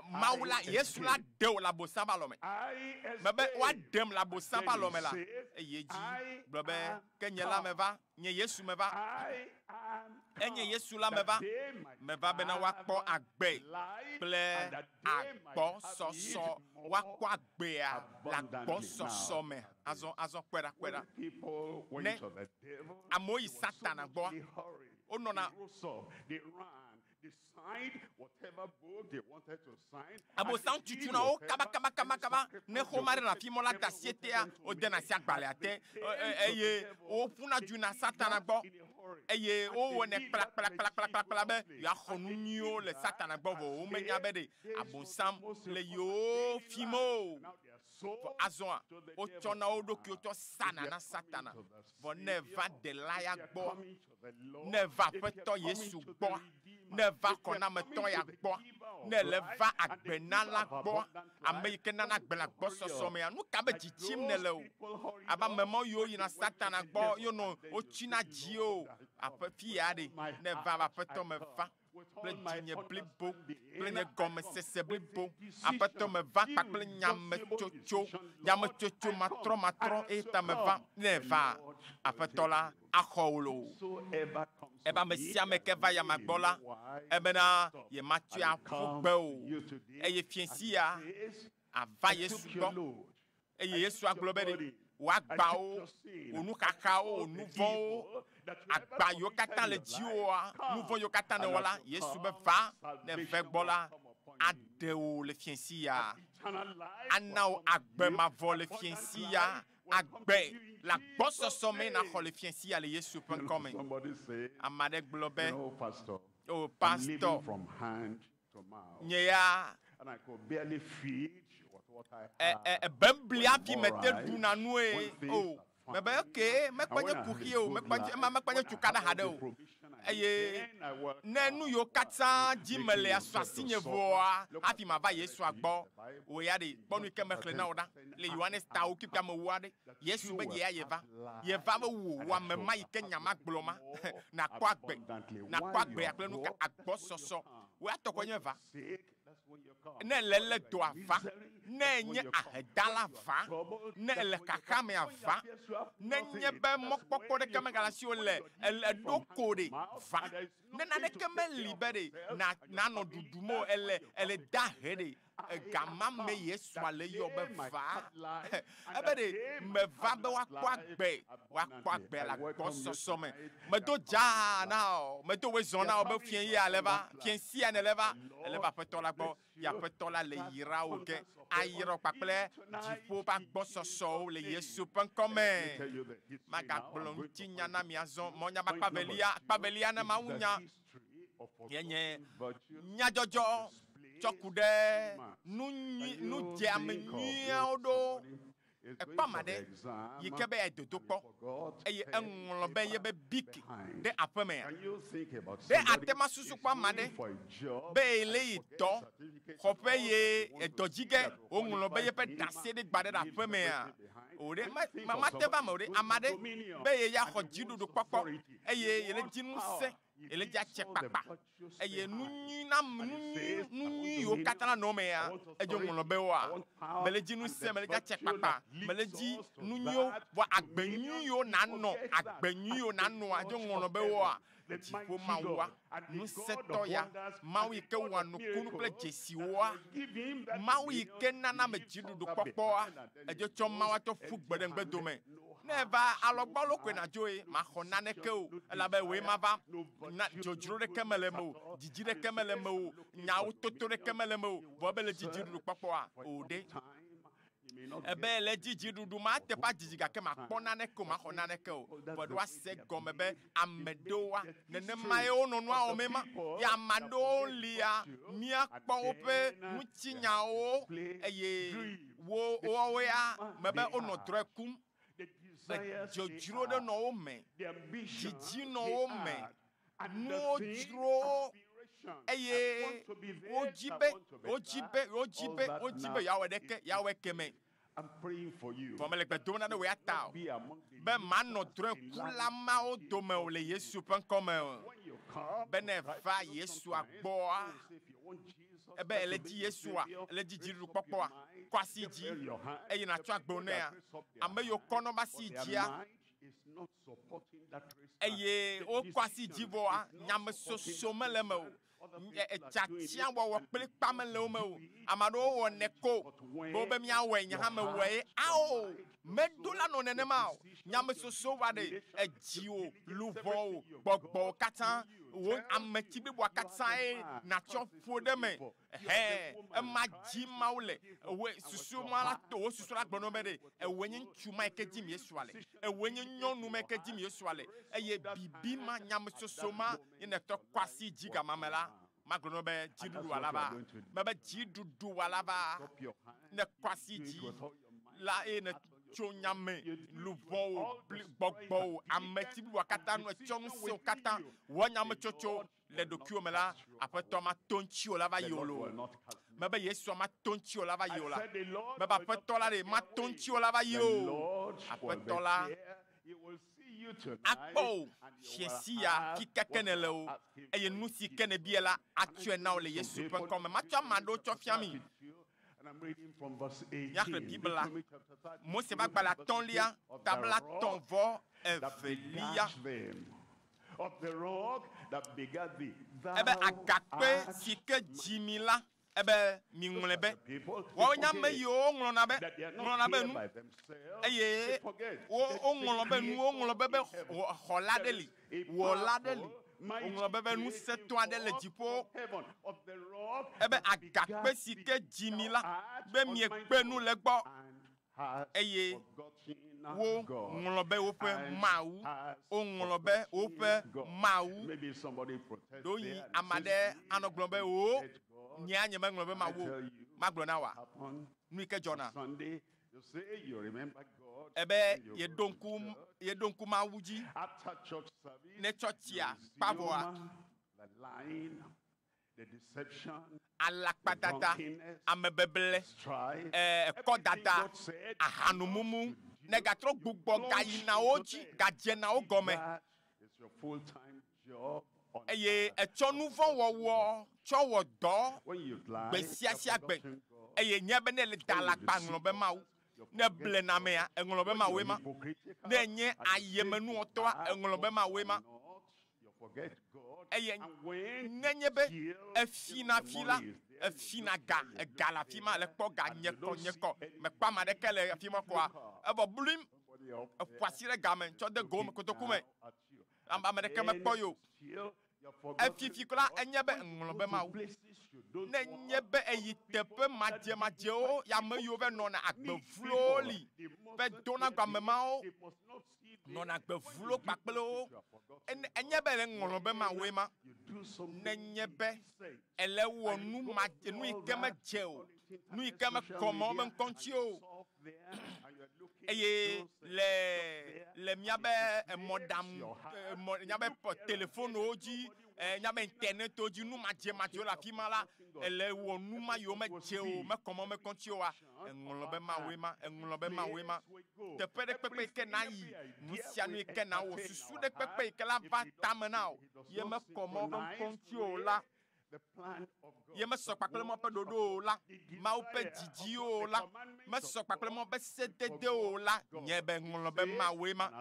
Mawu la, Yesu la ɖe wò le abosam ƒe alɔme. Mebe woaɖem le abosam ƒe alɔme la, eye dzi gblɔ be, ke nye la meva, nye Yesu meva. Enye Yesu la meva, meva bena woakpɔ agbe kple agbɔsɔsɔ, woakpɔ agbea le agbɔsɔsɔ me. Azɔ, azɔ, kpɔe ɖa, kpɔe ɖa. people went Ne to the devil, amewo yi Satana gbɔa, they hurried, wonɔna they rose up, they ran, they signed whatever book they wanted to sign. and Abosam they did tutuna wo whatever kabakabakabakaba ne xɔma ɖe le afi mɔ la da asi tea, wodena asi agbalẽa te eye woƒuna du na Satana gbɔ eye wowɔnɛ kplakplakplakplakpla be yewoaxɔ nu nyuiwo le Satana gbɔ vɔ womenya be ɖe abosam le yewo fim o. Vɔ azɔa, wotsɔna wo ɖokuiwo tsɔ sana na Satana. Vɔ ne va ɖela ya gbɔ, ne va Aƒetɔ Yesu gbɔ, ne va xɔnametɔ ya gbɔ, ne le va agbenala gbɔ, ame yi ke nana agbe le agbɔsɔsɔ mea, nu ka be dzitsim nele o? Abe ame mawo yiwo yina Satana gbɔ, yonɔ wotsina dzi o. Aƒe fi ya ɖe, ne va abe Aƒetɔ meva kple dzinye blibo, kple nye gɔmesese blibo. Aƒetɔ meva kpakple nyametsotso, nyametsotso matrɔmatrɔ eye ta meva. Ne va, Aƒetɔ la axɔ wò loo. Whosoever comes Ebe ame sia ame ke va yama gbɔ la, ebena yematsɔe aƒu gbe o. Eye fiẽsi ya ava Yesu gbɔ. Eye Yesu agblɔ be ɖe, wò agbawo, wò nuxaxawo, wò nu vɔ̃wo, agba yiwo katã le dziwòa, nu vɔ̃ yiwo katã nèwɔ la, Yesu be va ne ve gbɔ la, aɖe wò le fiẽsi ya. Ana wò agbe mavɔ le fiẽsi ya. Agbe le agbɔsɔsɔ me naxɔ le fiẽsi ya le Yesu ƒe ŋkɔ me. Somebody say, Ame aɖe gblɔ be, "No, pastor, O I'm living pastor, from hand to mouth." nye ya and I could barely feed with what I Ɛ had. ɛ bembli hafi I'm mete alright. ɖuna nue When things o. are Mebe fine, okay, mekpɔ and nye when I have kuxi a o, good mekpɔ nye life, ema mekpɔ nye when I tukaɖa have haɖe all o. the provision I need, Eye then I will ne nu yiwo katã dzi mele asu asinye vɔa hafi mava Yesua gbɔ. Wò ya ɖe kpɔ nu yi ke mexlẽ na wò ɖa le Yohanes tawo kpikpi amewo aɖe. Yesu be ye ya yeva. Yeva be wò wò ame ma yi ke nya ma gblɔ ma nakpɔ agbe. Nakpɔ agbe ya kple nu ka agbɔsɔsɔ. Wò ya tɔkɔ nye va. Ne ele lé dɔa va, ne nye ahedala va, ne ele xaxamea va, ne nye be mɔkpɔkpɔ ɖeke megale asiwò le ele eɖo ko ɖe va, ne naneke meli be ɖe na nanɔ ɖuɖum o ele ele dahe ɖe egama me Yesua le yɔ be va. Ebe ɖe meva be woakpɔ agbe, woakpɔ agbe le agbɔsɔsɔ me. Medo dzaa na wò, medo woe zɔ na wò be fiẽ ye ale va, fiẽ sia nele va, ele va aƒetɔ la gbɔ. Ye aƒetɔ la le yra wò ge, ayra wò kpakple dziƒo ƒe agbɔsɔsɔwo le Yesu ƒe ŋkɔ me. Magagblɔ ŋutinya na mi azɔ. Mɔnya be akpa velia, akpa velia na mawunya ye nye nyadzɔdzɔ tsɔ ku ɖe nu nyui, nudzeame nyuiawo ɖo. Ekpɔ ame aɖe yi ke be yeayi dodokpɔ eye eŋlɔ be yebe biki ɖe aƒemea? Ɖe ate ŋu asusu kpɔ ame aɖe be yele yi dɔ xɔƒe ye edɔ dzi ge woŋlɔ be yeƒe ɖaseɖigba ɖe ɖe aƒemea? O ɖe me mate va eme o ɖe. Ame aɖe be ye ya xɔ dziɖuɖu kpɔkpɔ eye yele dzi ŋusẽ ele dzi atse kpakpa eye nu nyui na nu nyui nu nyui yiwo katã la nɔ emea edzo ŋlɔ be woa mele dzi ŋusẽ mele dzi atse kpakpa mele dzi nu nyuiwo vɔ agbe nyui yiwo nanɔ agbe nyui yiwo nanɔa edzo ŋlɔ be woa dziƒo mawua ŋusẽtɔ ya mawu yi ke wɔa nukunu kple dzesiwoa mawu yi ke nana ame dziɖuɖu kpɔkpɔa edzo tsɔ mawu atsɔ ƒu gbe ɖe ŋgbedome ne eva alɔgbɔlo koe nàdzoe maxɔ naneke o elabe wòe mava na dzodzro ɖeke mele eme o dzidzi ɖeke mele eme o nyawo toto ɖeke mele eme o vɔ ebe le dzi dziɖuɖu kpɔkpɔa o ɖe ebe le dzi dziɖuɖu ma teƒe adzidzi gake makpɔ naneke o maxɔ naneke o vɔ ɖo ase gɔme be ame ɖewoa nenemae wonɔ nua wɔmee ma ye ame aɖewo lia míakpɔ woƒe ŋutinyawo eye wo woawo ya mebe wonɔ drɔ̃e kum dzodzro ɖe nɔ wo me dzidzi nɔ wo me nuwo dzro wo eye wodzi be wodzi be wodzi be wodzi be yeawɔ ɖeke yeawɔ keme vɔ mele gbe dom na ɖe wò ya ta o be manɔ drɔ̃ekula mawo dome o le Yesu ƒe ŋkɔ me o be ne eva Yesua gbɔa ebe ele dzi Yesua ele dzi dziɖuɖu kpɔkpɔa kɔ asi dzi eye nàtsɔ agbo nɛa ame yiwo kɔnɔ be asi dzia eye wokɔ asi dzi vɔa nyamesoso mele eme o etsatia wɔwɔ kplikpa mele wo me o ame aɖewo wɔnɛ ko be wobe míawɔe nye hã mewɔe ye ao meɖo la nɔ nenema o nyamesoso va ɖe edziwò luʋɔwò gbɔgbɔwò katã wò ametsi bliboa katã ye nàtsɔ ƒo ɖe me hɛ ema dzi mawo le ewoe susu ma la to wo susu la gblɔ na wo be ɖe ewoe nye ŋutsu ma yi ke dzim Yesua le ewoe nye nyɔnu ma yi ke dzim Yesua le eye bibi ma nyamesoso ma ye nètɔ kɔ asi dzi gama me la magblɔ na wo be dziɖuɖu wɔ la va mebe dziɖuɖu wɔ la va ne kɔ asi dzi la eye nètso nyame luʋɔwò gbɔgbɔwò ametsi bliboa katã nu etsɔ ŋusẽwo katã wɔ nyametsotso le ɖokuiwò me la aƒetɔ mato ŋutiwò la va yi o loo mebe Yesua mato ŋutiwò la va yi o la mebe aƒetɔ la ɖe mato ŋutiwò la va yi o aƒetɔ la akpɔ wò fiẽsi ya fi keke nèle o eye nu si ke nèbia la atsɔe na wò le Yesu ƒe ŋkɔ me matsɔ ame aɖewo tsɔ fia mi míaxlẽ Biblia Mose ƒe agbalẽ atɔ̃lia tabla tɔ̃ vɔ evelia ebe agakpe si ke dzi mi la ebe miŋlɔe be woawo nye ame yiwo ŋlɔna be ŋlɔna be nu eye wo woŋlɔ be nu woŋlɔ be be xɔla ɖe li wɔla ɖe li woŋlɔ be be ŋusẽtɔ aɖe le dziƒo ebe agakpe si ke dzi mi la be miekpe nu le egbɔ eye woŋlɔ be woƒe mawu woŋlɔ be woƒe mawu ɖewohĩ ame aɖe anɔ gblɔm be o Nyea nye meŋlɔ be Mawu o. Magblɔ na wòa? Nu yi ke dzɔna. Ebe yeɖo ŋku yeɖo ŋku Mawu dzi. Ne tsɔtsia kpa vɔa, alakpadada, amebeble, ekɔdada, ahanumumu, negatrɔ gbugbɔ gayina wo dzi, gadzena wo gɔme. Eye etsɔ nu vɔ̃ wɔwɔ tsɔ wɔ dɔ gbe sia sia gbe. Eye nye be ne le da alakpa ŋlɔ be Mawu. Ne ble na amea, eŋlɔ be Mawue ma. Ne enye ayemenuwɔtɔa, eŋlɔ be Mawue ma. Eye nenye be efina fi la, efina ga, ega le afi ma, le kpɔ ga nyekɔ nyekɔ, mekpɔ ame aɖeke le afi ma kɔa, evɔ bluim, eƒo asi ɖe game tsɔ de go me, kotoku me. Ame ɖeke mekpɔ ye o. Efifi kura enye be ŋlɔ be Mawu. Ne nye be eyi teƒe madzemadzewo ya ame yiwo va nɔna agbe vlowo li va dona go ame mawo nɔna agbe vlo kpakple wo. Enye be ele ŋlɔ be Mawue ma. Ne nye be ele wɔ nu madze nu yi ke medze o, nu yi ke mekɔ mɔ be ŋkɔ ŋuti o. Eye le le míabe emɔɖaŋu emɔ míabe telefonwo dzi míabe internetwo dzi nu madzemadzewo le afi ma la ele wɔ nu ma yiwo medze o mekɔ mɔ mekɔ ŋuti oa eŋlɔ be Mawue ma eŋlɔ be Mawue ma teƒe ɖe kpekpe yi ke nayi nu sia nu yi ke nawɔ susu ɖe kpekpe yi ke la va tame na wò ye mekɔ mɔ be ŋkɔ ŋuti o la ye mesɔ kpakple Mawu ƒe ɖoɖo o la, Mawu ƒe didi o la, mesɔ kpakple Mawu ƒe sedede o la, nye be ŋlɔ be Mawue ma.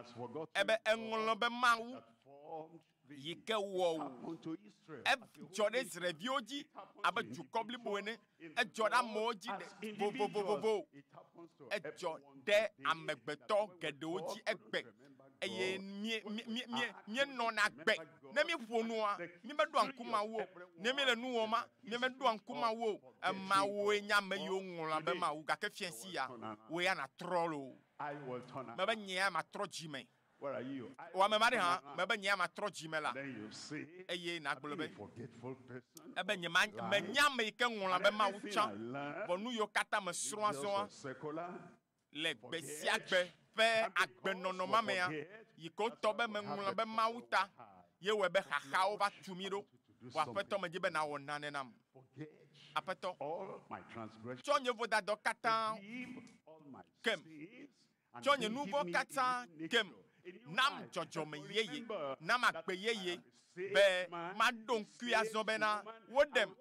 Ebe eŋlɔ be Mawu yi ke wɔ wò. Edzɔ ɖe Israelviwo dzi abe dukɔ blibo ene. Edzɔ ɖe amewo dzi vovovovovo. Edzɔ ɖe amegbetɔ geɖewo dzi egbe. Eye míenɔna agbe. Ne míeƒo nua, mímeɖoa ŋku Mawu o. Ne míele nu wɔma, mímeɖoa ŋku Mawu o. Emawòe nye ame yiwo ŋlɔna be Mawu, gake fiẽ sia, wò ya nàtrɔ loo. Mebe nye ya matrɔ dzime. Wò ame ma ɖe hã, mebe nye ya matrɔ dzime la. Eye nàgblɔ be, ebe nye ma, menye ame yi ke ŋlɔna be Mawu tsã, vɔ nu yiwo katã mesrɔ̃ azɔa, le gbe sia gbe ƒe agbenɔnɔ ma mea, yi ke wotɔ be meŋlɔ be Mawu ta ye wɔe be xaxawo va tu mí ɖo. Vɔ Aƒetɔ, medi be nàwɔ nane nam. Aƒetɔ, tsɔ nye vodadɔ katã kem. Tsɔ nye nu vɔ̃ katã kem. Nam dzɔdzɔme yeye, nam agbe yeye, be maɖo ŋkui azɔ bena, woɖem,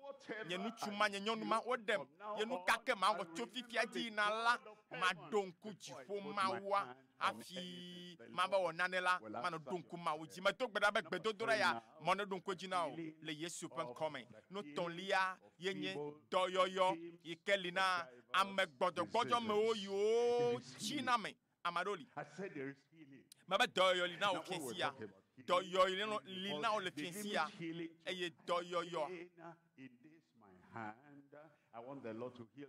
nye ŋutsu ma, nye nyɔnu ma, woɖem, ye nu ka ke mawɔ tso fifia dzi yina la, maɖo ŋku dziƒo Mawua hafi mava wɔ nane la, manɔ ɖo ŋku Mawu dzi. Medo gbe ɖa be gbedodoɖa ya mɔ neɖo ŋku edzi na wò le Yesu ƒe ŋkɔ me. Nu tɔ̃lia ye nye dɔyɔyɔ yi ke li na ame gbɔdzɔgbɔdzɔmewo yiwo tsina me. Ame aɖewo li. Mebe dɔyɔyɔ li na wò fiẽ sia. Dɔyɔyɔ li na wò le fiẽ sia. Eye dɔyɔyɔ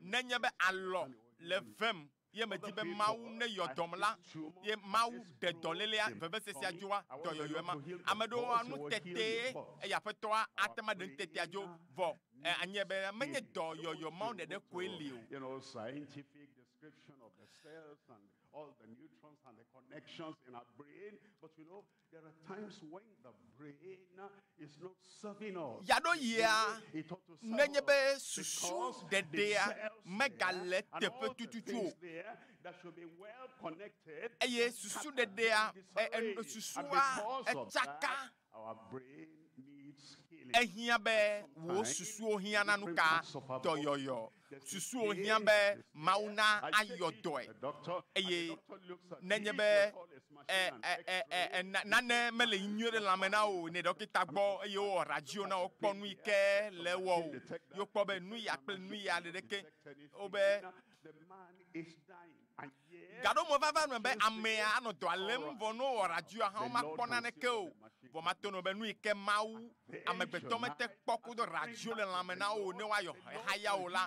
nenye be alɔ le vem ye medi be Mawu neyɔ dɔm la, ye Mawu ɖe dɔlélea, vevesesea dzoa, dɔyɔyɔe ma. Ame ɖewoa, nutetee eye Aƒetɔa ate ŋu aɖe nutetea dzo vɔ anye be menye dɔyɔyɔ mawo ɖeɖe koe li o. Description of the cells and all the neutrons and the connections in our brain. But you know, there are times when the brain is not serving us. Yaɖo yia, nenye be susu ɖeɖea megale teƒe tututu o, eye susu ɖeɖea, susua etsaka. Ehiã be wò susuwo hiã na nuka? Dɔyɔyɔ. Susuwo hiã be Mawu na ayɔ dɔe. Eye nenye be nane mele nyuie ɖe lãme na wò ne ɖɔkita gbɔ eye wowɔ radio na wò kpɔ nu yi ke le ewɔ wò, ye wokpɔ be nu ya kple nu ya ɖeɖeke wobe Gaɖo me vava nɔ be amea anɔ dɔa lém vɔ ne wowɔ radioa hã womakpɔ naneke o. Vɔ mato nɔ be nu yi ke Mawu amegbetɔ mete kpɔ kudo radio le lãme na wo ne woayɔ haya o la,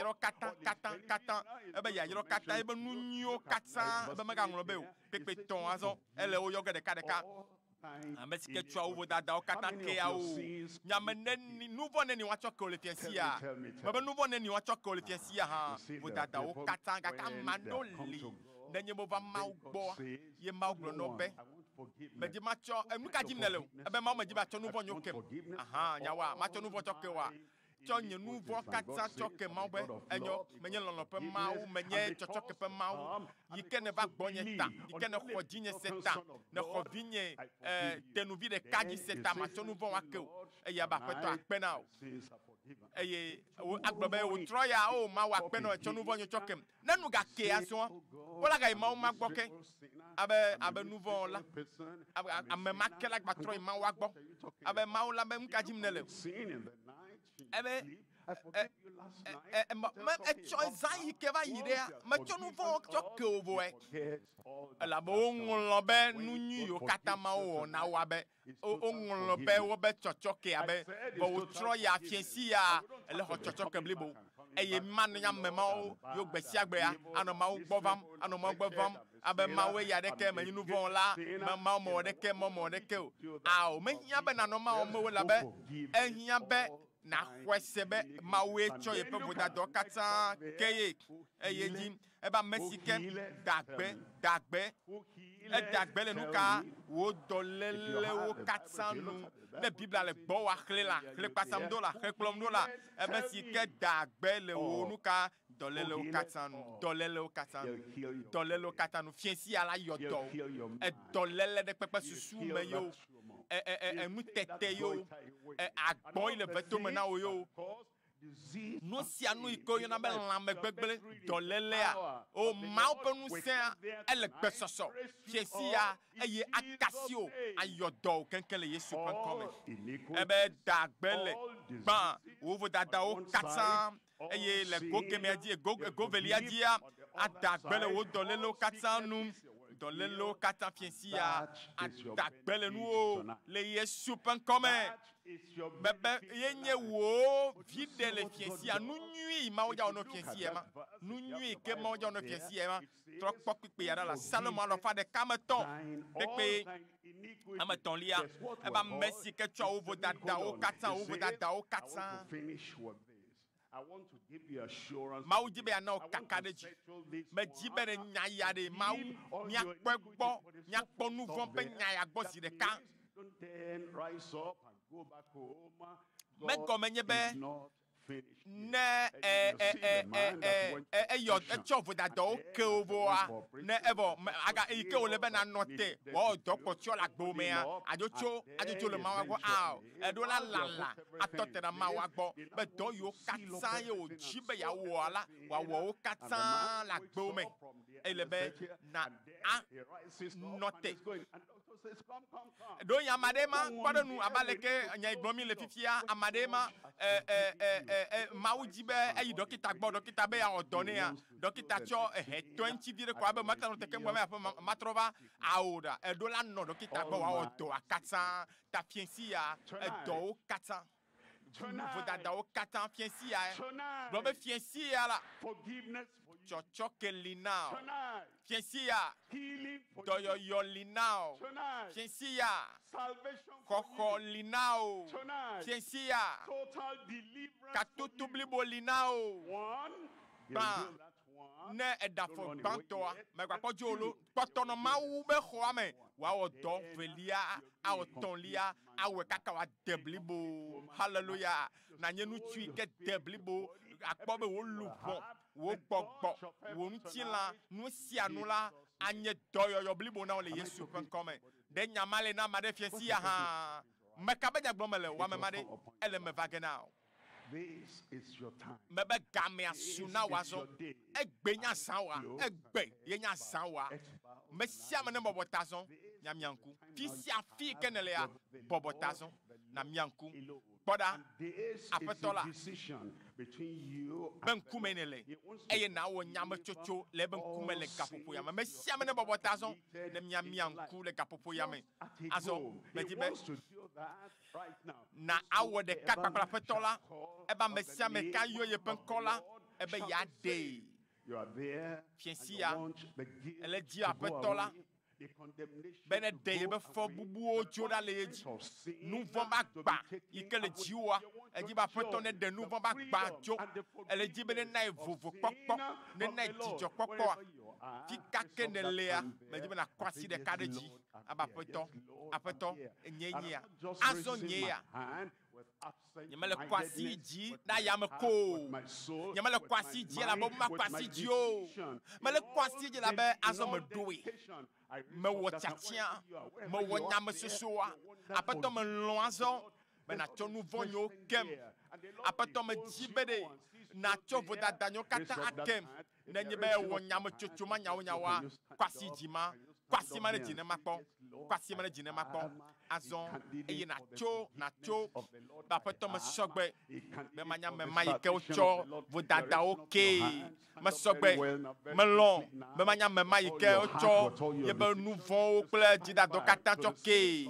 yayrawo katã katã katã ebe yayrawo katã ebe nu nyuiwo katã ebe megaŋlɔ be o kpekpe tɔn azɔ ele wo yɔ ge ɖekaɖeka ame si ke tsɔa wo vodadawo katã kea wo nyame neni nu vɔ neni woatsɔ ke wo le fia sia mebe nu vɔ neni woatsɔ ke wo le fia sia hã vodadawo katã gake ame aɖewo li nenye be wova Mawu gbɔ ye Mawu gblɔ na wo be medzi matsɔ enu ka dzim nele o ebe Mawu medzi be atsɔ nu vɔ nyo kem aha nyawoa matsɔ nu vɔ tsɔ ke woa tsɔ nye nu vɔ katã tsɔ ke Mawu be enyo menye lɔlɔ̃ ƒe Mawu menye tsɔtsɔke ƒe Mawu yi ke neva gbɔnye ta yi ke nexɔ dzinye se ta nexɔ vinye eh, tenuvi ɖeka dzi se ta matsɔ nu vɔ wa ke o eye abe aƒetɔ akpe na o eye wo agblɔ be wòtrɔ ya o Mawu akpe na o etsɔ nu vɔ nye tsɔ kem ne nu gake azɔa wola gayi Mawu ma gbɔ ke. Abe abe nu vɔ̃ la abe ame ma ke la gbatrɔ yi Mawua gbɔ. Abe Mawu la be nu ka dzim nèle? Ebe me etsɔ zã yi ke va yi ɖea, metsɔ nu vɔ̃wo tsɔ ke wò vɔe. Elabe woŋlɔ be nu nyui yiwo katã Mawu wɔ na wo abe woŋlɔ be wobe tsɔtsɔke abe vɔ wotrɔ ya fiẽsi ya ele xɔ tsɔtsɔke blibo. Eye mana ame mawo yiwo gbe sia gbea anɔ Mawu gbɔ vam, anɔ Mawu gbɔ vam abe Mawu eya ɖeke menye nu vɔ̃ la, me Mawu mewɔ ɖeke, Mawu mewɔ ɖeke o. Ao, mehiã be nanɔ Mawu me o elabe ehiã be nàxɔe se be Mawue tsɔ yeƒe vodadawo katã ke ye eye dzi ebe ame si ke da gbe, da gbe, eda gbe le nu ka? Wò dɔlélewo katã nu. Ne Biblia le gbɔwòa, xlẽ la, xlẽ kpasam ɖo la, xlẽ kplɔm ɖo la, ebe si ke da gbe le wò nu ka? Dɔlélewo katã nu, dɔlélewo katã nu, dɔlélewo katã nu. Fiẽ sia la yɔ dɔ wò. Edɔléle ɖe kpekpe susu me yewo, enutete yewo, agbɔ̃ yi le vetome na wò yewo. Nu sia nu yi ke woyɔna be lãmegbegblẽ, dɔlélea, o Mawu ƒe ŋusẽa, ele gbesɔsɔ fiẽ sia eye aka asi wò, ayɔ dɔ wò keŋkeŋ le Yesu ƒe ŋkɔ me. Ebe da gbe le gbã wò vodadawo katã eye le go kemɛa dzi, go, go velia dzia, ada gbe le wò dɔlélewo katã nu. Dɔlélewo katã fiẽ sia, ada gbe le nuwò le Yesu ƒe ŋkɔ me. Bebe ye nye wò viɖe le fiẽ sia. Nu nyui Mawu dza wɔ nɔ fiẽ sia ma. Nu nyui ke Mawu dza wɔ nɔ fiẽ sia ma. Trɔ kpɔ kpikpi ya ɖa la Salomo alɔfa ɖeka me tɔ̃ kpekpe ame tɔ̃lia. Ebe ame si ke tsɔa wò vodadawo katã, wò vodadawo katã. Mawu di be yeana wò kakaɖedzi. Medi be ne nya ya ɖe Mawu, míakpɔe gbɔ, míakpɔ nu vɔ̃ ƒe nya ya gbɔ zi ɖeka. Megɔme nye be ne e, e, e, e, e, e, eyɔ etsɔ vodadawo ke wo vɔa, ne evɔ aga eyi ke wòle be nanɔ te wòawɔ dɔ kpɔtɔe le agbewo mea, adzo tso adzo tso le Mawu gbɔ. Ao, eɖo la lala atɔ te ɖe Mawua gbɔ be dɔ yiwo katã ye wòdzi be yeawɔa la, wòawɔ wo katã le agbewo me. Ele be na anɔ te. Ɖewohĩ ame aɖee ma kpɔ ɖe nu abe aleke nya yi gblɔm mi le fifia, ame aɖee ma e, e, e, e, e, Mawu dzi be eyi ɖɔkita gbɔ, ɖɔkita be yeawɔ dɔ nɛa, ɖɔkita tsɔ ehe tɔe ŋuti vi ɖe ko abe mate nɔ te keŋ gbɔ be aƒe matrɔ va. Ao ɖa, eɖo la nɔ ɖɔkita gbɔ wòawɔ dɔa katã. Ta fiẽ sia, edɔwo katã, vodadawo katã, fiẽ sia, gblɔ be fiẽ sia la, tsɔtsɔke li na wò. Fiẽ sia, dɔyɔyɔ li na wò. Fiẽ sia, xɔxɔ li na wò. Fiẽ sia, katoto blibo li na wò. Gbã, ne èɖe afɔ gbãtɔa, mègakpɔ dzo o lo. Kpɔtɔ nɔ Mawu be xɔa me wòawɔ dɔ velia, awɔ tɔ̃lia, awɔe kaka wòade blibo. Haleluya! Nànye ŋutsu yi ke de blibo, akpɔ be wò luʋɔ, wò gbɔgbɔ, wò ŋutilã, nu sia nu la anye dɔyɔyɔ blibo na wò le Yesu ƒe ŋkɔ me. Ɖe nya ma li na ame aɖe fiẽ sia hã? Meka be nya gblɔm mele o, ame ma ɖe, ele eme va ge na wò. Mebe gamea su na wò azɔ. Egbe nye azã oa? Egbe ye nye azã oa? Me sia ame ne bɔbɔ ta azɔ, miamia ŋku. Fi sia fi yi ke nèlea, bɔbɔ ta azɔ, nàmia ŋku. Kpɔ ɖa, Aƒetɔ la be ŋkumee nèle, eye nàwɔ nyametsotso le eƒe ŋkume le gaƒoƒo ya me. Me sia ame ne bɔbɔ ta azɔ, ne miamia ŋku le gaƒoƒo ya me. Azɔ, medi be na awɔ ɖeka kpakple Aƒetɔ la, ebe ame sia ame ka yɔ yeƒe ŋkɔ la, ebe yeaɖee. Fiẽ sia, ele dzi Aƒetɔ la be neɖe yeƒe fɔbubuwo dzo ɖa le ye dzi. Nu vɔ̃ be agba yi ke le dziwòa, edzi be Aƒetɔ neɖe nu vɔ̃ be agba dzo. Ele dzi be nena ye vovokpɔkpɔ, nena ye dzidzɔkpɔkpɔa. Fi ka ke nèlea, medi be nàkɔ asi ɖeka ɖe dzi abe Aƒetɔ, Aƒetɔ, nyee nyea. Azɔ nye ya, nyemele kɔ asi dzi na yame ko o. Nyemele kɔ asi dzi elabe womakɔ asi dzi o. Mele kɔ asi dzi elabe azɔ meɖoe. Mewɔ tiatia, mewɔ nyamesosoa. Aƒetɔ, melɔ̃ azɔ be nàtsɔ nu vɔ̃ nyewo kem. Aƒetɔ, medi be ɖe nàtsɔ vodada nyewo katã akem. Nenye be ewɔ nyametsotso ma nyawonyawoa, kɔ asi dzi ma. Kɔ asi ma ɖe dzi ne makpɔ. Kɔ asi ma ɖe dzi ne makpɔ. Azɔ eye nàtso, nàtso be Aƒetɔ mesɔ gbe be manya ame ma yi ke wotsɔ vodadawo kee. Mesɔ gbe, melɔ̃ be manya ame ma yi ke wotsɔ yebe nu vɔ̃wo kple dzidadɔ katã tsɔ kee.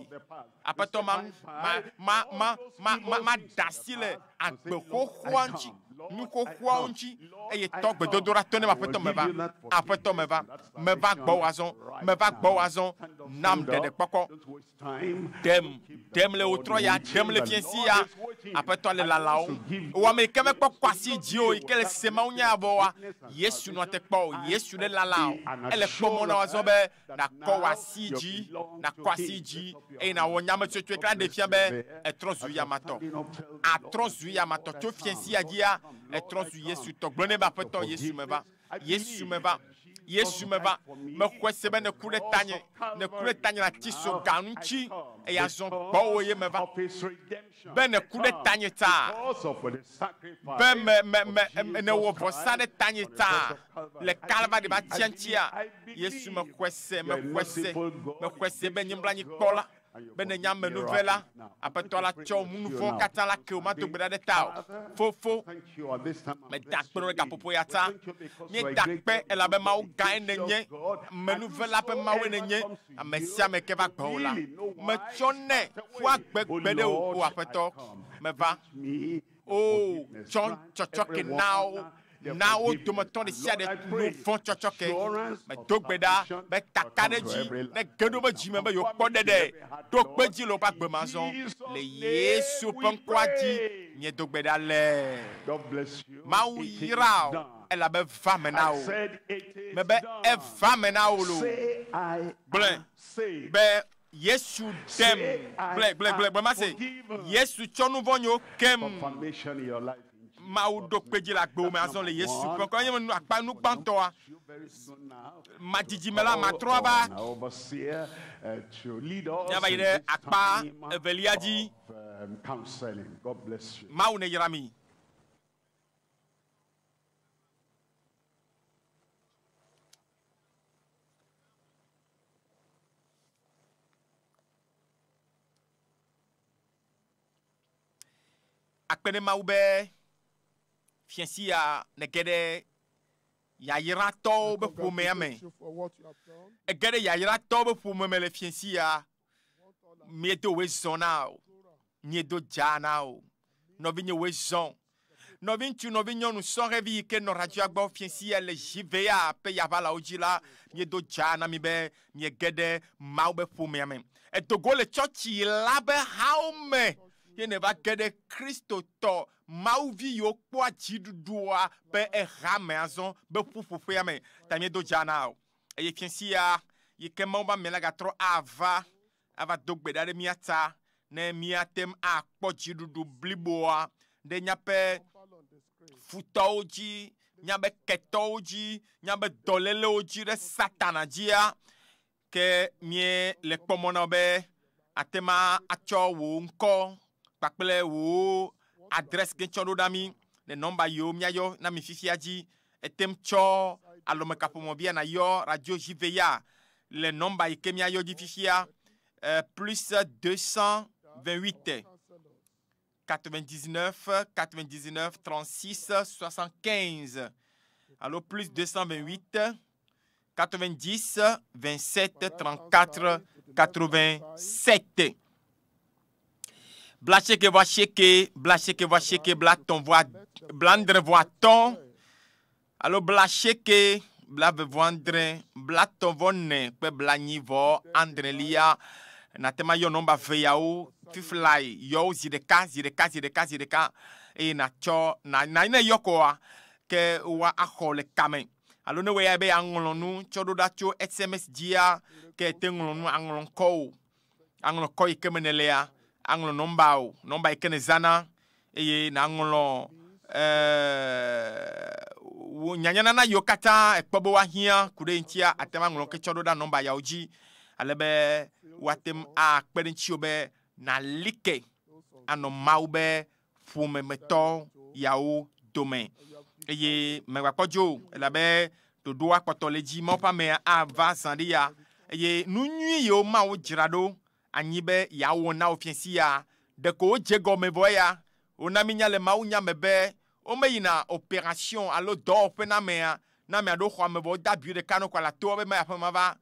Aƒetɔ ma, ma, ma, ma, ma, ma, maɖe asi le agbe xoxoa ŋuti, nu xoxoawo ŋuti eye tɔ gbedodoɖa to ne Aƒetɔ meva, Aƒetɔ meva, meva gbɔwò azɔ, meva gbɔwò azɔ, nam ɖeɖekpɔkpɔ. Ɖem, ɖem le wòtrɔ ya, ɖem le fiẽsi ya, Aƒetɔ le lalawo. Wò ame yi ke mekpɔ kɔ asi dzi o, yi ke le se Mawu nya ya vɔ oa, Yesu nɔ te kpɔ o, Yesu le lala o. Ele kpɔ mɔ na wò azɔ be nàkɔ wò asi dzi, nàkɔ asi dzi eye nàwɔ nyametsotsoe ke aɖee fia be ètrɔ zu yamatɔ. Àtrɔ zu yamatɔ tso fiẽsi ya dzia, ètrɔ zu Yesu tɔ. Gblɔ nɛ be, Aƒetɔ Yesu, meva. Yesu meva. Yesu meva. Mexɔe se be nèku ɖe tanye. Nèku ɖe tanye le atisoga ŋuti eye azɔ gbɔwò ye meva. Be nèku ɖe tanye ta. Be me, me, me, nèwɔ vɔsa ɖe tanye ta le Kalvari be atia ŋutia. Yesu mexɔe se, mexɔe se, mexɔe se be nye nublanuikpɔla, be nènye amenuvela. Aƒetɔ la tsɔ nu vɔ̃wo katã la ke wò, mado gbe ɖa ɖe tawò. Fofo, meda akpe na wò ɖe gaƒoƒo ya ta. Míeda akpe elabe Mawu gãe nènye, amenuvela ƒe Mawue nènye. Ame sia ame ke va gbɔwò la, metsɔnɛ ƒua gbe gbeɖe o. O Aƒetɔ, meva. O, tsɔ tsɔtsɔke na wo, na wo dometɔ ɖe sia ɖe nu vɔ̃ tsɔtsɔke. Medo gbe ɖa be kakaɖedzi nege ɖo woƒe dzi me be yewokpɔ ɖeɖe ɖo kpe dzi le woƒe agbe me azɔ. Le Yesu ƒe ŋkɔa dzi míedo gbe ɖa le. Mawu yra wò elabe eva me na wò. Mebe eva me na wò loo. Gblɔe be Yesu ɖem. Gblɔe, gblɔe, gblɔe, gblɔe mase. Yesu tsɔ nu vɔ̃ nyewo kem. Mawu ɖo kpe dzi le agbewò me azɔ le Yesu ƒe ŋkɔ. Enye nu akpa nu gbãtɔa. Madzidzi me la, matrɔ ava. Míava yi ɖe akpa evelia dzi. Mawu neyra mi. Akpe ne Mawu be fiẽsi ya nège ɖe yayratɔwo be ƒomea me. Ege ɖe yayratɔwo be ƒome me le fiẽsi ya. Míedo wòe zɔ na o. Míedo dza na o. Nɔvinye wòe zɔ. Nɔviŋutsu, nɔvinyɔnu, sɔhɛvi yi ke nɔ radioa gbɔ fiẽsi ya le ʒivea ƒe yaʋalawo dzi la, míedo dzaa na mi be miege ɖe Mawu be ƒomea me. Èdo go le tsɔtsi la be hawo me ye nèva ge ɖe Kristotɔ Mawuvi yiwo kpɔa dziɖuɖua ƒe eha me azɔ be ƒuƒoƒea me. Ta míedo dzaa na wò. Eye fiẽsi ya yi ke Mawu be ame la gatrɔ ava ava do gbe ɖa ɖe mía ta ne míate ŋu akpɔ dziɖuɖu bliboa ɖe míaƒe futɔwo dzi, míaƒe ketɔwo dzi, míaƒe dɔlélewo dzi ɖe Satana dzia, ke míele kpɔ mɔ na wò be ate ŋu atsɔ wò ŋkɔ kpakple wò adrɛs ke tsɔ ɖo ɖa mí le nɔmba yiwo míayɔ na mi fifia dzi. Ete ŋu tsɔ alɔmekaƒomɔvia nàyɔ radio JVA le nɔmba yi ke míayɔ dzi fifia, plus 228 99 99 36 75 alo plus 228 90 27 34 87. Blasieke vɔ asieke, blasieke vɔ asieke, blatɔ̃ vɔ blaadre vɔ atɔ̃ alo blasieke, blave vɔ adre, blatɔ̃ vɔ ene kple blanyi vɔ adrelia. Nàte ŋu ayɔ nɔmba eve yawo fiflae, yɔ wo zi ɖeka, zi ɖeka, zi ɖeka, zi ɖeka eye nàtsɔ na na ne eyɔ koa, ke woaxɔ le kame. Alo ne wò ya be yeaŋlɔ nu tsɔ ɖo ɖa tso SMS dzia, ke ète ŋlɔ nu aŋlɔ ŋkɔwò aŋlɔ kɔ yi ke me nèlea, aŋlɔ nɔmba o, nɔmba yi ke nèzãna eye nàŋlɔ wò nyanyanana yiwo katã èkpɔ be woahiã ku ɖe eŋutia, àte ŋu aŋlɔ ke tsɔ ɖo ɖa nɔmba yawo dzi ale be woate ŋu akpe ɖe ŋutiwò be nàli ke anɔ Mawu be ƒomemetɔ yawo dome. Eye mègakpɔ dzo o, elabe ɖoɖoa kpɔtɔ le edzi. Mawu ƒe amea ava zã ɖe ya. Eye nu nyui yiwo Mawu dzra ɖo anyi be yeawɔ na wò fiẽsi ya, ɖeko wodze gɔme vɔ eya. Wona mínya le mawunya me be womeyina operation alo dɔwɔƒe na amea, ne ame aɖewo xɔ ame vɔ wode abi ɖeka ne wokɔ le atoa be ema yi aƒeme mava.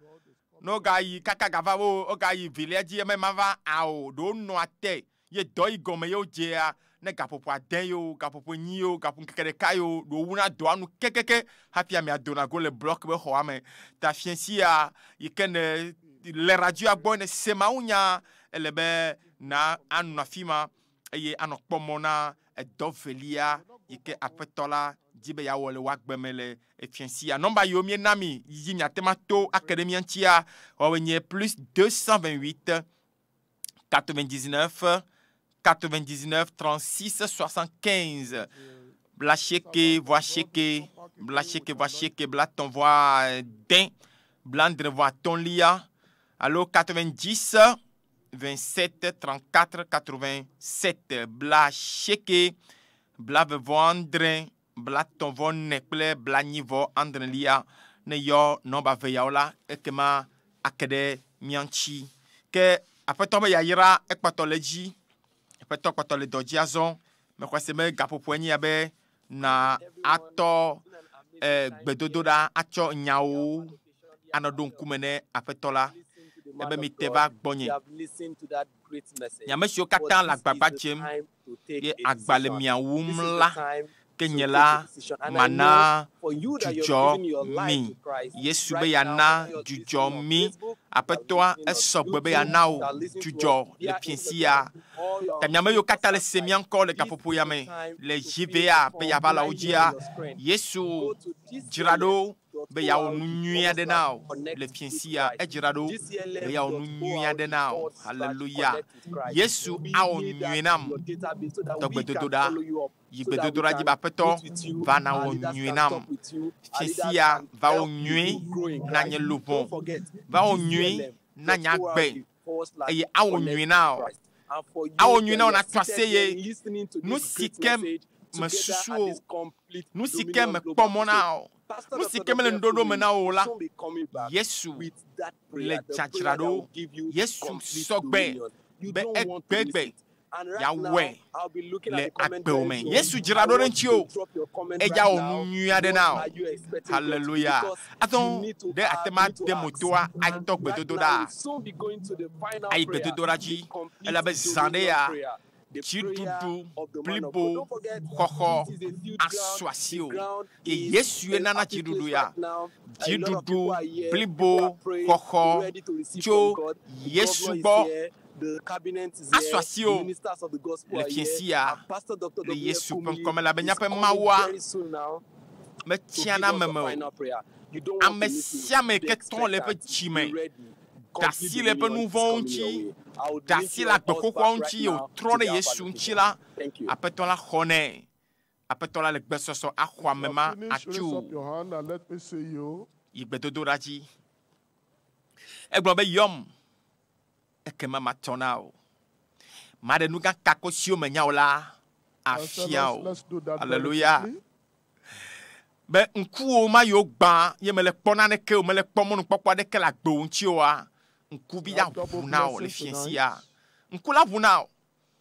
Ne wogayi kaka gava wo wogayi velia dzi ema yi mava ao, ɖewo nɔa te ye dɔ yi gɔme ye wodzea ne gaƒoƒo ade ye o, gaƒoƒo enyi ye o, gaƒo ŋkeke ɖeka ye o, ɖewo wuna dɔa nu kekeke hafi amea dona go le block be xɔa me. Ta fiẽsi ya yi ke ne le radioa gbɔ ne se mawunya ele be na anɔ afi ma eye anɔ kpɔ mɔ na edɔ velia yi ke aƒetɔ la di be yeawɔ le woagbe me le efiẽsi ya. Nɔmba yiwo míena mi yi miate ma to ake ɖe mía ŋutia woawoe nye plus 228 99 99 36 75 blasieke vɔ asieke blasieke vɔ asieke blatɔ̃ vɔ ade blandre vɔ atɔ̃lia alo 90 27 34 87 blasieke blave vɔ andre blatɔ̃ vɔ ne kple blanyi vɔ andrelia ne yɔ nɔmba ve yawo la ekema ake ɖe mía ŋuti. Ke aƒetɔ be yayra ekpɔtɔ le edzi. Aƒetɔ kpɔtɔ le dɔ dzi azɔ. Mexɔ se be gaƒoƒo enye ya be na atɔ gbedodoɖa atsɔ nyawo anɔ ɖo ŋkume ne aƒetɔ la. Ebe mi te va gbɔnye. Nye ame siwo katã le agbagba dzem ye agba le mia wum la, ke nye la mana dzudzɔ mi. Yesu be yeana dzudzɔ mi. Aƒetɔa esɔgbe be yeana wò dzudzɔ le fiẽsi ya. Ta miame yiwo katã le se mía ŋkɔ le gaƒoƒo ya me le GVA ƒe yaʋalawo dzia, Yesu dzra ɖo be yeawɔ nu nyui aɖe na wò le fiẽsi ya. Edzra ɖo be yeawɔ nu nyui aɖe na wò. Haleluya. Yesu awɔ nyui nam. Tɔ gbedodoɖa. Yi gbedodoɖa dzi be aƒetɔ va na wɔ nyui nam. Fiẽsi ya va wɔ nyui na nye luʋɔ. Va wɔ nyui na nye agbe. Eye awɔ nyui na wò. Awɔ nyui na wò natɔ aseye. Nu si ke mesusu o, nu si ke mekpɔ mɔ na o, nu si ke mele nuɖoɖo me na wò la, Yesu le dzadzra ɖo. Yesu sɔgbe be egbegbe yeawɔe le agbewo me. Yesu dzra ɖo ɖe ŋuti o. Eya wɔ nu nyui aɖe na wò. Haleluya. Azɔ ɖe ate ma de motoa atɔ gbedodoɖa. Ayi gbedodoɖa dzi elabe zã ɖe ya dziɖuɖu blibo xɔxɔ asu asi o. Ye Yesu ye nana dziɖuɖu ya. Dziɖuɖu blibo xɔxɔ tso Yesu gbɔ asu asi o le fiẽsi ya le Yesu ƒe ŋkɔme elabe míaƒe Mawua metsiana ame me o. Ame sia ame yi ke tɔ le eƒe dzime da asi le eƒe nu vɔ̃wo ŋuti, da asi le agbe xoxoawo ŋuti ye wòtrɔ ɖe Yesu ŋuti la, Aƒetɔ la xɔ nɛ. Aƒetɔ la le gbesɔsɔ axɔ ame ma Finish, raise atso up your hand and let me see you. yi gbedodoɖa dzi. Egblɔ be yɔm, ekema matɔ na wò. Maɖe nu gã kako siwo menya o la afia Let's, wò. let's do that very Haleluya. quickly. Be ŋkuwo ma yiwo gbã ye mele kpɔ naneke o, mele kpɔ mɔnukpɔkpɔ aɖeke le agbewo ŋuti oa, ŋkuvi We have double aʋu na wò le blessing fiẽsi tonight. ya. Ŋku la ʋu na wò.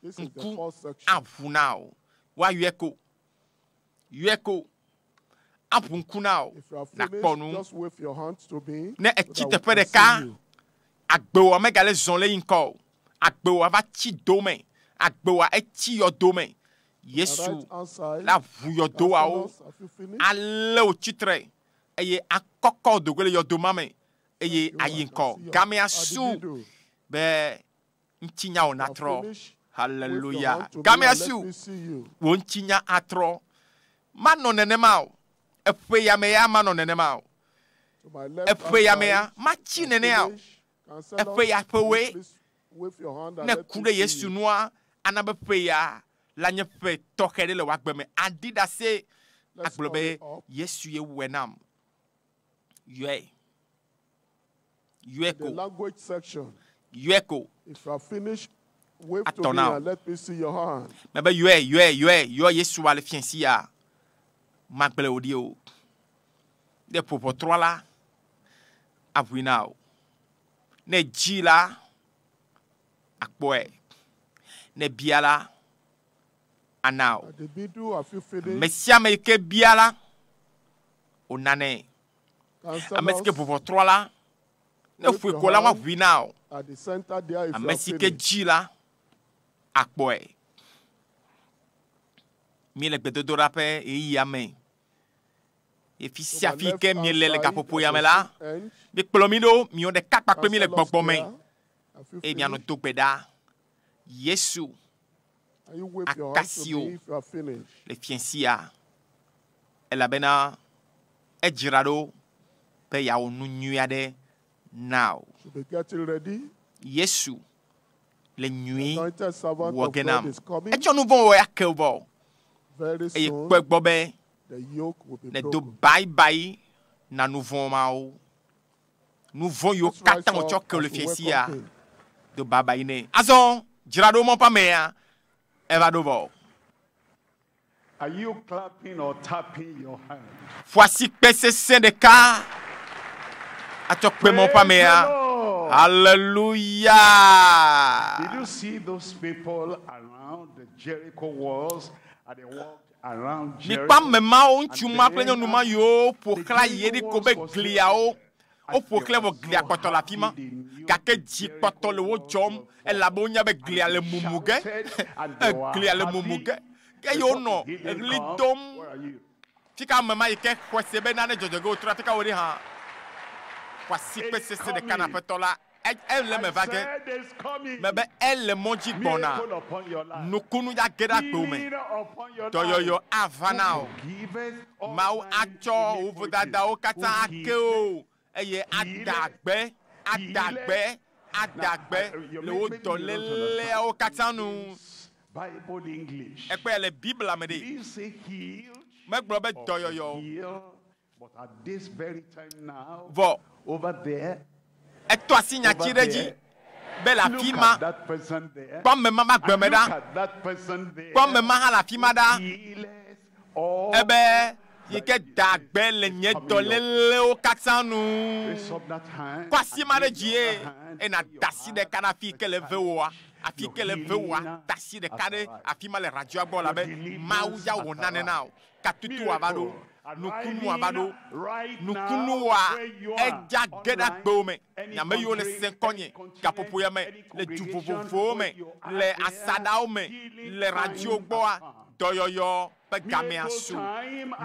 This is the Ŋku first section. aʋu na wò. Woayɔe ko. Yɔe ko. Aʋu ŋku na wò. If you are Nakpɔ finished, nu. just wave your hands to me Ne so etsi that we teƒe can see ɖeka, you. agbewòa megale zɔ le yi ŋkɔ o. Agbewòa va tsi dome. Agbewòa etsi yɔdome. Yesu Right hand side. la ʋu yɔdoawo. Councillors, have you finished? Ale wò tsitre eye akɔkɔ do go le yɔdo ma me eye ayi ŋkɔ. Gamea su be ŋutinyawo natrɔ. Finish. Haleluya. Wave your hand to me Gamea and let su me see you. wò ŋutinya atrɔ. Manɔ nenema o. Eƒe ya me ya manɔ nenema o. To my left Eƒe hand ya me ya side. matsi nenea o. Finish. Councillors, Eƒe ya ƒewoe please wave your hand and ne let ku me ɖe see Yesu you. nua ana be ƒe ya la nye ƒe tɔxɛ ɖe le wò agbe me. Aɖi ɖase Let's agblɔ be hurry up. Yesu ye wɔe nam. Yɔe. Yɔe The ko. language section. Yɔe ko. If you are finished, wave to Atɔ me na and let me see your hand. Mebe yɔe, yɔe, yɔe, yɔ Yesu le fiẽsi ya. Magblẽ wò ɖi o. Ɖe ƒo ʋɔtrɔa la, aʋui na wò. Ne dzi la, akpɔe. Ne bia la, ana o. At the middle, have you Ame finished? sia ame yi ke bia la, wònanɛ. Ame si ke Councillors, ʋɔʋɔtrɔ la, ne wave ƒoe your ko la, hand. woaʋui na o. At the center there, if you Ame are si ke finished. dzi la, akpɔe. Míele gbedodoɖa ƒe ɣeyiɣia me. Ye fi To sia my fi left ke hand miele le side, gaƒoƒo at ya me the la, end, mikplɔ mi ɖo, miwo ɖeka kpakple mi le councillors gbɔgbɔ me there, have you eye mianɔ finished? do gbe ɖa. Yesu Can you wave your hand to akasi me o if you are finished? le fiẽ sia elabena edzra ɖo be yeawɔ nu nyui aɖe na o. Should be getting ready. Yesu le nyui Anointed servant wɔ of ge God nam. is coming. Etsɔ nu vɔ̃ wɔ ya ke vɔ Very eye soon, kpɔe gbɔ be the yoke will be ne do broken. baibai na nu vɔ̃ mawo. Nu vɔ̃ yiwo Let's rise katã wòtsɔ up ke wo le as we fiẽ welcome sia him. do baibai nɛ. Azɔ dzra ɖo mɔ ƒe amea eva ɖo vɔ. Are you clapping or tapping your hand? Ƒo asikpe sesẽ ɖeka atsɔ kpe mɔ ƒe Praise the amea. Lord. Hallelujah. Did you see those people around the Jericho walls and they walked around Mikpɔ Jericho? ame mawo ŋutsu And ma kple then nyɔnu ma yiwo ƒo the xlã Jericho Yeriko walls be was gliawo. there. Woƒo xlã vɔ glia kpɔtɔ le afi ma. Gake dzi kpɔtɔ le wo dzɔm elabe wonya be glia le mumu ge. Glia le mumu ge. Eye wonɔ eɣli dom. Fi ka ame ma yi ke xɔe se be nane dzɔdzɔ ge wotrɔ afi ka wo ɖe hã. Ƒo asikpe sesẽ ɖeka na aƒetɔ la. Ele me va ge. Said it's coming. Mebe ele mɔ dzi gbɔna. Miracle upon your life. Nukunu ya ge ɖe agbewo me. Healing upon your Dɔyɔyɔ life. ava na o. Forgiveth all Mawu thine atsɔ wo iniquities. vodadawo katã Who ake o eye ada agbe, ada agbe, ada agbe le wo dɔléleawo katã nu. Bible English. Ekpe le Biblia me Did ɖe. he say healed? Megblɔ be or dɔyɔyɔ o. heal? But at this very time now, Vɔ over there, etɔ asi nyati over ɖe dzi there, be le afi look ma at that person there. kpɔ ame ma ma And gbeme look ɖa. at that person there. Kpɔ ame ma hã le afi ma ɖa. Healeth all Ebe yi ke da agbe le nye dɔlélewo katã nu. Raise up that hand. Kɔ asi ma ɖe and dzi raise ye your other hand. eye nàda asi ɖeka ɖe afi yi ke le ve woa. Afi yi ke le ve woa, da asi ɖeka ɖe afi ma le radioa gbɔ labe Mawu ya wɔ nane na o. Katutu wòava ɖo, nukunu wòava ɖo, nukunua edza ge ɖe agbewo me. Ame yiwo le se ŋkɔnye gaƒoƒo ya me, le du vovovowo me, le asaɖawo me, le radio gbɔa, dɔyɔyɔ be gamea su,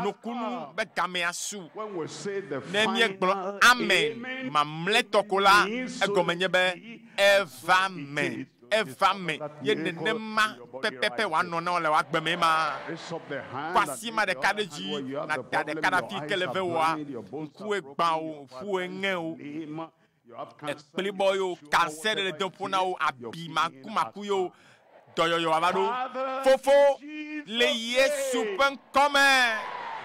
nukunu be gamea su. When we say the Ne míegblɔ final amen amen, mamlɛtɔ ko la, egɔme nye be eva me, eva me ye nenema pɛpɛpɛ wòanɔ na wo le wò agbe me ma. Raise up the hand Kɔ and asi ma raise the ɖeka other ɖe hand dzi, where you have the nàda problem, ɖeka ɖe your afi yi ke eyes le are ve woa, blind, your bones are ŋkuwoe broken, gbã o, your ƒuwoe ŋe o, lame, you have cancer, ekplibɔ yiwo, cancer ɖe le dem ƒo na wo, abi makumaku yiwo, dɔyɔyɔ wòava ɖo. Fofo, le Yesu ƒe ŋkɔme,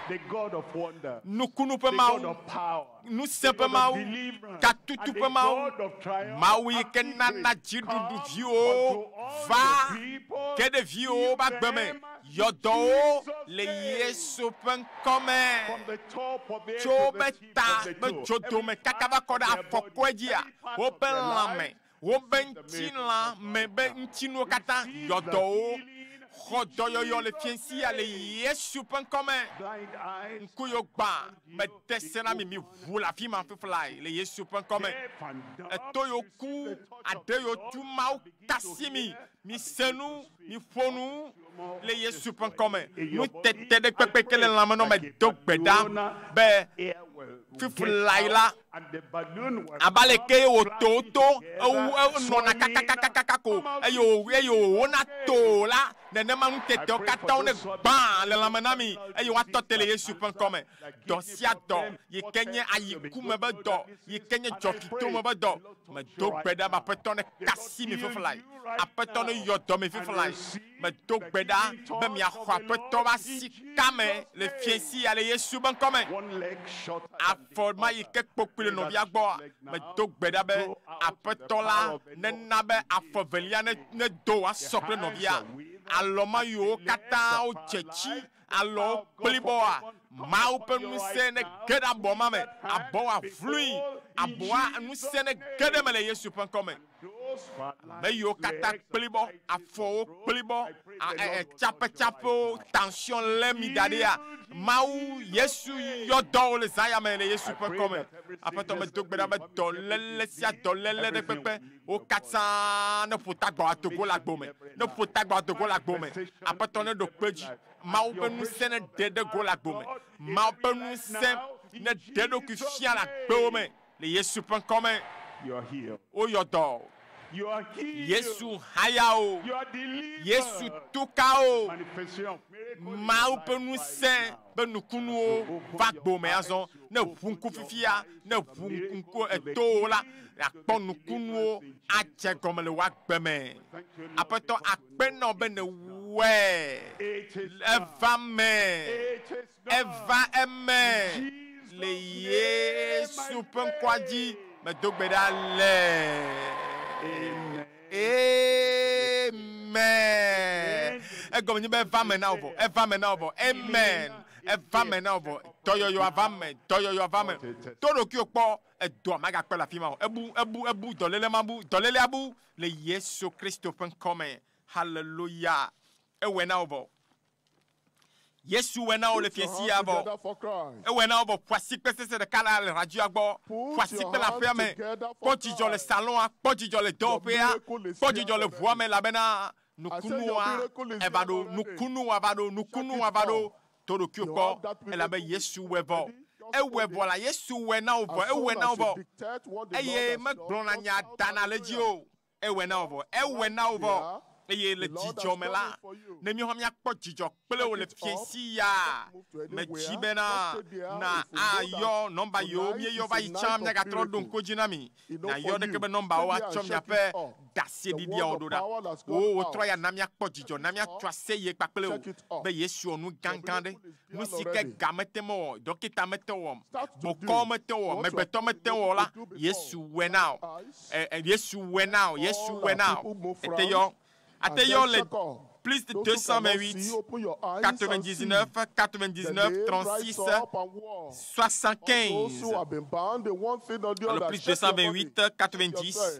the God of wonder, nukunu ƒe the God Mawu, of power, ŋusẽ ƒe God of Mawu, deliverance, katutu and the ƒe Mawu, God of triumph Mawu yi and ke nana victory. dziɖuɖu Come viwo unto all va your people, ge ɖe viwo be agbe me, them yɔ dɔwo Jesus' le name. Yesu ƒe ŋkɔme. From the top of the head Tso to the wobe tip ta of the be toe, dzodome every kaka va part kɔ of ɖe their body, afɔkɔe dzia, every part of woƒe their lãme, life, woƒe receive the miracle ŋutilã me be ŋutinuwo katã yɔ dɔwo, xɔ dɔyɔyɔ le fiẽ sia le Yesu ƒe ŋkɔme. blind eyes, Ŋku yiwo gbã, mede se na mi, mi ʋu le afi ma fiflae le Yesu ƒe ŋkɔme. deaf and dumb, Eto yiwo ku, aɖe yiwo tu Mawu kasi mi, mi se nu, mi ƒo nu le Yesu ƒe ŋkɔme. Nutete ɖe kpekpe ke le lãme nɔ me do gbe ɖa be air will fiflae la and the balloon will abe aleke wòto to ewu together, enɔna kakakakaka ko eye wò eye wòwona to la nenema nutetewo katã wo ne gbã le lãme na mi eye woatɔ te le Yesu ƒe ŋkɔme. Dɔ sia dɔ yi ke nye ayikume be dɔ yi ke nye dzɔfitome be dɔ medo gbe ɖa be aƒetɔ ne kasi mi fiflae aƒetɔ ne yɔ dɔ mi fiflae medo gbe ɖa be miaxɔ aƒetɔ be asi kame le fiẽ sia le Yesu be ŋkɔme. one leg shorter than the Afɔ ma yi ke kpokploe ɖokui le nɔvia gbɔa, medo gbe ɖa be aƒetɔ la nena be afɔ velia ne nedo wòasɔ kple nɔvia. Alɔ ma yiwo katã wodze tsi alɔwo kplibɔa, Mawu ƒe ŋusẽ ne ge ɖe abɔ ma me, abɔ wòavlui, abɔa ŋusẽ ne ge ɖe eme le Yesu ƒe ŋkɔ me. Ame yiwo katã kplibɔ, afɔwo kplibɔ, tsaƒetsaƒewo, tension lé mi da ɖia, Mawu Yesu yɔ dɔ wo le zã ya me le Yesu ƒe ŋkɔ me. Aƒetɔ, medo gbe ɖa be dɔléle sia dɔléle ɖe kpekpe wo katã ne ƒo tagbɔ ado go le agbo me, ne ƒo tagbɔ ado go le agbo me. Aƒetɔ ne ɖo kpe dzi. Mawu ƒe ŋusẽ ne ɖe ɖe go le agbo me. Mawu ƒe ŋusẽ ne ɖe eɖokui fia le agbewo me le Yesu ƒe ŋkɔ me. Woyɔ dɔ. Yesu haya wo. Yesu tu ka wo. Mawu ƒe ŋusẽ ƒe nukunuwo va agbo me azɔ. Ne ʋu ŋku fifia, ne ʋu ŋku etowo la, akpɔ nukunuwo adze gɔme le wò agbe me. Aƒetɔ akpe na wò be nèwɔe. Eva me. Eva eme le Yesu ƒe ŋkɔa dzi. Medo gbe ɖa le. Amen. Egɔme nye be eva me na wò vɔ. Eva me na wò vɔ. Amen. Eva me na wò vɔ. Dɔyɔyɔ ava me. Dɔyɔyɔ ava me. To ɖokuiwò kpɔ. Edɔa magakpe le afi ma o. Ebu, ebu, ebu. Dɔléle mabu. Dɔlélea bu le Yesu Kristo ƒe ŋkɔ me. Haleluya. Ewɔe na wò vɔ. Yesu wɔe na wò le Put your fiẽsi hands ya vɔ. together for Christ. Ewɔe na wò vɔ. Ƒo asikpe sese ɖeka la le radioa gbɔ. Ƒo Put your asikpe le hands aƒea me. together Kpɔ for dzidzɔ le Christ. salɔa. Kpɔ dzidzɔ le Your dɔwɔƒea. miracle is Kpɔ here dzidzɔ le ʋua already. me elabena I say your nukunua miracle is eva here ɖo. already. Nukunua va ɖo. Check Nukunua it va ɖo. up. To ɖokuiwò You kpɔ have that elabe miracle Yesu wɔe vɔ. already. Just Ewɔe hold vɔ it. la, Yesu wɔe na wò vɔ. As soon Ewɔe na as wò you vɔ. detect what the Lord Eye has done, megblɔna just nya shout dana le edzi hallelujah. o. Ewɔe na wò vɔ. Ewɔe na wò vɔ. There, Eye le the Lord has dzidzɔ me done la, it for you. ne míawo hã míakpɔ dzidzɔ kple wò Check le it up. fiẽsi ya, Don't move to medzi anywhere. bena Just stay there. na If you know ayɔ that nɔmba yiwo tonight míeyɔ is va a yi tsã, night of míagatrɔ ɖo miracle, ŋku dzi na mi. you know, Miayɔ for ɖeke you, be stay nɔmbawo there and atsɔ check it miaƒe up. The ɖaseɖiɖiawo word ɖo of ɖa. power has Wo gone wotrɔ out. ya na míakpɔ dzidzɔ, Check na it míatso up. aseye kpakple wò Check it up. be Yesu wɔ nu Your gãgã ɖe. miracle is Nu there si ke already. ga mete mewɔ, dɔkita mete wɔm, Start to bokɔ do mete wɔm, what you have amegbetɔ not been mete able wɔ la, to do before. Yesu wɔe na wò. Eyes. Ɛ, ɛ, Yesu wɔe na wò. Yesu All wɔe our na wò. people move Ete round yɔ. and Ate then yɔ le check up. plus Those who cannot 228 see, open your eyes and 99 see. The 99 lame rise 36 up and walk. 75. All those who have been bound in one thing or the Alors other, plus check your body. 228 Check 90 yourself.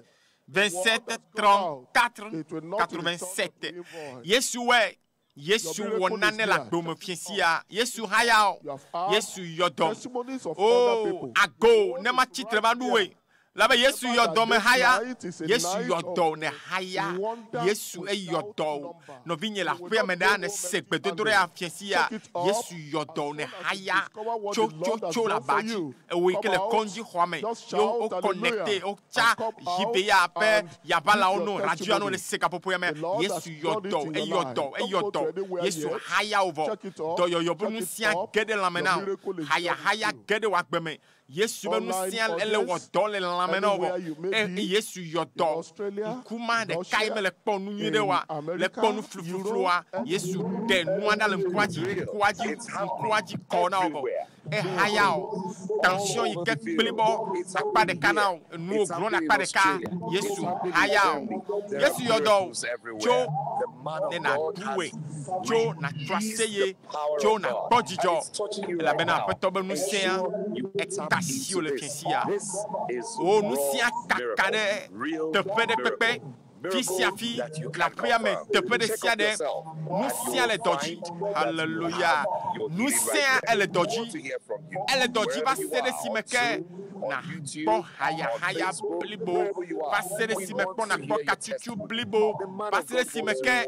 The word 27 has gone out. 34 It will not return unto 87. him void. Yesu wɔe. Your Yesu wɔ miracle is nane le here. agbo me Check it fiẽsi up. ya. Yesu haya o. You have heard Yesu yɔ dɔm. testimonies of other O people. ago The ne word ma is tsitre right va ɖu here. woe. Labe Yesu Remember yɔ that dɔ me this haya. night is a Yesu night yɔ of dɔ ne haya. wonder Yesu eyɔ without dɔ o. number. Nɔvinye le You will aƒea me not go ɖaa home ne se empty gbedodoɖa ya handed. fiẽsi ya. Check it up. Yesu yɔ As dɔ ne soon as you haya. discover what Tso the tso Lord has tso le done for aba dzi. you, Ewò yi ke come le out, kɔndzi xɔa me. just Ye wo shout connecte, hallelujah wotsa and come out yibe ya ƒe and give yabalawo your no radioa no testimony. le se gaƒoƒo ya me. The Lord has Yesu yɔ done it dɔ, in your eyɔ life. dɔ, Don't eyɔ go to dɔ. anywhere Yesu yet. haya wò vɔ. Check it up. Dɔyɔyɔ ƒe Check it ŋusẽa up. ge ɖe lãme Your na wò. miracle is Haya there with haya you. ge ɖe wò agbe me. Yesu be Online ŋusẽa ele wɔ audience, dɔ le lãme na wò vɔ. anywhere you may E, be, Yesu yɔ in dɔ. Australia, Ŋkuma in ɖeka yi Russia, mele kpɔ nu nyui ɖe in oa, le America, kpɔ nu flufluflua, Europe, Yesu ɖe nua ɖa le ŋkua dzi, ŋkua dzi, ŋkua dzi kɔ na wò vɔ. Ehaya o. Tension yi ke kplibɔ akpa ɖeka na wò, enuwo glɔ̃ ɖe akpa ɖeka, Yesu haya o. Yesu yɔ dɔ o. Tso ne nàɖu woe, tso nàtso aseye, tso nàkpɔ dzidzɔ elabena Aƒetɔ be ŋusẽa eta asiwò le fiẽsi ya. Wò ŋusẽa kaka ɖe teƒe ɖe kpekpe, fi sia fi le aƒea me, teƒe ɖe sia ɖe, ŋusẽa le dɔ dzi. Haleluya. Ŋusẽa ele dɔ dzi. Ele dɔ dzi va se ɖe esime ke nàkpɔ hayahaya blibo, va se ɖe esime kpɔ nàkpɔ katsutsu blibo, va se ɖe esime ke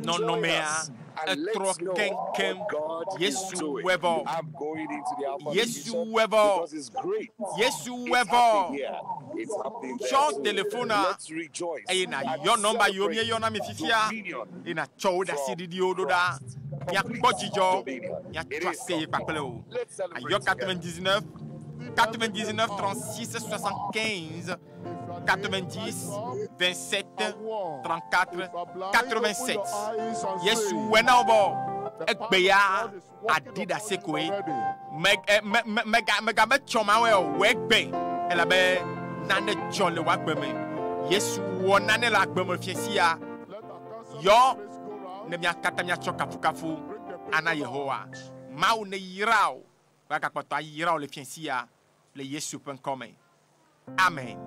nɔnɔmea etrɔ keŋkeŋ. Yesu wɔe vɔ. Yesu wɔe vɔ. Yesu wɔe vɔ. Tsɔ telefona eye nàyɔ nɔmba yiwo míeyɔ na mi fifia eye nàtsɔ wò ɖaseɖiɖiwo ɖo ɖa. Míakpɔ dzidzɔ, míatso aseye kpakple wò. Ayɔ 99 99 36 75 90 27 34 87. Yesu wɔe na wò vɔ. Egbe ya aɖi ɖase koe. Me e, me me mega megabe tsɔ ma wɔe o wɔe gbe elabe nane dzɔ le wò agbe me. Yesu wɔ nane le agbe me fiẽ sia. Yɔ ne mía katã míatsɔ kafukafu ana Yehowa. Mawu neyra wò woagakpɔtɔ ayra wò le fiẽ sia le Yesu ƒe ŋkɔ me. Amen.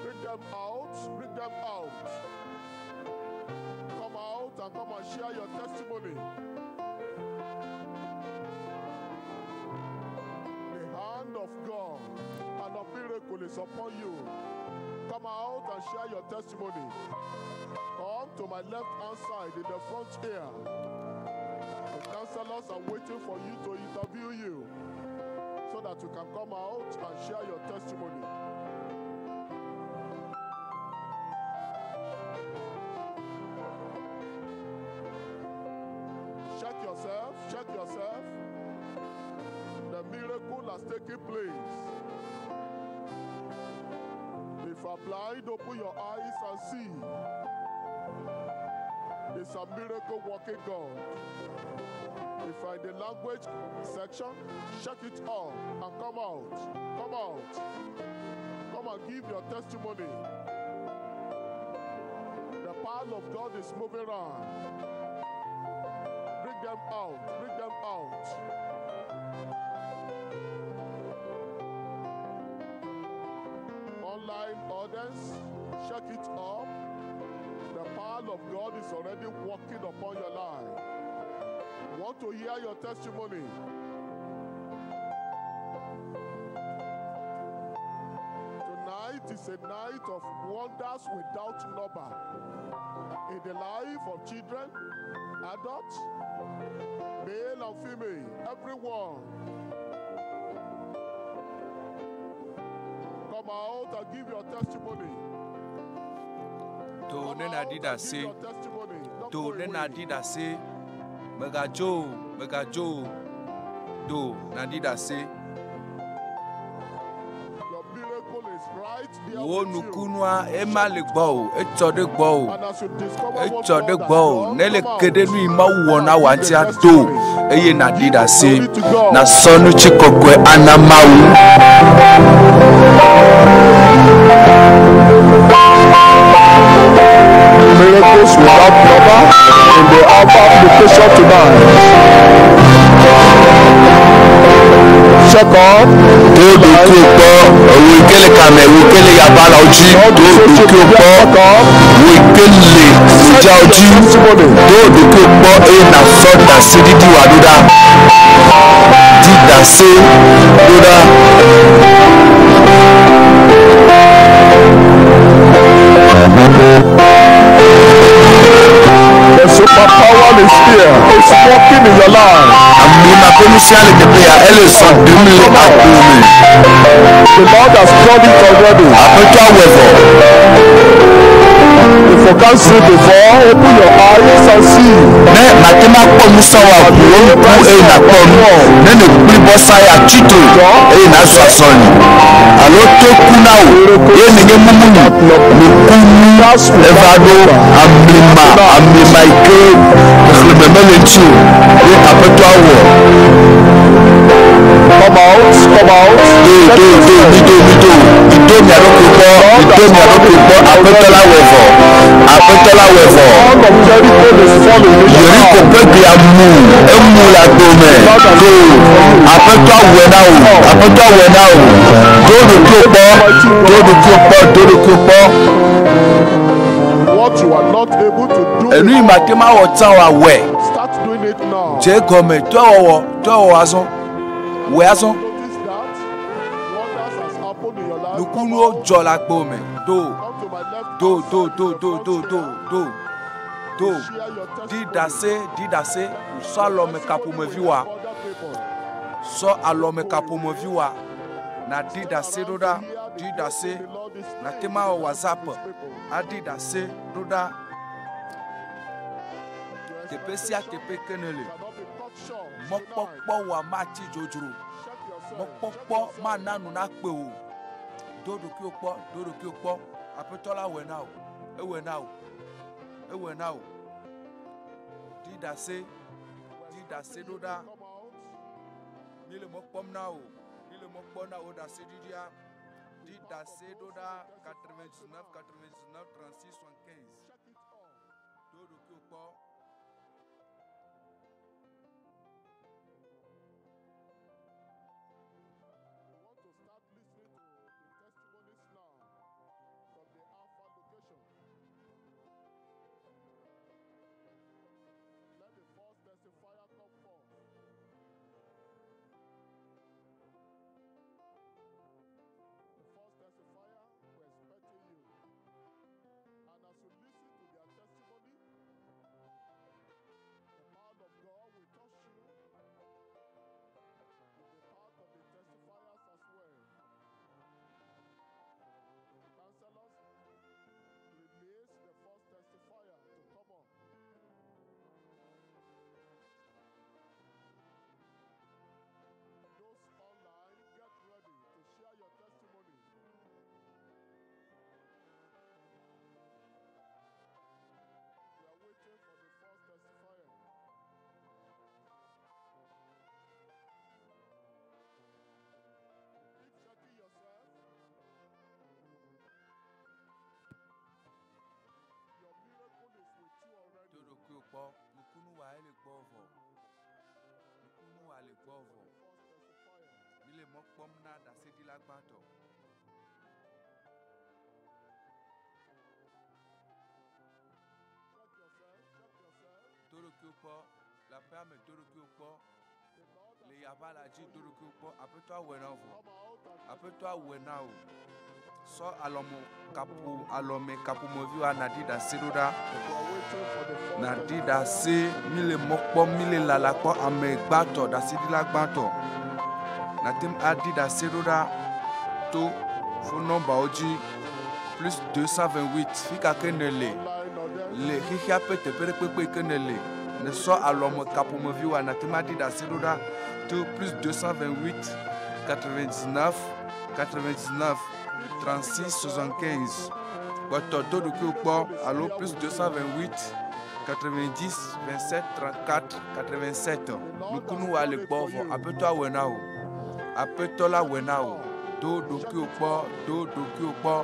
Bring them out. Bring them out. Come out and come and share your testimony. The hand of God and of miracle is upon you. Come out and share your testimony. Come to my left hand side in the front here. The counselors are waiting for you to interview you so that you can come out and share your testimony. Check yourself, check yourself. The miracle has taken place. If you are blind, open your eyes and see. It's a miracle working God. If you are in the language section, check it out and come out. Come out. Come and give your testimony. The power of God is moving around. Bring them out. Bring them out. Online audience, check it up. The power of God is already working upon your life. Want to hear your testimony? Tonight is a night of wonders without number in the life of children, adults, male and female, everyone. Come out and give your testimony. To ne nàɖi ɖase. To ne nàɖi ɖase. Megadzo o, megadzo o. Do nàɖi ɖase. Your miracle is right there Wò with you. nukunua ema le gbɔwò, etsɔ ɖe gbɔwò. And as you discover what Etsɔ God ɖe has gbɔwò. done, Ne le come ke ɖe out. nu yi Mawu wɔ na wòa ŋutia, do eye nàɖi ɖase. Nàsɔ nutsi kɔkɔe ana Mawu. Miracles without number in the Alpha application tonight. Check up. To ɖokuiwò kpɔ, wò yi ke le kame, wò yi ke le yabalawo dzi, to ɖokuiwò kpɔ, wò yi ke le ŋudzawo dzi, to ɖokuiwò kpɔ eye nàsɔ ɖaseɖiɖi wòa ɖo ɖa. Di ɖase ɖo ɖa. The superpower is here. It's working in your life. Ame ma ƒe ŋusẽ le teƒe ya, ele zɔ ɖem le agbo me. The Lord has done it already. Aƒetɔ awɔe vɔ. If you can't see before, open your eyes and see. Ne mate ma kpɔ ŋusẽ oa, ʋu wò ŋku eye nàkpɔ nu. Ne nèkpli bɔsa ya tsitre eye nàzɔ azɔli alo to ku na wò ye nènye mumunu nukunu eva ɖo amlima amlima yi ke xexlẽme mele ŋuti o ye aƒetɔ awɔ. Come out, come out. Do do do mido mido mido mia ɖokui kpɔ mido mia ɖokui kpɔ aƒetɔ la wɔe vɔ aƒetɔ la wɔe vɔ. Yeriko ƒe glia mu emu le agbo me do aƒetɔ awɔe na wò aƒetɔ awɔe na wò do ɖokuiwò kpɔ do ɖokuiwò kpɔ do ɖokuiwò kpɔ. What you are not able to do, Enu yi mate ma wɔ tsã oa wɔe. start doing it now. Dze egɔme tɔ ewɔwɔ tɔ ewɔwɔ azɔ. Wɔe azɔ. Notice that wonders has happened in your life. Nukunuwo dzɔ le agbo me. Do Come to my left do hand do side do in the do front do do here. do. Do ɖi ɖase ɖi ɖase sɔ alɔme kaƒomevi wa sɔ alɔme kaƒomevi wa na ɖi ɖase ɖo ɖa ɖi ɖase na te ma wɔ WhatsApp aɖi ɖase ɖo ɖa teƒe sia teƒe ke ne le mɔkpɔkpɔ wa matsi dzodzro mɔkpɔkpɔ mana nu nakpe o do ɖokuiwò kpɔ do ɖokuiwò kpɔ aƒetɔ la wɔe na wò ewɔe na wò ewɔe na wò ɖi ɖase ɖi ɖase ɖo ɖa mi le mɔ kpɔm na wò mi le mɔ kpɔm na wò ɖase ɖiɖia ɖi ɖase ɖo ɖa 99 99 36 75 do ɖokuiwò kpɔ. Want to start listening to the testimonies now from the Alpha location. Let the first testifier come forth. The first testifier, we're expecting you. And as you listen to their testimony, the power of God will touch you. You'll be part of the testifiers as well. Counselors, release the first testifier to come up. Those online, get ready to share your testimony. We are waiting for the first testifier. Keep checking yourself. Your miracle is with you already. Do ɖokuiwò kpɔ nukunu wa ele gbɔ vɔ nukunu wa le gbɔ vɔ mi le mɔ kpɔm na ɖaseɖila gbãtɔ. Check yourself, check yourself. Do ɖokuiwò kpɔ le aƒea me do ɖokuiwò kpɔ le yava la dzi do ɖokuiwò kpɔ aƒetɔ awɔe na wò vɔ aƒetɔ awɔe na wò sɔ alɔmɔ kaƒo alɔme kaƒomevi wa naɖi ɖase ɖo ɖa naɖi ɖase mi le mɔ kpɔm mi le lala kpɔ ame gbãtɔ ɖaseɖila gbãtɔ nate ŋu aɖi ɖase ɖo ɖa to fon nɔmbawo dzi plus 228 fi ka ke ne le le xexea ƒe teƒe ɖe kpekpe yi ke ne le ne sɔ alɔme kaƒomevi wa nate ŋu aɖi ɖase ɖo ɖa to plus 228 99 99 36 75 kpɔtɔ do ɖokuiwò kpɔ alo plus 228 90 27 34 87 nukunu wa le gbɔ vɔ aƒetɔ awɔe na wò aƒetɔ la wɔe na wò do ɖokuiwò kpɔ do ɖokuiwò kpɔ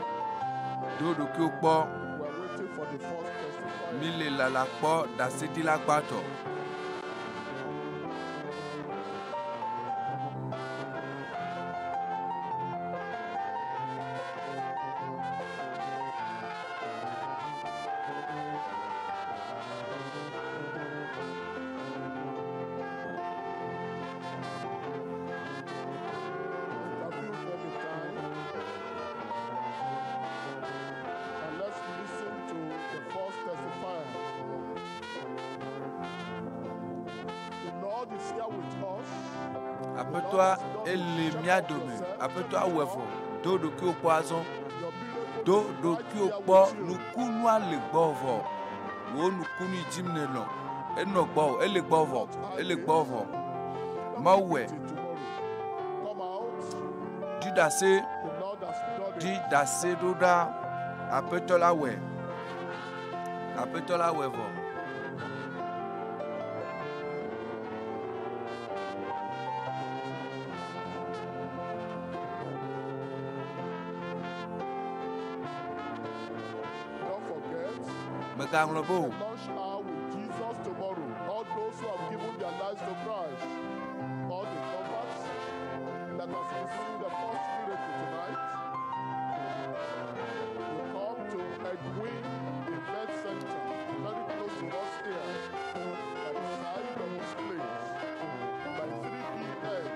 do ɖokuiwò kpɔ We are waiting for the first testifier. mi le lala kpɔ ɖaseɖila gbãtɔ. Interview them in time. And let's listen to the first testifier. The Lord is here with us. Aƒetɔa ele mía dome aƒetɔa awɔe vɔ do ɖokuiwò kpɔ azɔ do ɖokuiwò kpɔ nukunua le gbɔ vɔ wò nukunu yi dzim ne nɔ enɔ gbɔ o ele gbɔ vɔ ele gbɔ vɔ Mawu wɔe ɖi ɖase The Lord has done ɖi it. ɖase ɖo ɖa aƒetɔ la wɔe aƒetɔ la wɔe vɔ. Don't forget. Mègaŋlɔ be o. The lunch hour with Jesus tomorrow. All those who have given their lives to Christ, all the converts that has received the first miracle tonight, will come to Edwin Event Center, very close to us here, by the side of this place, by 3 p.m.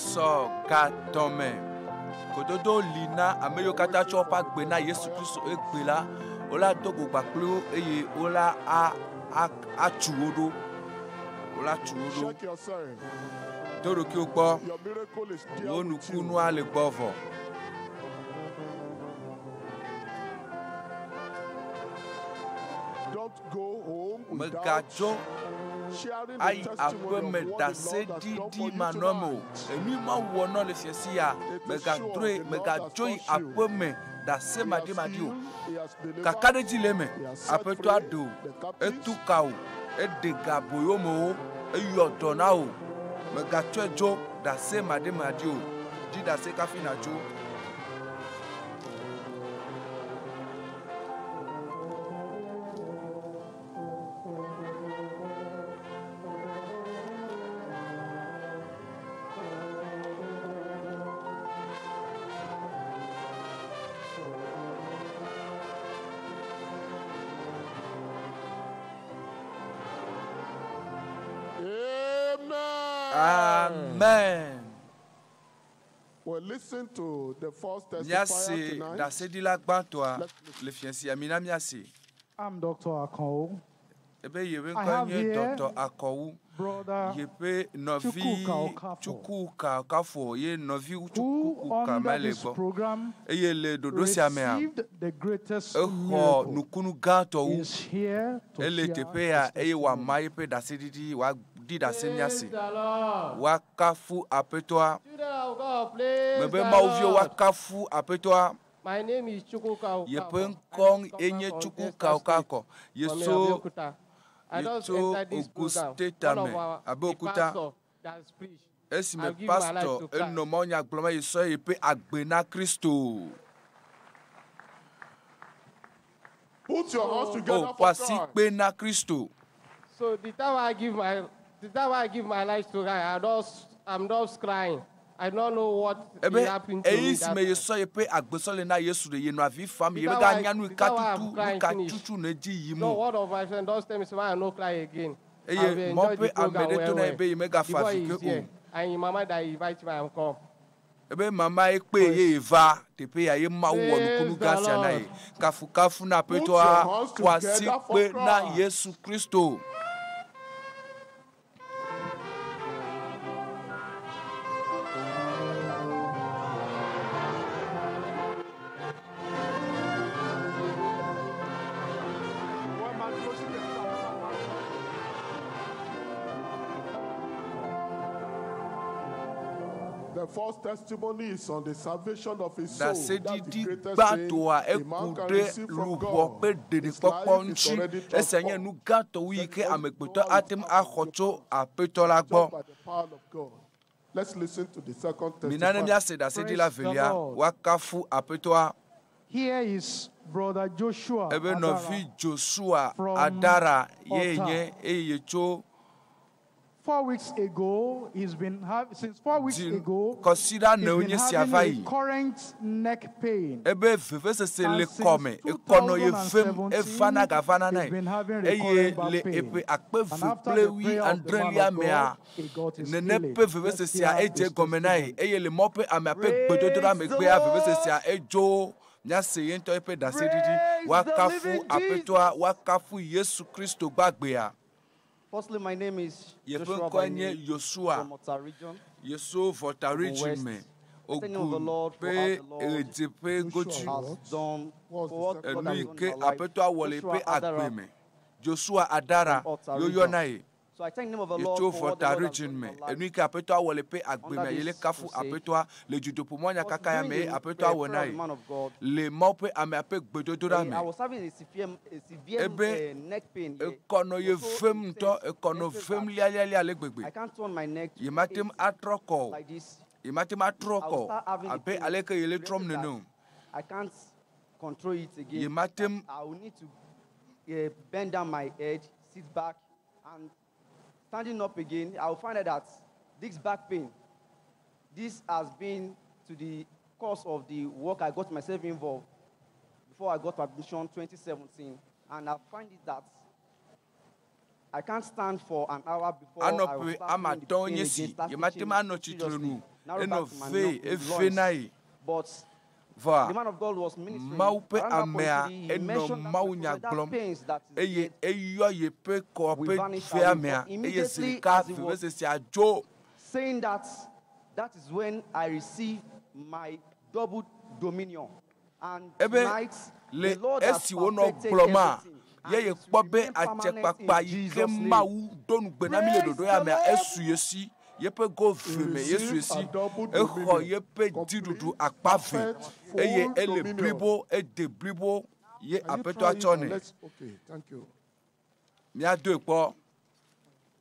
Esɔ ga tɔme. Kododo li na ame yiwo katã tsɔ woƒe agbe na Yesu Kristo egbe la, wola do go kpakple wo eye wola a a atu wo ɖo. Wola tu wo ɖo. Check yourself. Do ɖokuiwò kpɔ. Your miracle is there Wò with you. nukunua le gbɔ vɔ. Don't go home without Megadzo sharing the ayi testimony aƒeme of what the Lord has done for ɖaseɖiɖi you manɔme o. tonight. Enu ma wɔ nɔ le fiasi ya, megadroe, megadzo yi aƒeme ɖase maɖimaɖi o. He has delivered. Kakaɖedzi le eme. He has set Aƒetɔ free aɖe o, the captives. etu ka o, eɖe ga boyomewo, eyɔ dɔ na o. Megatsɔe dzo ɖase maɖimaɖi o. Dzi ɖase kafi nàdzo. Amen. Amen. Well, listen to the first testifier Míase tonight. ɖaseɖila gbãtɔa le fiasia. Mina míase. I'm Dr. Akon. Ebe yeƒe I ŋkɔe have nye here Dr. Akɔwu. Brother Yeƒe nɔvi Chukwuka Okafor, Chukwuka Okafor ye nɔvi who Chukwuka under ma le this gbɔ. program Eye le ɖoɖo sia mea, received the greatest exɔ miracle. nukunu gãtɔ wu. Is here to Ele share teƒe ya eye wòama yeƒe ɖaseɖiɖi, wòaɖi ɖase míase. Praise the Lord. Woakafu Aƒetɔa. Children of God, praise Mebe the Mawuviwo Lord. woakafu Aƒetɔa. My name is Chukwuka Yeƒe Okafor. ŋkɔ enye Chukwuka Okafor. From Yeso Abeokuta. I just yetso entered this Ogun program. State One me of our the Abeokuta. pastor that's preached. Esime I give my life pastor to Christ. enɔ mawunya gblɔm eye sɔ yeƒe agbe na Kristo. Put your hands together O for ƒo asi Christ. kpe na Kristo. So the time I give my the time I give my life to Christ, I'm not crying. I don't know what Ebe will happen to eyi me si that me time. yesɔ yeƒe agbesɔ le na Yesu ɖe yenɔ avi fam The ye time meganya I- nu the ka time I tutu nu crying ka finish. tutu ne dzi yim No, o. one of my friends just tell me, say, "Why I no cry again. Eye I've enjoyed mɔ the ƒe ame program ɖe well, to na well. ye be yemegafa The boy avi is ke here. o. And him mama that invite me and come. Ebe mama ye kpe ye ye va teƒe ya ye Mawu wɔ nukunu Praise the gã sia na Lord. ye. Kafukafu na Put Aƒetɔa your hands ƒo asi together for kpe na Christ. Yesu Kristo. The first testimony is on the salvation of his soul. That's the Ɖaseɖiɖi greatest thing gbãtɔa a eku man can ɖe receive from luʋɔ God. ƒe His ɖeɖekpɔkpɔ life is ŋuti. already Esia nye transformed nu gãtɔ wu yi ke amegbetɔ ate ŋu axɔ tso Aƒetɔ la just gbɔ. by the power of God. Let's listen to the second Mina ne testifier. míase ɖaseɖila Praise the velia, Lord. woakafu Aƒetɔa. Here is Brother Joshua Ebe Adara nɔvi Joshua from Adara ye Ota. nye eye yetso 4 weeks ago, he's been since 4 weeks Di ago, kɔsiɖa he's newo been nye sia having va yi. recurrent neck pain. Ebe vevesese And le since kɔme, ekɔnɔ ye vem, evana 2017, gavana na he's ye. been having Eye recurrent back le pain. eƒe akpe And ve after kple the wui prayer of the man adrelia of mea, God, he got his nene healing. ƒe Let's vevesesea hear edze his gɔme na ye. testimony. Eye le mɔ ƒe amea ƒe gbedodoɖa Praise the megbea, Lord. vevesesea edzo. Míase ye ŋutɔ eƒe ɖaseɖiɖi. Praise the Woakafu living Aƒetɔa, Jesus. woakafu Yesu Kristo gbagbea. Firstly, my name is Yeƒe Joshua ŋkɔe nye Bani Yosua. from Ota region, Yesu Vɔta Ogun region West. me. I thank the name of the Ogun Lord for ƒe how the Lord ɣedzeƒe godzi. has done, for what God Enu has yi done ke in my life. Aƒetɔa wɔ le Joshua eƒe agbe Adara me. Joshua Adara from Ota yoyɔna region. ye. So I thank the name of the Lord Yetso for what the Vɔta Lord has region done in me. my life Enu yi ke Aƒetɔa wɔ le eƒe agbe under me ye le this kafu crusade. Aƒetɔa le dzodoƒomɔ But nyakaka ya during me ye the Aƒetɔa prayer, wɔ prayer na of the ye. man of God, Le Mawu ƒe amea ƒe gbedodoɖa I me. was having a severe Ebe neck pain here. ekɔnɔ ye It was so vem ŋutɔ, intense, ekɔnɔ extent vem that lialialia le I gbegbe. can't turn my neck to Ye mate ŋu 80 atrɔ kɔ o. like this. Ye mate ŋu atrɔ I kɔ will o start having the abe pain. aleke ye le To the trɔm extent nene that o. I can't control it again. Ye mate That ŋu I will need to bend down my head, sit back, and standing up again, I will find out that this back pain, this has been to the cause of the work I got myself involved before I got admission 2017. And I find it that I can't stand for an hour before I will anɔ ƒe start ame feeling the atɔ̃ pain nye again, si start ye mate itching ŋu anɔ tsitre seriously nu Narrow Enɔ back to my ve eve loins. na ye. But Vɔa the man of God was ministering. Mawu ƒe Around that amea point, he enɔ mentioned that Mawu nya that gblɔm pains that is eye eyɔ yeƒe kɔ will ƒe vanish vea away. mea But eye zi immediately ɖeka as he was vevesesea dzo. saying that, that is when I received my double dominion. And Ebe tonight, le the Lord has esi wonɔ perfected gblɔma everything. ye ye kpɔ be atsɛkpakpa yi ke Mawu do nugbe na mi le ɖoɖo ya mea esu ye si yeƒe go ve me yesu ye si exɔ yeƒe dziɖuɖu akpa ve eye ele blibo ede blibo ye Can you aƒetɔa try it tsɔ and nɛ. let's- Okay, thank you. Míadoe kpɔ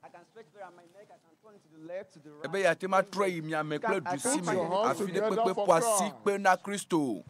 I can stretch very my neck, I can turn it to the left, to the right. ebe yeate ma trɔ yi miame kple I ɖusi can me put your hands afi ɖe together kpekpe for ƒo asi Christ. kpe na Kristo.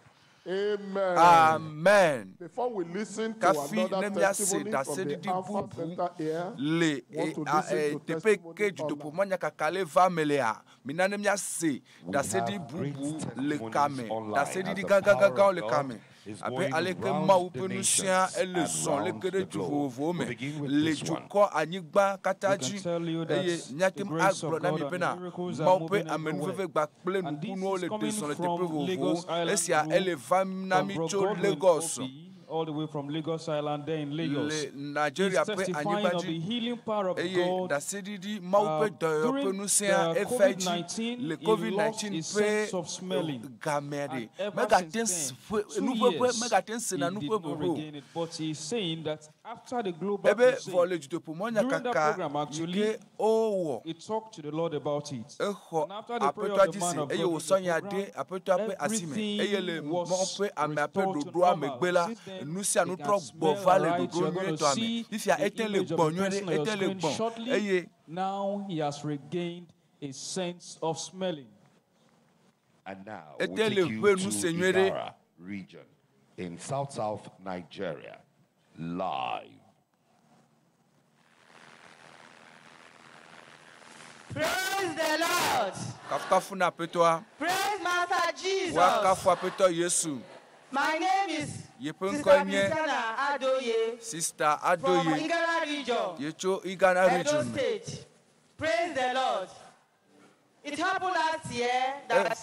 Amen. Amen. Before we listen to Kafi another ne míase testimony from the ɖaseɖiɖi Alpha bubu Center here, le want to e- a- listen e, to teƒe ke testimony dutoƒo online. mɔnyakaka le va me lea mina ne míase We ɖaseɖi have great bubu le testimonies kame online as ɖaseɖiɖi the power gãgãgãwo of le God kame is abe going aleke round Mawu the ƒe nusẽa nations ele and zɔn round leke ɖe the du globe. vovovowo We me begin with le this one. dukɔ anyigba katã We can dzi tell you that eye míate the ŋu grace of agblɔ na God mi and bena the miracles are Mawu ƒe moving amenuveve everywhere. gba kple And this nukunuwo is le coming ɖe zɔn le teƒe from vovovowo Lagos Island esia Group, ele vam na from mi Bro tso Godwin Lagos Obi, all the way from Lagos Island there in Lagos. le Nigeria He's ƒe testifying anyigba of the dzi healing power of eye God. ɖaseɖiɖi Mawu ƒe dɔyɔyɔ ƒe During nusẽa the eva dzi COVID-19, le he lost COVID-19 his ƒe sense of smelling. gamea ɖe And ever megate since ŋu then, ƒe 2 nuƒeƒe years, megate ŋu he sena did nuƒe not ʋeʋe o. regain it. But he's saying that after the global ebe crusade, vɔ le dutoƒo during that mɔnyakaka program yi actually, ke wowɔ he talked to the Lord about it. exɔ And after the prayer aƒetɔa of the dzi man se of eye God during the wòsɔ nya program, de aƒetɔa ƒe asime eye le everything Mawu was ƒe amea ƒe restored to ɖoɖoa normal. megbe la Since then, nu sia nu they trɔ can gbɔ smell va le right. ɖoɖo You're going to nyuietɔa me see fifia the ete le image of gbɔ̃ the nyuie ɖe person on your ete le screen gbɔ̃ shortly. eye Now he has regained a sense of smelling. And now we ete take le you ƒe to nu se nyuie ɖe. Idara region in South South Nigeria, live. Praise the Lord. Kafukafu na aƒetɔa Praise Master Jesus. woakafu aƒetɔ Yesu My name is yeƒe Sister ŋkɔe nye Christiana Adoye Sista from Adoye Igala region, ye tso Igana Edo region me. State. Praise the Lord. It happened last year that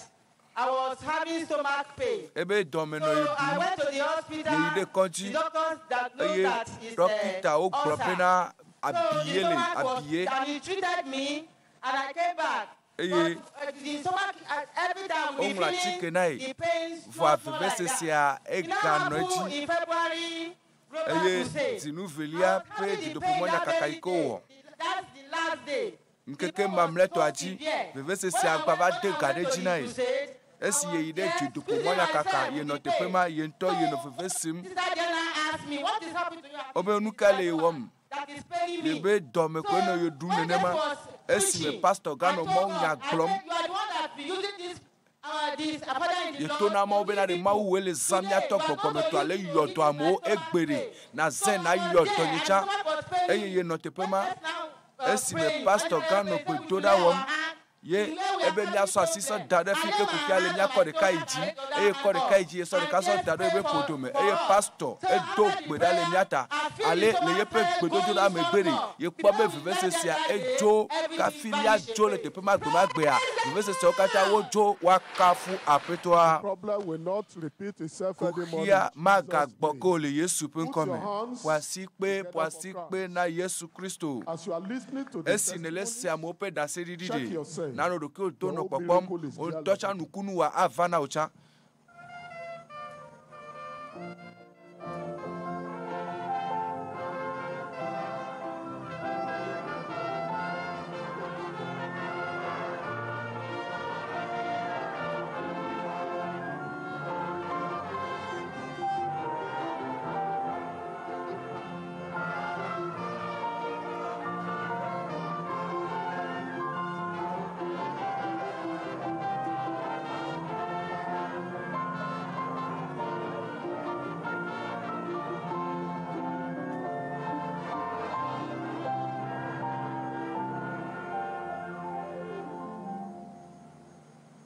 I was having stomach pain. Ebe dɔme nɔ ye So I ɖum went to the ye yi ɖe hospital. kɔdzi The doctors diagnosed eye that it's dɔkitawo gblɔ ulcer. bena So the abiye le stomach was, abiye and he treated me, and I came back. eye But the stomach, every time we woŋlɔ atike feeling na ye the pains, vɔa small, small like that. vevesesea It now eganɔ happened edzi in February, Global eye Crusade. dzinuvelia ƒe dutoƒomɔnyakaka yi ke wowɔ That's the last day. ŋkeke mamlɛtɔa dzi vevesesea gba va de ga ɖe dzi na ye esi yeyi ɖe dutoƒomɔnyakaka yenɔ teƒe ma ye ŋutɔ yenɔ veve sem Sister Diana asked me, what is happening to you? wobe nu ka le ye wɔm That is paining me. ye be dɔme koe nɔ ye ɖum nenema esime pastor ganɔ Mawu nya gblɔm You are the one that be using this, this father in the ye Lord. to na Mawu bena ɖe Mawu woe le zã míatɔ gbɔgbɔmetɔa le yɔ dɔ amewo egbe ɖe na zẽ na yɔ dɔ nye tsã eye yenɔ teƒe ma esime pastor ganɔ gbe do ɖa wɔm ye ebe míasɔ asi sɔ da ɖe fi ke kuxia le míakɔ ɖeka yi dzi eye kɔ ɖeka yi dzi ye sɔ ɖeka sɔ da ɖe ebe ƒodo me eye pastor edo gbe ɖa le mía ta ale le yeƒe gbedodo ɖa megbe ɖe yekpɔ be vevesesea edzo kafi míadzo le teƒe ma gbemagbea veveseseawo katã wodzo woakafu aƒetɔa Problem will not repeat itself anymore. kuxia in Jesus' magagbɔ name. ke o le Yesu ƒe Put your ŋkɔme hands ƒo asi kpe together ƒo for asi Christ. kpe na Yesu Kristo As you are listening to the esi nèle se amewo ƒe ɖaseɖiɖi check ɖe yourself. nanɔ ɖokuiwò do Your nɔ own kpɔkpɔm miracle is wò there ŋutɔ tsã nukunu wòa ava na wò tsã.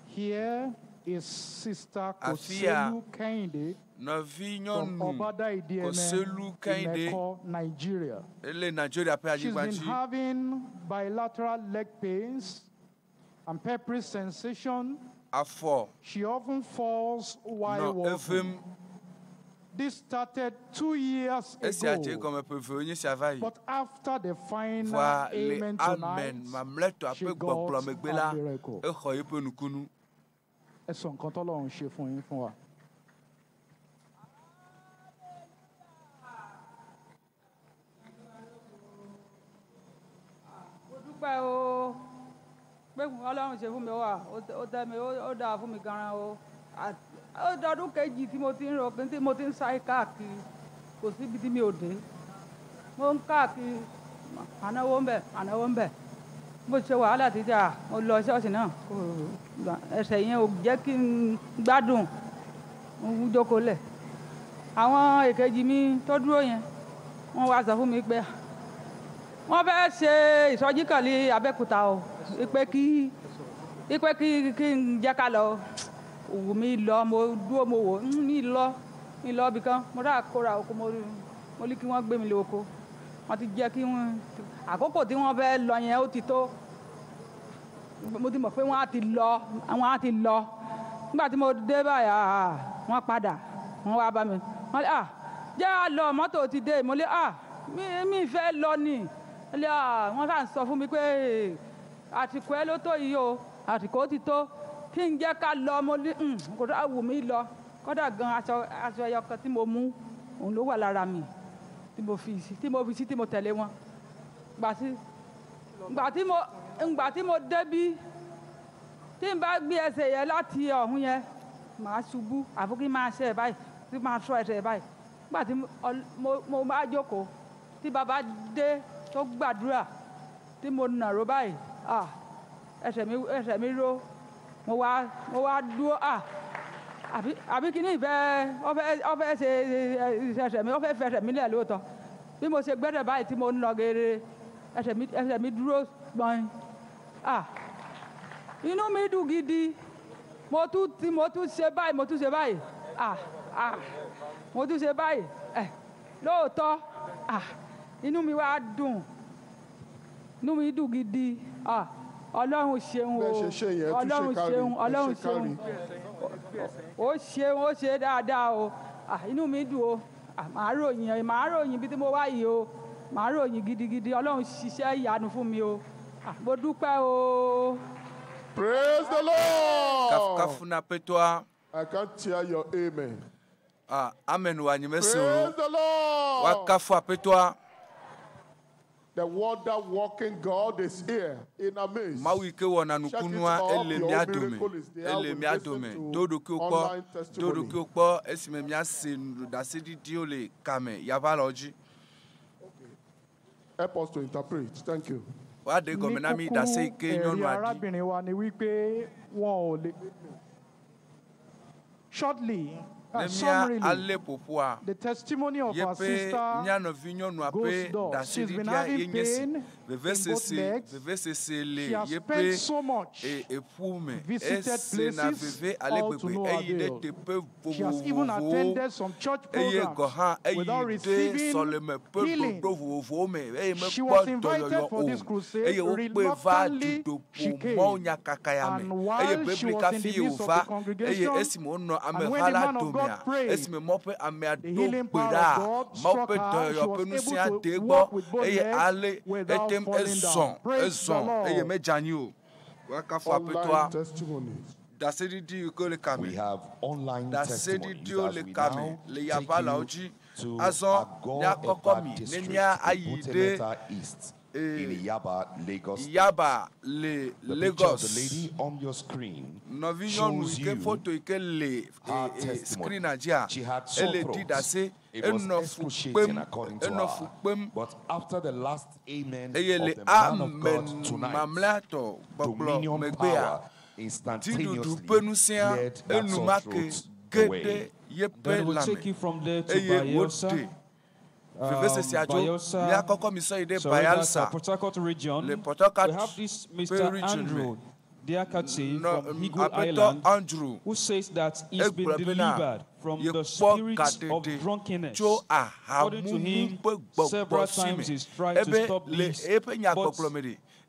Here is Sister Afia. Koselu Kehinde from Nɔvinyɔnu Obada Idieme Koselu in Kehinde Eko, Nigeria. ele Nigeria ƒe She's anyigba been dzi. having bilateral leg pains and peppery sensation. Afɔ She often falls while nɔ walking. evem. This started 2 years Esia dze ago. egɔme ƒe evewo nye sia va yi. But after the final Vɔa le amen amen tonight, mamlɛtɔa she ƒe gbɔgblɔ got megbe her la, miracle. exɔ yeƒe nukunu. Ẹ sọ nǹkan tọ́lọ́run ṣe fún yín fún wa. Mo dúpẹ́ o pé ọlọ́run ṣe fún mi wà ó tẹ́ mi ó dáa fún mi gan-an o. Ó dọdún kejì tí mo ti ń rọ tí mo ti ń sáré káàkiri, kò síbi tí mi ò dé. Mo ń káàkiri, ànáwó ń bẹ̀, ànáwó ń bẹ̀. Mo ṣe wàhálà títí à mo lọ ṣọ́ọ̀ṣì náà, kò ẹsẹ̀ yẹn ò jẹ́ kí n gbádùn, mo ń jókòó lẹ̀. Àwọn èkejì mi tó dúró yẹn, wọ́n wá sọ fún mi pé wọ́n fẹ́ ṣe ìsọjí kan ní Abẹ́òkúta o, pé kí n jẹ́ ká lọ. Òwú mi lọ, mo dúró mo wò, mi lọ, mi lọ ibìkan, mo dá kóra oko, mo ní kí wọ́n gbé mi lọ oko. Wọ́n ti jẹ́ kí wọ́n, àkókò tí wọ́n fẹ́ lọ yẹn ó ti tó. Mo ti mọ̀ pé wọ́n á ti lọ, wọ́n á ti lọ. Nígbà tí mo dé báyìí, wọ́n padà, wọ́n wá bá mi. Wọ́n ní, jẹ́ á lọ, mọ́tò ti dé. Mo ní, mi fẹ́ lọ ni. Wọ́n ní, wọ́n sá ń sọ fún mi pé àsìkò ẹ ló tó yìí o, àsìkò ti tó. Kí n jẹ́ ká lọ, mo ní, kò dá wù mí lọ. Kódà gan aṣọ ẹyọ kan tí mo mú, òun ló wà lára mi, tí mo fi sí, tí mo fi sí, tí mo tẹ̀lé wọn. Ìgbà tí mo débí, tí n bá gbé ẹsẹ̀ yẹn láti ọ̀hún yẹn, màá ṣubú, àfi kí n máa ṣe ẹ̀ báyìí, tí màá sọ ẹsẹ̀ báyìí. Nígbà tí mo máa jókòó, tí bàbá dé tó gbàdúrà, tí mo nàró báyìí, ẹsẹ̀ mi ró. Mo wá dúró, àbí kíní ìfẹ́, ó fẹ́ ṣe ẹsẹ̀ mi, ó fẹ́ fẹsẹ̀ mi lẹ̀ lóòótọ́. Bí mo ṣe gbẹ́sẹ̀ báyìí tí mo ń lọ geere, ẹsẹ̀ mi dúró gbọ̀n. Inú mi dùn gidi. Mo tún ṣe báyìí, mo tún ṣe báyìí. Mo tún ṣe báyìí. Lóòótọ́, inú mi wá dùn. Inú mi dùn gidi. Ọlọ́run ṣeun o. Bẹ́ẹ̀ ṣe ṣe yẹn, tún ṣe Ọlọ́run kárí, ṣeun, ẹ ṣe Ọlọ́run kárí. ṣeun. Ó ṣeun, ó ṣe dáadáa o. Inú mi dùn o. Màá ròyìn, màá ròyìn bí tí mo wá yìí o. Màá ròyìn gidigidi. Ọlọ́run ṣiṣẹ́ ìyanu fún mi o. Mo dúpẹ́ o. Praise the Lord. Kafuna petoa. I can't hear your amen. Amen wa nyime se Praise o. the Lord. Wa kafu apetoa. The wonder working God is here in our midst. Mawu yi ke wɔna Check it nukunua, up. ele Your mía dome. miracle is there. Ele We mía listen dome. to Do ɖokuiwo kpɔ, online do testimony. ɖokuiwo kpɔ esime míase ɖaseɖiɖiwo le kame yava le wo dzi. Help us to interpret. Thank you. Woaɖe gɔme na mi ɖase yi ke Ní kúkúrú, ẹ̀rí nyɔnua ɖi. arábìnrin wa ni wípé wọn ò lè. Shortly, Ne mía summarily, alé ƒoƒua, the testimony of our yeƒe sister mía nɔvi nyɔnua goes ƒe thus. She's been ɖaseɖiɖia having ye nye si. pain in both Vevesese, legs. vevesese le She has yeƒe spent so much, eƒu me. visited Esena places, veve ale all to gbegbe. no Eyi ɖe avail. teƒe She has even vovovowo. attended some church Eye programs gɔ̃ hã eyi without ɖe receiving sɔleme ƒe healing. ɖoɖo vovovowo me eye She mekpɔ was invited dɔyɔyɔ for this o. crusade. Eye wokpe va Reluctantly, she dutoƒo came. mawunyakaka ya me. And Eye while she bebli was in kafi the ye midst of wòva the eye congregation, esime wonɔ and when ameha the la man of God domea, prayed, esime mɔ ƒe amea the do healing gbe power of ɖa, God Mawu struck ƒe her. dɔyɔyɔ She ƒe was ŋusẽ able ade to egbɔ walk with both eye legs ale without etem falling ezɔ̃, down. Praise the ezɔ̃ eye Lord. medze anyi o. Woakafu Online aƒetɔa. testimonies. Ɖaseɖiɖi yi ke le kame. We have online testimonies Ɖaseɖiɖiwo as le we kame now le take yaʋalawo you dzi. to Azɔ Agor míakɔkɔ Eba mi ne district, mía ayi ɖe Ebute East in Yaba, Lagos. Yaba le The picture of the Lagos. lady on your screen Nɔvinyɔnu shows yi ke you foto yi ke le her testimony. screen-a dzia, She had sore ele ɖi throat. ɖase, It was enɔ fu excruciating kpem, according to enɔ fu her. kpem. But after the last amen Eye of le the man of amen God tonight, mamlɛatɔ gbɔgblɔ dominion megbea, power dziɖuɖu instantaneously ƒe ŋusẽa cleared that sore enumake throat ge away. ɖe yeƒe Then we'll lãme take you from there to eye Bayelsa. wòɖe vevesesea tso Bayelsa, míakɔkɔ mi sɔ yi ɖe sorry, that's Bayelsa Port Harcourt region. le Port Harcourt We have this ƒe Mr. region me. Andrew Diakati Nɔ from Eagle aƒetɔ Island, Andrew who says that he's been egblɔ bena delivered from the yekpɔ spirit of gaɖeɖe drunkenness. tso According to ahamumu him, ƒe several gbɔgbɔ si times me. he's tried to Ebe stop le this, eƒe but nyagbɔgblɔ me ɖe,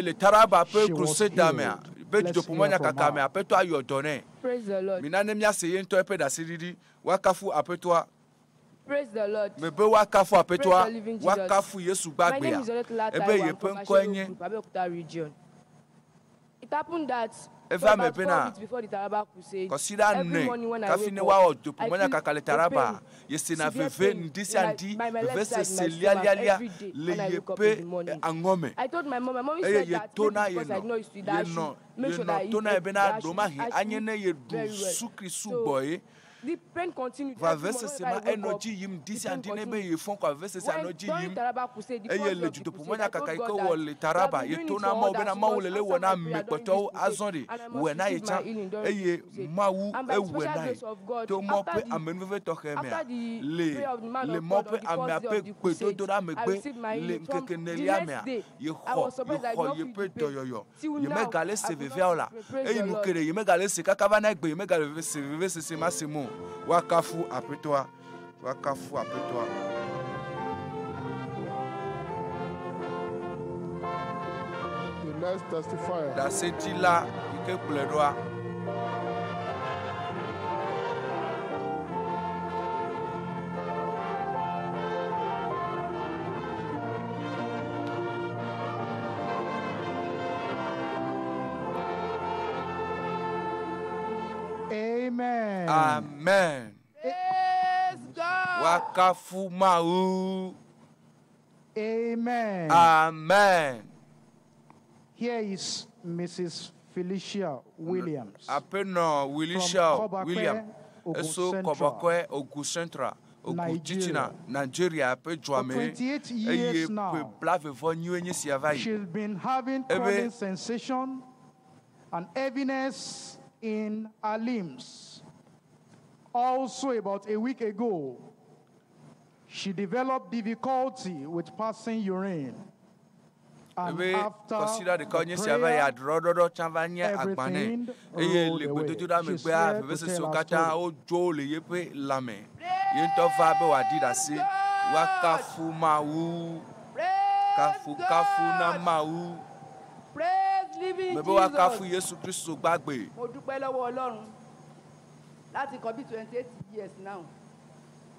Eye le Taraba ƒe She was crusade mea, healed. be Let's dutoƒomɔ hear from nyakaka her. mea, aƒetɔ ayɔ dɔ nɛ. Praise the Lord. Mina ne míase ye ŋutɔ eƒe ɖaseɖiɖi. Woakafu aƒetɔa. Praise the Lord. Mebe woakafu aƒetɔa, Praise the living Jesus. woakafu Yesu My name gbagbea. is Oletola Ebe Taiwo. yeƒe I'm from ŋkɔe Ashewo nye Group, Abeokuta region. It happened that for Eva me about 4 bena weeks before the Taraba crusade, kɔsiɖa every ne morning when I kafi wake ne up, woawɔ I dutoƒomɔ feel nyakaka le a Taraba, pain, yesena severe veve pain ŋdi in sia my, ŋdi, by my left side, in vevesese my stomach, lialialia every day le when I wake up yeƒe in the morning. aŋɔ me. I told my mom, my mommy Eye said that yeto na maybe because I yenɔ did not used to eat that, I yenɔ should make sure that I yenɔ eat tona egg, ye bena that I should, ɖomahi I should anye eat ne yeɖu very well. sukli So sugbɔ ye. The pain continued. Va Every morning vevesese whenever ma I woke enɔ up, dzi yim the ŋdi sia pain ŋdi ne be continued. ye fɔ kɔa vevesese When anɔ dzi during yim Taraba crusade, the eye first day le of the dutoƒo crusade, mɔnya I kaka told yi ke God wɔ that le you have Taraba been ye doing to it na for Mawu others, bena you Mawu must le le answer wɔ na my ame prayer during this kpɔtɔwo crusade, azɔ ɖe and I must wɔe na ye receive tsã my healing during eye this crusade. Mawu And by the ewɔe special na ye grace of God, to mɔ after ƒe the amenuveve tɔxɛ mea after the le prayer of the man le of mɔ God on ƒe the first amea day ƒe of the crusade, gbedodoɖa I megbe received my le healing from ŋkeke the nelia next mea day. ye I xɔ was ye surprised I did xɔ not ye feel ƒe the pain. dɔyɔyɔ Till ye now, megale I se could vevea o not la feel pain. Praise eye the nu Lord. ke ɖe ye megale se kaka va na egbe ye megale veve se vevesese ma se mo woakafu aƒetɔa woakafu aƒetɔa. The next testifier. Ɖaseɖila yi ke kplɔe ɖoa. Amen. Amen. Praise God. Woakafu Mawu. Amen. Amen. Here is Mrs. Felicia Williams. Aƒenɔ Wilisha From Kobakwe, William Ogun eso Central. Kɔbɔkɔe Ogun Central Ogun Nigeria. Titina Nigeria ƒe dua For me 28 eye years ƒe now, blavevɔ nyiwoe nye sia va yi. She's been having Ebe- crawling sensation and heaviness in her limbs. Also, about a week ago, she developed difficulty with passing urine. And Ebe after kɔsiɖa the ɖeka nye sia va yi prayer, adrɔɖɔɖɔ tsã va nye agba nɛ everything eye rolled le away. gbedodoɖa She's megbea here to vevesesewo tell her katã story. wodzo le yeƒe lãme ye ŋutɔ va be wòaɖi ɖase woakafu Mawu kafukafu na Mawu Praise living mebe woakafu Jesus. Yesu Kristu gbagbe. Mo dúpẹ́ lọ́wọ́ Ọlọ́run láti nǹkan bí 28 years now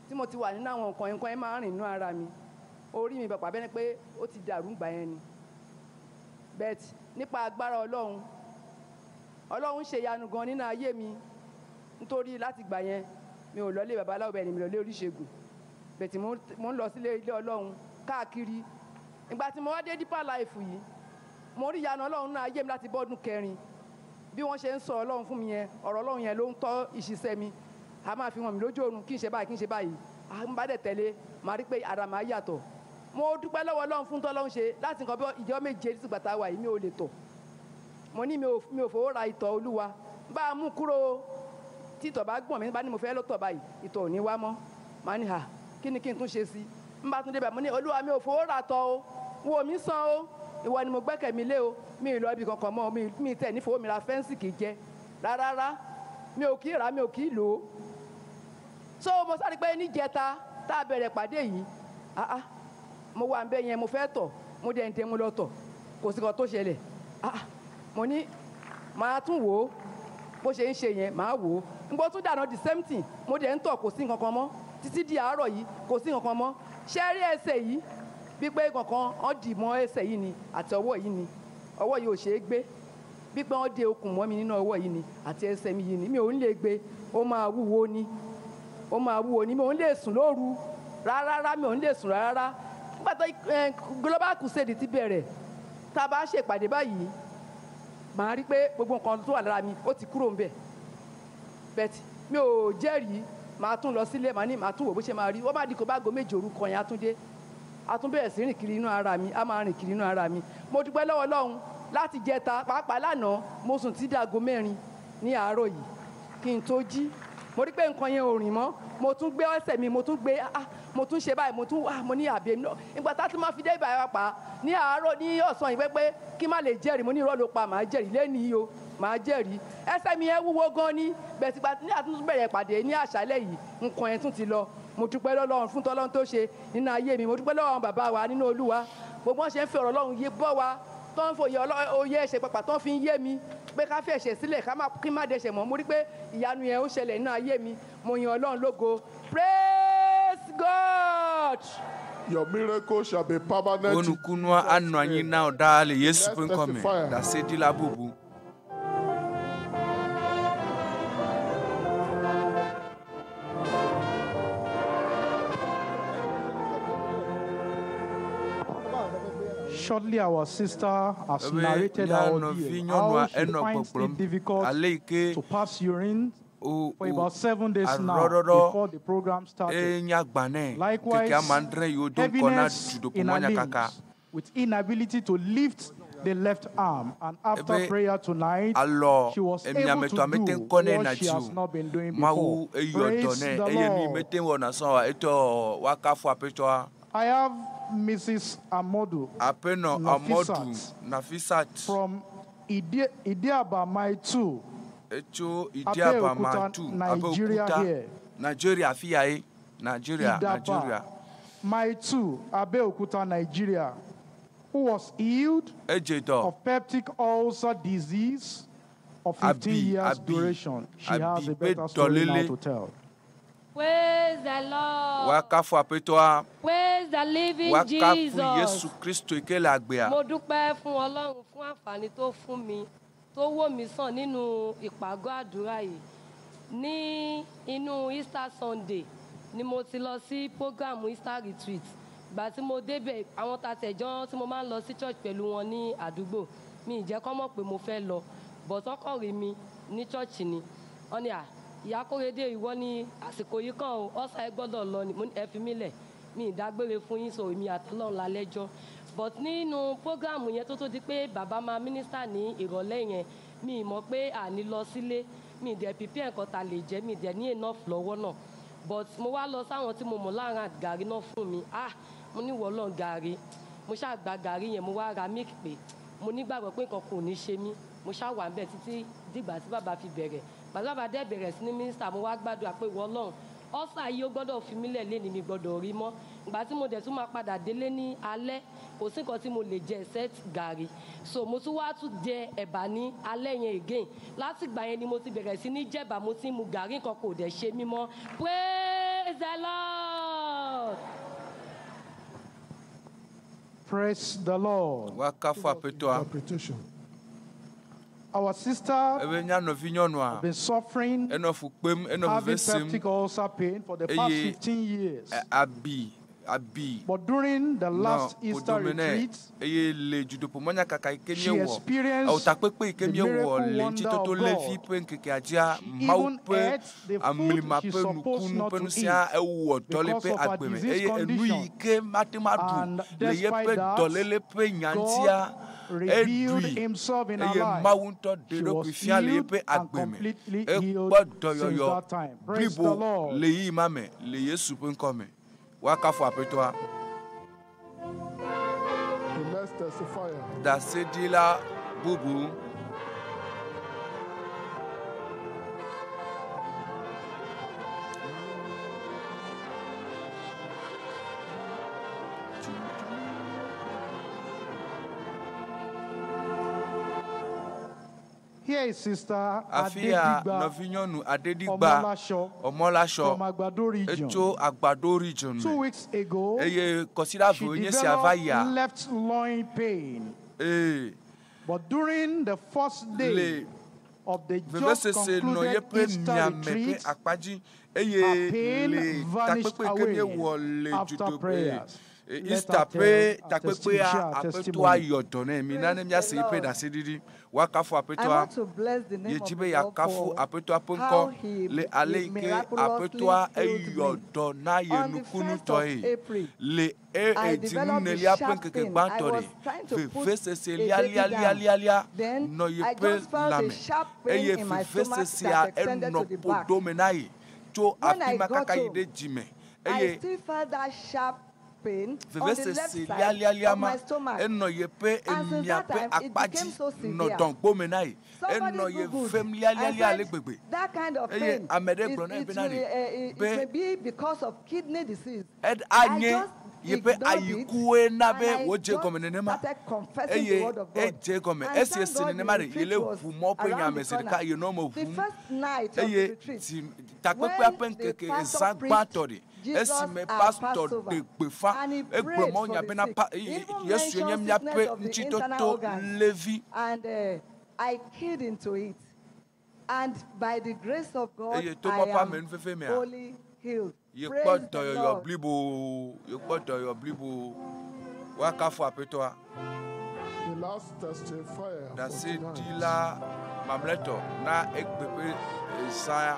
tí mo ti wà nínú àwọn nǹkan nǹkan yẹn máa ń rìn nínú ara mi. Orí mi pàpà bẹ́ni pé ó ti dàrú ńgbà yẹn ni. But nípa agbára Ọlọ́run, Ọlọ́run ṣe ìyanu gan nínú ayé mi nítorí láti gbà yẹn mi ò lọlé babaláwo bẹ́ẹ̀ ni mi ò lọlé oníṣègùn. But mo ń lọ sílé ilé Ọlọ́run káàkiri. Ìgbà tí mo wá dé Deeper Life yìí, mo rí ìyanu Ọlọ́run nínú ayé mi láti bọ́dún kẹrin bí wọ́n ṣe ń sọ ọlọ́run fún mi yẹn ọ̀rọ̀ ọlọ́run yẹn ló ń tọ́ ìṣiṣẹ́ mi a máa fi hàn mí lójú oorun kí n ṣe báyìí kí n ṣe báyìí a ń bá dẹ̀ tẹ̀lé màá rí pé ara màá yàtọ̀ mo dúpẹ́ lọ́wọ́ ọlọ́run fún tọ́lọ́run ṣe láti nǹkan bí ìjọ méje sígbà tá a wà yìí mi ò lè tọ̀ mo ní mi ò fowó ra ìtọ̀ olúwa bá a mú kúrò o. Tí ìtọ̀ bá gbọ̀n mi bá ní mo fẹ́ lọ́tọ̀ báyìí ìtọ̀ ò ní wá mọ́ màá ní hà kí ni kí n tún ṣe sí i n bá tún débẹ̀ mo ní olúwa mi ò fowó ra tọ̀ o wo mi sàn o ìwọ ni mo gbẹ́kẹ̀ mi lé o mi ì lọ ibi kankan mọ́ mi tẹ̀ ní fowó mi ra fẹ́ǹsì kì í jẹ rárá mi ò kì í rà mi ò kì í lò ó so mo sáré pé níjẹta tá a bẹ̀rẹ̀ pàdé yìí ah ah mo wà nbẹ yẹn mo fẹ́ tọ̀ mo dẹ̀ ń dẹ̀ mo lọ tọ̀ kò sí kan tó ṣẹlẹ̀ ah ah mo ní màá tún wò ó bó ṣe ń ṣe yẹn màá wò ó n gbọ́ tún dànù the same thing mo dẹ̀ ń tọ̀ kò sí nǹkan kan mọ́ títí di àárọ̀ yìí kò sí nǹkan kan mọ́ ṣé rí ẹsẹ̀ yìí bí pé kankan wọ́n dì mọ́ ẹsẹ̀ yìí ni àti ọwọ́ yìí ni ọwọ́ yìí ò ṣeé gbé bí pé wọ́n de okùn mọ́ mi nínú ọwọ́ yìí ni àti ẹsẹ̀ mi yìí ni mi ò ń lè gbé ó máa wúwo ni ó máa wúwo ni mi ò ń lè sùn lóru rárá mi ò ń lè sùn rárá nígbà tó Global Crusade ti bẹ̀rẹ̀ tá a bá ṣèpàdé báyìí màá rí pé gbogbo nǹkan tó wà lára mi ó ti kúrò ń bẹ̀ bẹ́ẹ̀ mi ò jẹ́rìí màá tún lọ sílé màá ní màá tún wò bó ṣe máa rí wọ́n má di kó bá go méje orúkọ yẹn á tún dé a tún bẹ̀rẹ̀ sí rìn kiri inú ara mi a máa rìn kiri inú ara mi mo dúpẹ́ lọ́wọ́ Ọlọ́run láti jẹta pàápàá lánàá mo sùn tí dàgó mẹ́rin ní àárọ̀ yìí kí n tó jí mo rí pé nǹkan yẹn ò rìn mọ́ mo tún gbé ẹsẹ̀ mi mo tún gbé ah mo tún ṣe báyìí mo tún ah mo ní àbí èmi náà ìgbà tá a tún máa fi dé ìbàyà wa pa ní àárọ̀ ní ọ̀sán yìí pé kí má lè jẹ́rìí mo ní irọ́ ló pa màá jẹ́rìí lẹ́nìí o màá jẹ́rìí ẹsẹ̀ mi yẹn wúwo gan ni bẹ̀sì gba ní àtúntún bẹ̀rẹ̀ pàdé ní àṣálẹ̀ yìí nǹkan yẹn tún ti lọ mo dúpẹ́ lọ́lọ́run fún tọ́lọ́run tó ṣe nínú ayé mi mo dúpẹ́ lọ́wọ́ àwọn bàbá wa nínú Olúwa gbogbo wọn ṣe ń fi ọ̀rọ̀ Ọlọ́run yé bọ́ wa tó ń fòye oyè ẹ̀ṣẹ̀ pàpà tó ń fi ń yé mi pé ká fi ẹ̀ṣẹ̀ sílẹ̀ ká má kí má dẹ̀ṣẹ̀ mọ́ mo rí pé ìyanu yẹn ó ṣẹlẹ̀ nínú ayé mi mo yan Ọlọ́run lógo praise God. Your miracle shall be permanent. Onukunua anɔ anyi na wò ɖaa le Yesu ƒe ŋkɔme. Ɖaseɖila bubu. Shortly, our sister has Ebe narrated mía her nɔvi ordeal, nyɔnua how she enɔ finds gbɔgblɔm it difficult ale yi ke to pass urine O for about 7 days now arɔɖɔɖɔ before the program started. eye nye agba nɛ Likewise, keke ame adre yiwo do ŋgɔ na heaviness in her duɖoƒomɔnyakaka. limbs with inability to lift the left arm. And after Ebe prayer tonight, alɔ she was able to emiametɔa mete do ŋkɔ nɛ what na she dzi has o. not been doing before. Mawu eyɔ dɔ Praise nɛ the eye nu yi Lord. mete wɔna sɔn oa etɔ woakafu aƒetɔa. I have Mrs. Amodu Aƒenɔ Amɔdu Nafisat Nafisat from Idiaba Mile 2, etso Idiaba Abeokuta, Mile 2 Nigeria Abeokuta here. Nigeria afi ya ye Nigeria Nigeria. Idaba Mile 2, Abeokuta, Nigeria, who was healed Edze dɔ of peptic ulcer disease of 15 abi years abi duration. She has abi a ƒe better story now dɔléle. to tell. Praise the Lord. Woakafu aƒetɔa. Praise the living Woakafu Jesus. Yesu Kristo yi ke le agbea. Mo dúpẹ́ fún Ọlọ́run fún àǹfààní tó fún mi tó wò mí sàn nínú ìpàgọ́ àdúrà yìí. Ní inú Easter Sunday ni mo ti lọ sí program Easter retreat. Ìgbà tí mo débẹ̀, àwọn tatẹ̀jọ́ tí mo máa ń lọ sí church pẹ̀lú wọn ní àdúgbò. Mi ì jẹ́ kọ́ mọ̀ pé mo fẹ́ lọ. But wọ́n kàn rí mi ní church ni. Wọ́n ní à, ìyá Kóredé ìwọ ní àsìkò yìí kàn o, ọ̀sà ẹ gbọ́dọ̀ lọ ni. Mo ní ẹ fi mí lẹ̀, mi ì dágbére fún yín so èmi àtọlọ́run la lẹ́jọ́. But nínú program yẹn tó tó di pé bàbá máa minister ní ìrọ̀lẹ́ yẹn, mi ì mọ̀ pé àní lọ sílé, mi ì dẹ̀ prepare nǹkan ta lè jẹ, mi ì dẹ̀ ní enough lọ́wọ́ náà. But mo wá lọ sáwọn tí mo mọ̀ láàrin gàrí náà fún mi. Ah! Mo ní ìwọ Ọlọ́run gàrí. Mo ṣáà gba gàrí yẹn, mo wá ra milk pé mo nígbàgbọ́ pé nǹkan kò ní ṣe mí. Mo ṣáà wà níbẹ̀ títí dìgbà tí bàbá fi bẹ̀rẹ̀. Bàbá bàbá dẹ̀ bẹ̀rẹ̀ sí ní minister, mo wá gbàdúrà pé ìwọ Ọlọ́run, ulcer yìí ó gbọ́dọ̀ fi mí lẹ̀ léni, mi gbọ́dọ̀ rí mọ́. Ìgbà tí mo dẹ̀ tún máa padà délé ní alẹ́, kò sí nǹkan tí mo lè jẹ except gàrí. So mo tún wá tún jẹ ẹ̀bà ní alẹ́ yẹn again. Láti ìgbà yẹn ni mo ti bẹ̀rẹ̀ sí ní jẹ̀bà, mo ti ń mu gàrí, nǹkan kò dẹ̀ ṣe mí mọ́. Praise the Lord. Praise the Lord. Woakafu aƒetɔa. Our sister Ebe mía nɔvinyɔnua been suffering enɔ fu kpem enɔ having veve sem peptic ulcer pain for the past eye 15 years. abi abi But during the nɔ last Easter ƒodome nɛ retreat, eye le dudoƒomɔnyakaka yi ke she míewɔ experienced ewo takpekpe yi ke the míewɔ miracle le wonder ŋutitoto of levi God. ƒe ŋkekea dzia She Mawu even ƒe ate the food amlima she ƒe supposed nukunu not ƒe to nusia eat ewɔ dɔ le because ƒe of her agbe me disease eye enu yi condition. ke mate ŋu aɖu And le despite yeƒe that, dɔléle ƒe nyaŋutia God revealed eɖui himself in her eye life. Mawu ŋutɔ ɖe She eɖokui was fia le healed yeƒe and agbe me completely healed ekpɔ since dɔyɔyɔ that time. Praise the blibo Lord. le ɣeyiɣi ma me le Yesu ƒe ŋkɔ me. Woakafu aƒetɔa. The next testifier. Ɖaseɖila bubu. Here is Sister Afi ya Adedigba nɔvinyɔnu Adedigba Omolasho Omolasho from Agbado region. etso Agbado region Two me weeks ago, eye kɔsiɖa she vewo nye sia va developed yia left loin pain. ee But during the first day le of the just vevesese nɔ concluded yeƒe Easter miame ƒe retreat, akpa dzi her eye pain le vanished takpekpe yi ke away míewɔ le after dudo prayers. Let Easter her ƒe tell her takpekpea share her aƒetɔa testimony. yɔ dɔ nɛ mina ne míase Praise the yeƒe Lord. ɖaseɖiɖi woakafu I aƒetɔa want to bless the name yedzi of be the Lord yeakafu for aƒetɔa ƒe how ŋkɔ he, le ale he yi ke miraculously aƒetɔa healed eyɔ me. dɔ na ye On the 1st nukunutɔe of April, le e I developed a edzinunelia ƒe sharp ŋkeke pain. I gbãtɔ was ɖe trying to put vevesese a baby down. lialialialialia Then nɔ I yeƒe just felt a lãme sharp pain eye in my stomach vevesesea that extended enɔ to the back. ƒodome na ye tso When afi I ma got kaka yi home, ɖe dzime I eye still felt that sharp pain on the left vevesese side lialialia of ma my stomach. enɔ yeƒe And since emia that ƒe time, it akpa became dzi so nɔ severe. dɔngbome na ye Somebody enɔ ye Googled vem and lialialia ale said gbegbe that kind of eye pain, ame ɖe is, gblɔ nɛ it, bena will, ɖe it be may be because of kidney disease. ed I anye just yeƒe ignored it ayikuwoe na and be I wòdze just gɔme nenema started confessing the eye word of God. edze gɔme And esi thank esi God the nenema ɖe retreat yele was ʋu mɔ ƒe around nyame the zi ɖeka corner. yenɔ me The ʋum first night of the eye retreat, dzi takpekpea when ƒe the ŋkeke pastor zã preached gbãtɔ ɖe Jesus esime our pastor Passover, ɖe gbeƒã and he egblɔ prayed mɔ for nya the bena sick. pa He even Yesu nye mentioned sickness míaƒe of the internal ŋutitoto organs. levi And I keyed into it. And by the grace of God, eye to I mɔ ƒe am amenuveve mea wholly healed. yekpɔ Praise the dɔyɔyɔ Lord. blibo yekpɔ dɔyɔyɔ blibo woakafu aƒetɔa The last testifier for tonight. ɖaseɖila mamlɛtɔ na egbe ƒe zã ya.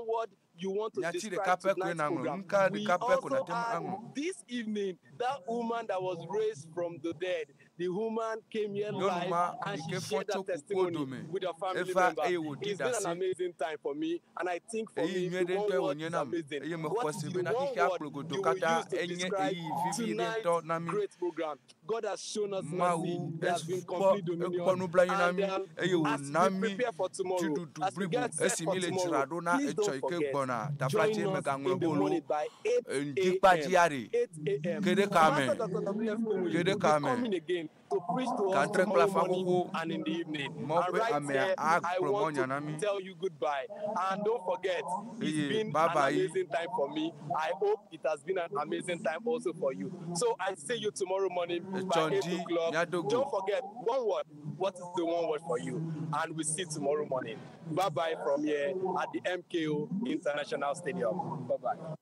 one word, you want to Nyati describe ɖeka pɛ koe tonight's na ŋlɔ. program? Nu ka We ɖeka pɛ ko also nàte ŋu had aŋlɔ? this evening that woman that was raised from the dead. The woman came here Nyɔnu live ma and yi she ke fɔ shared tso her kukuwo testimony dome. with her family Eva member. eye wòɖi It's been an ɖase. amazing time for me, and I think for Eyi me, nyuie the ɖe one ŋutɔe word wònye is nam amazing. eye mexɔ What se is the bena one xexea word kplɔ godo you will katã use to enye describe eyi vivi ɖe tonight's ŋutɔ na mí. great program? God has shown us mercy. Mawu There has been ekpɔ complete ekpɔ dominion. nublanui na And mí eye as wòna we mí prepare for tomorrow, dziɖuɖu as we blibo get set esi for mí le tomorrow, dzra ɖo na please etsɔ don't yi ke forget, gbɔna. Taflatse join us megaŋlɔ in the be o loo. morning by 8 Ŋdikpadzi a.m. ya ɖe. 8 a.m. Ke ɖe kame. Pastor Dr. W.F. Kumuyi Ke ɖe will be kame. coming again to preach to us Gatre kple tomorrow afa morning xoxo. and in the evening. Mawu And ƒe right amea here, I agblɔ want mɔnya na to mí. tell you goodbye. And don't forget, it's Eye been an bye bye. amazing time for me. I hope it has been an amazing time also for you. So I see you tomorrow morning by Etsɔ 8 ŋdi o'clock. míado go. Don't forget, one word. What is the one word for you? And we see tomorrow morning. Bye bye from here at the MKO International Stadium. Bye bye.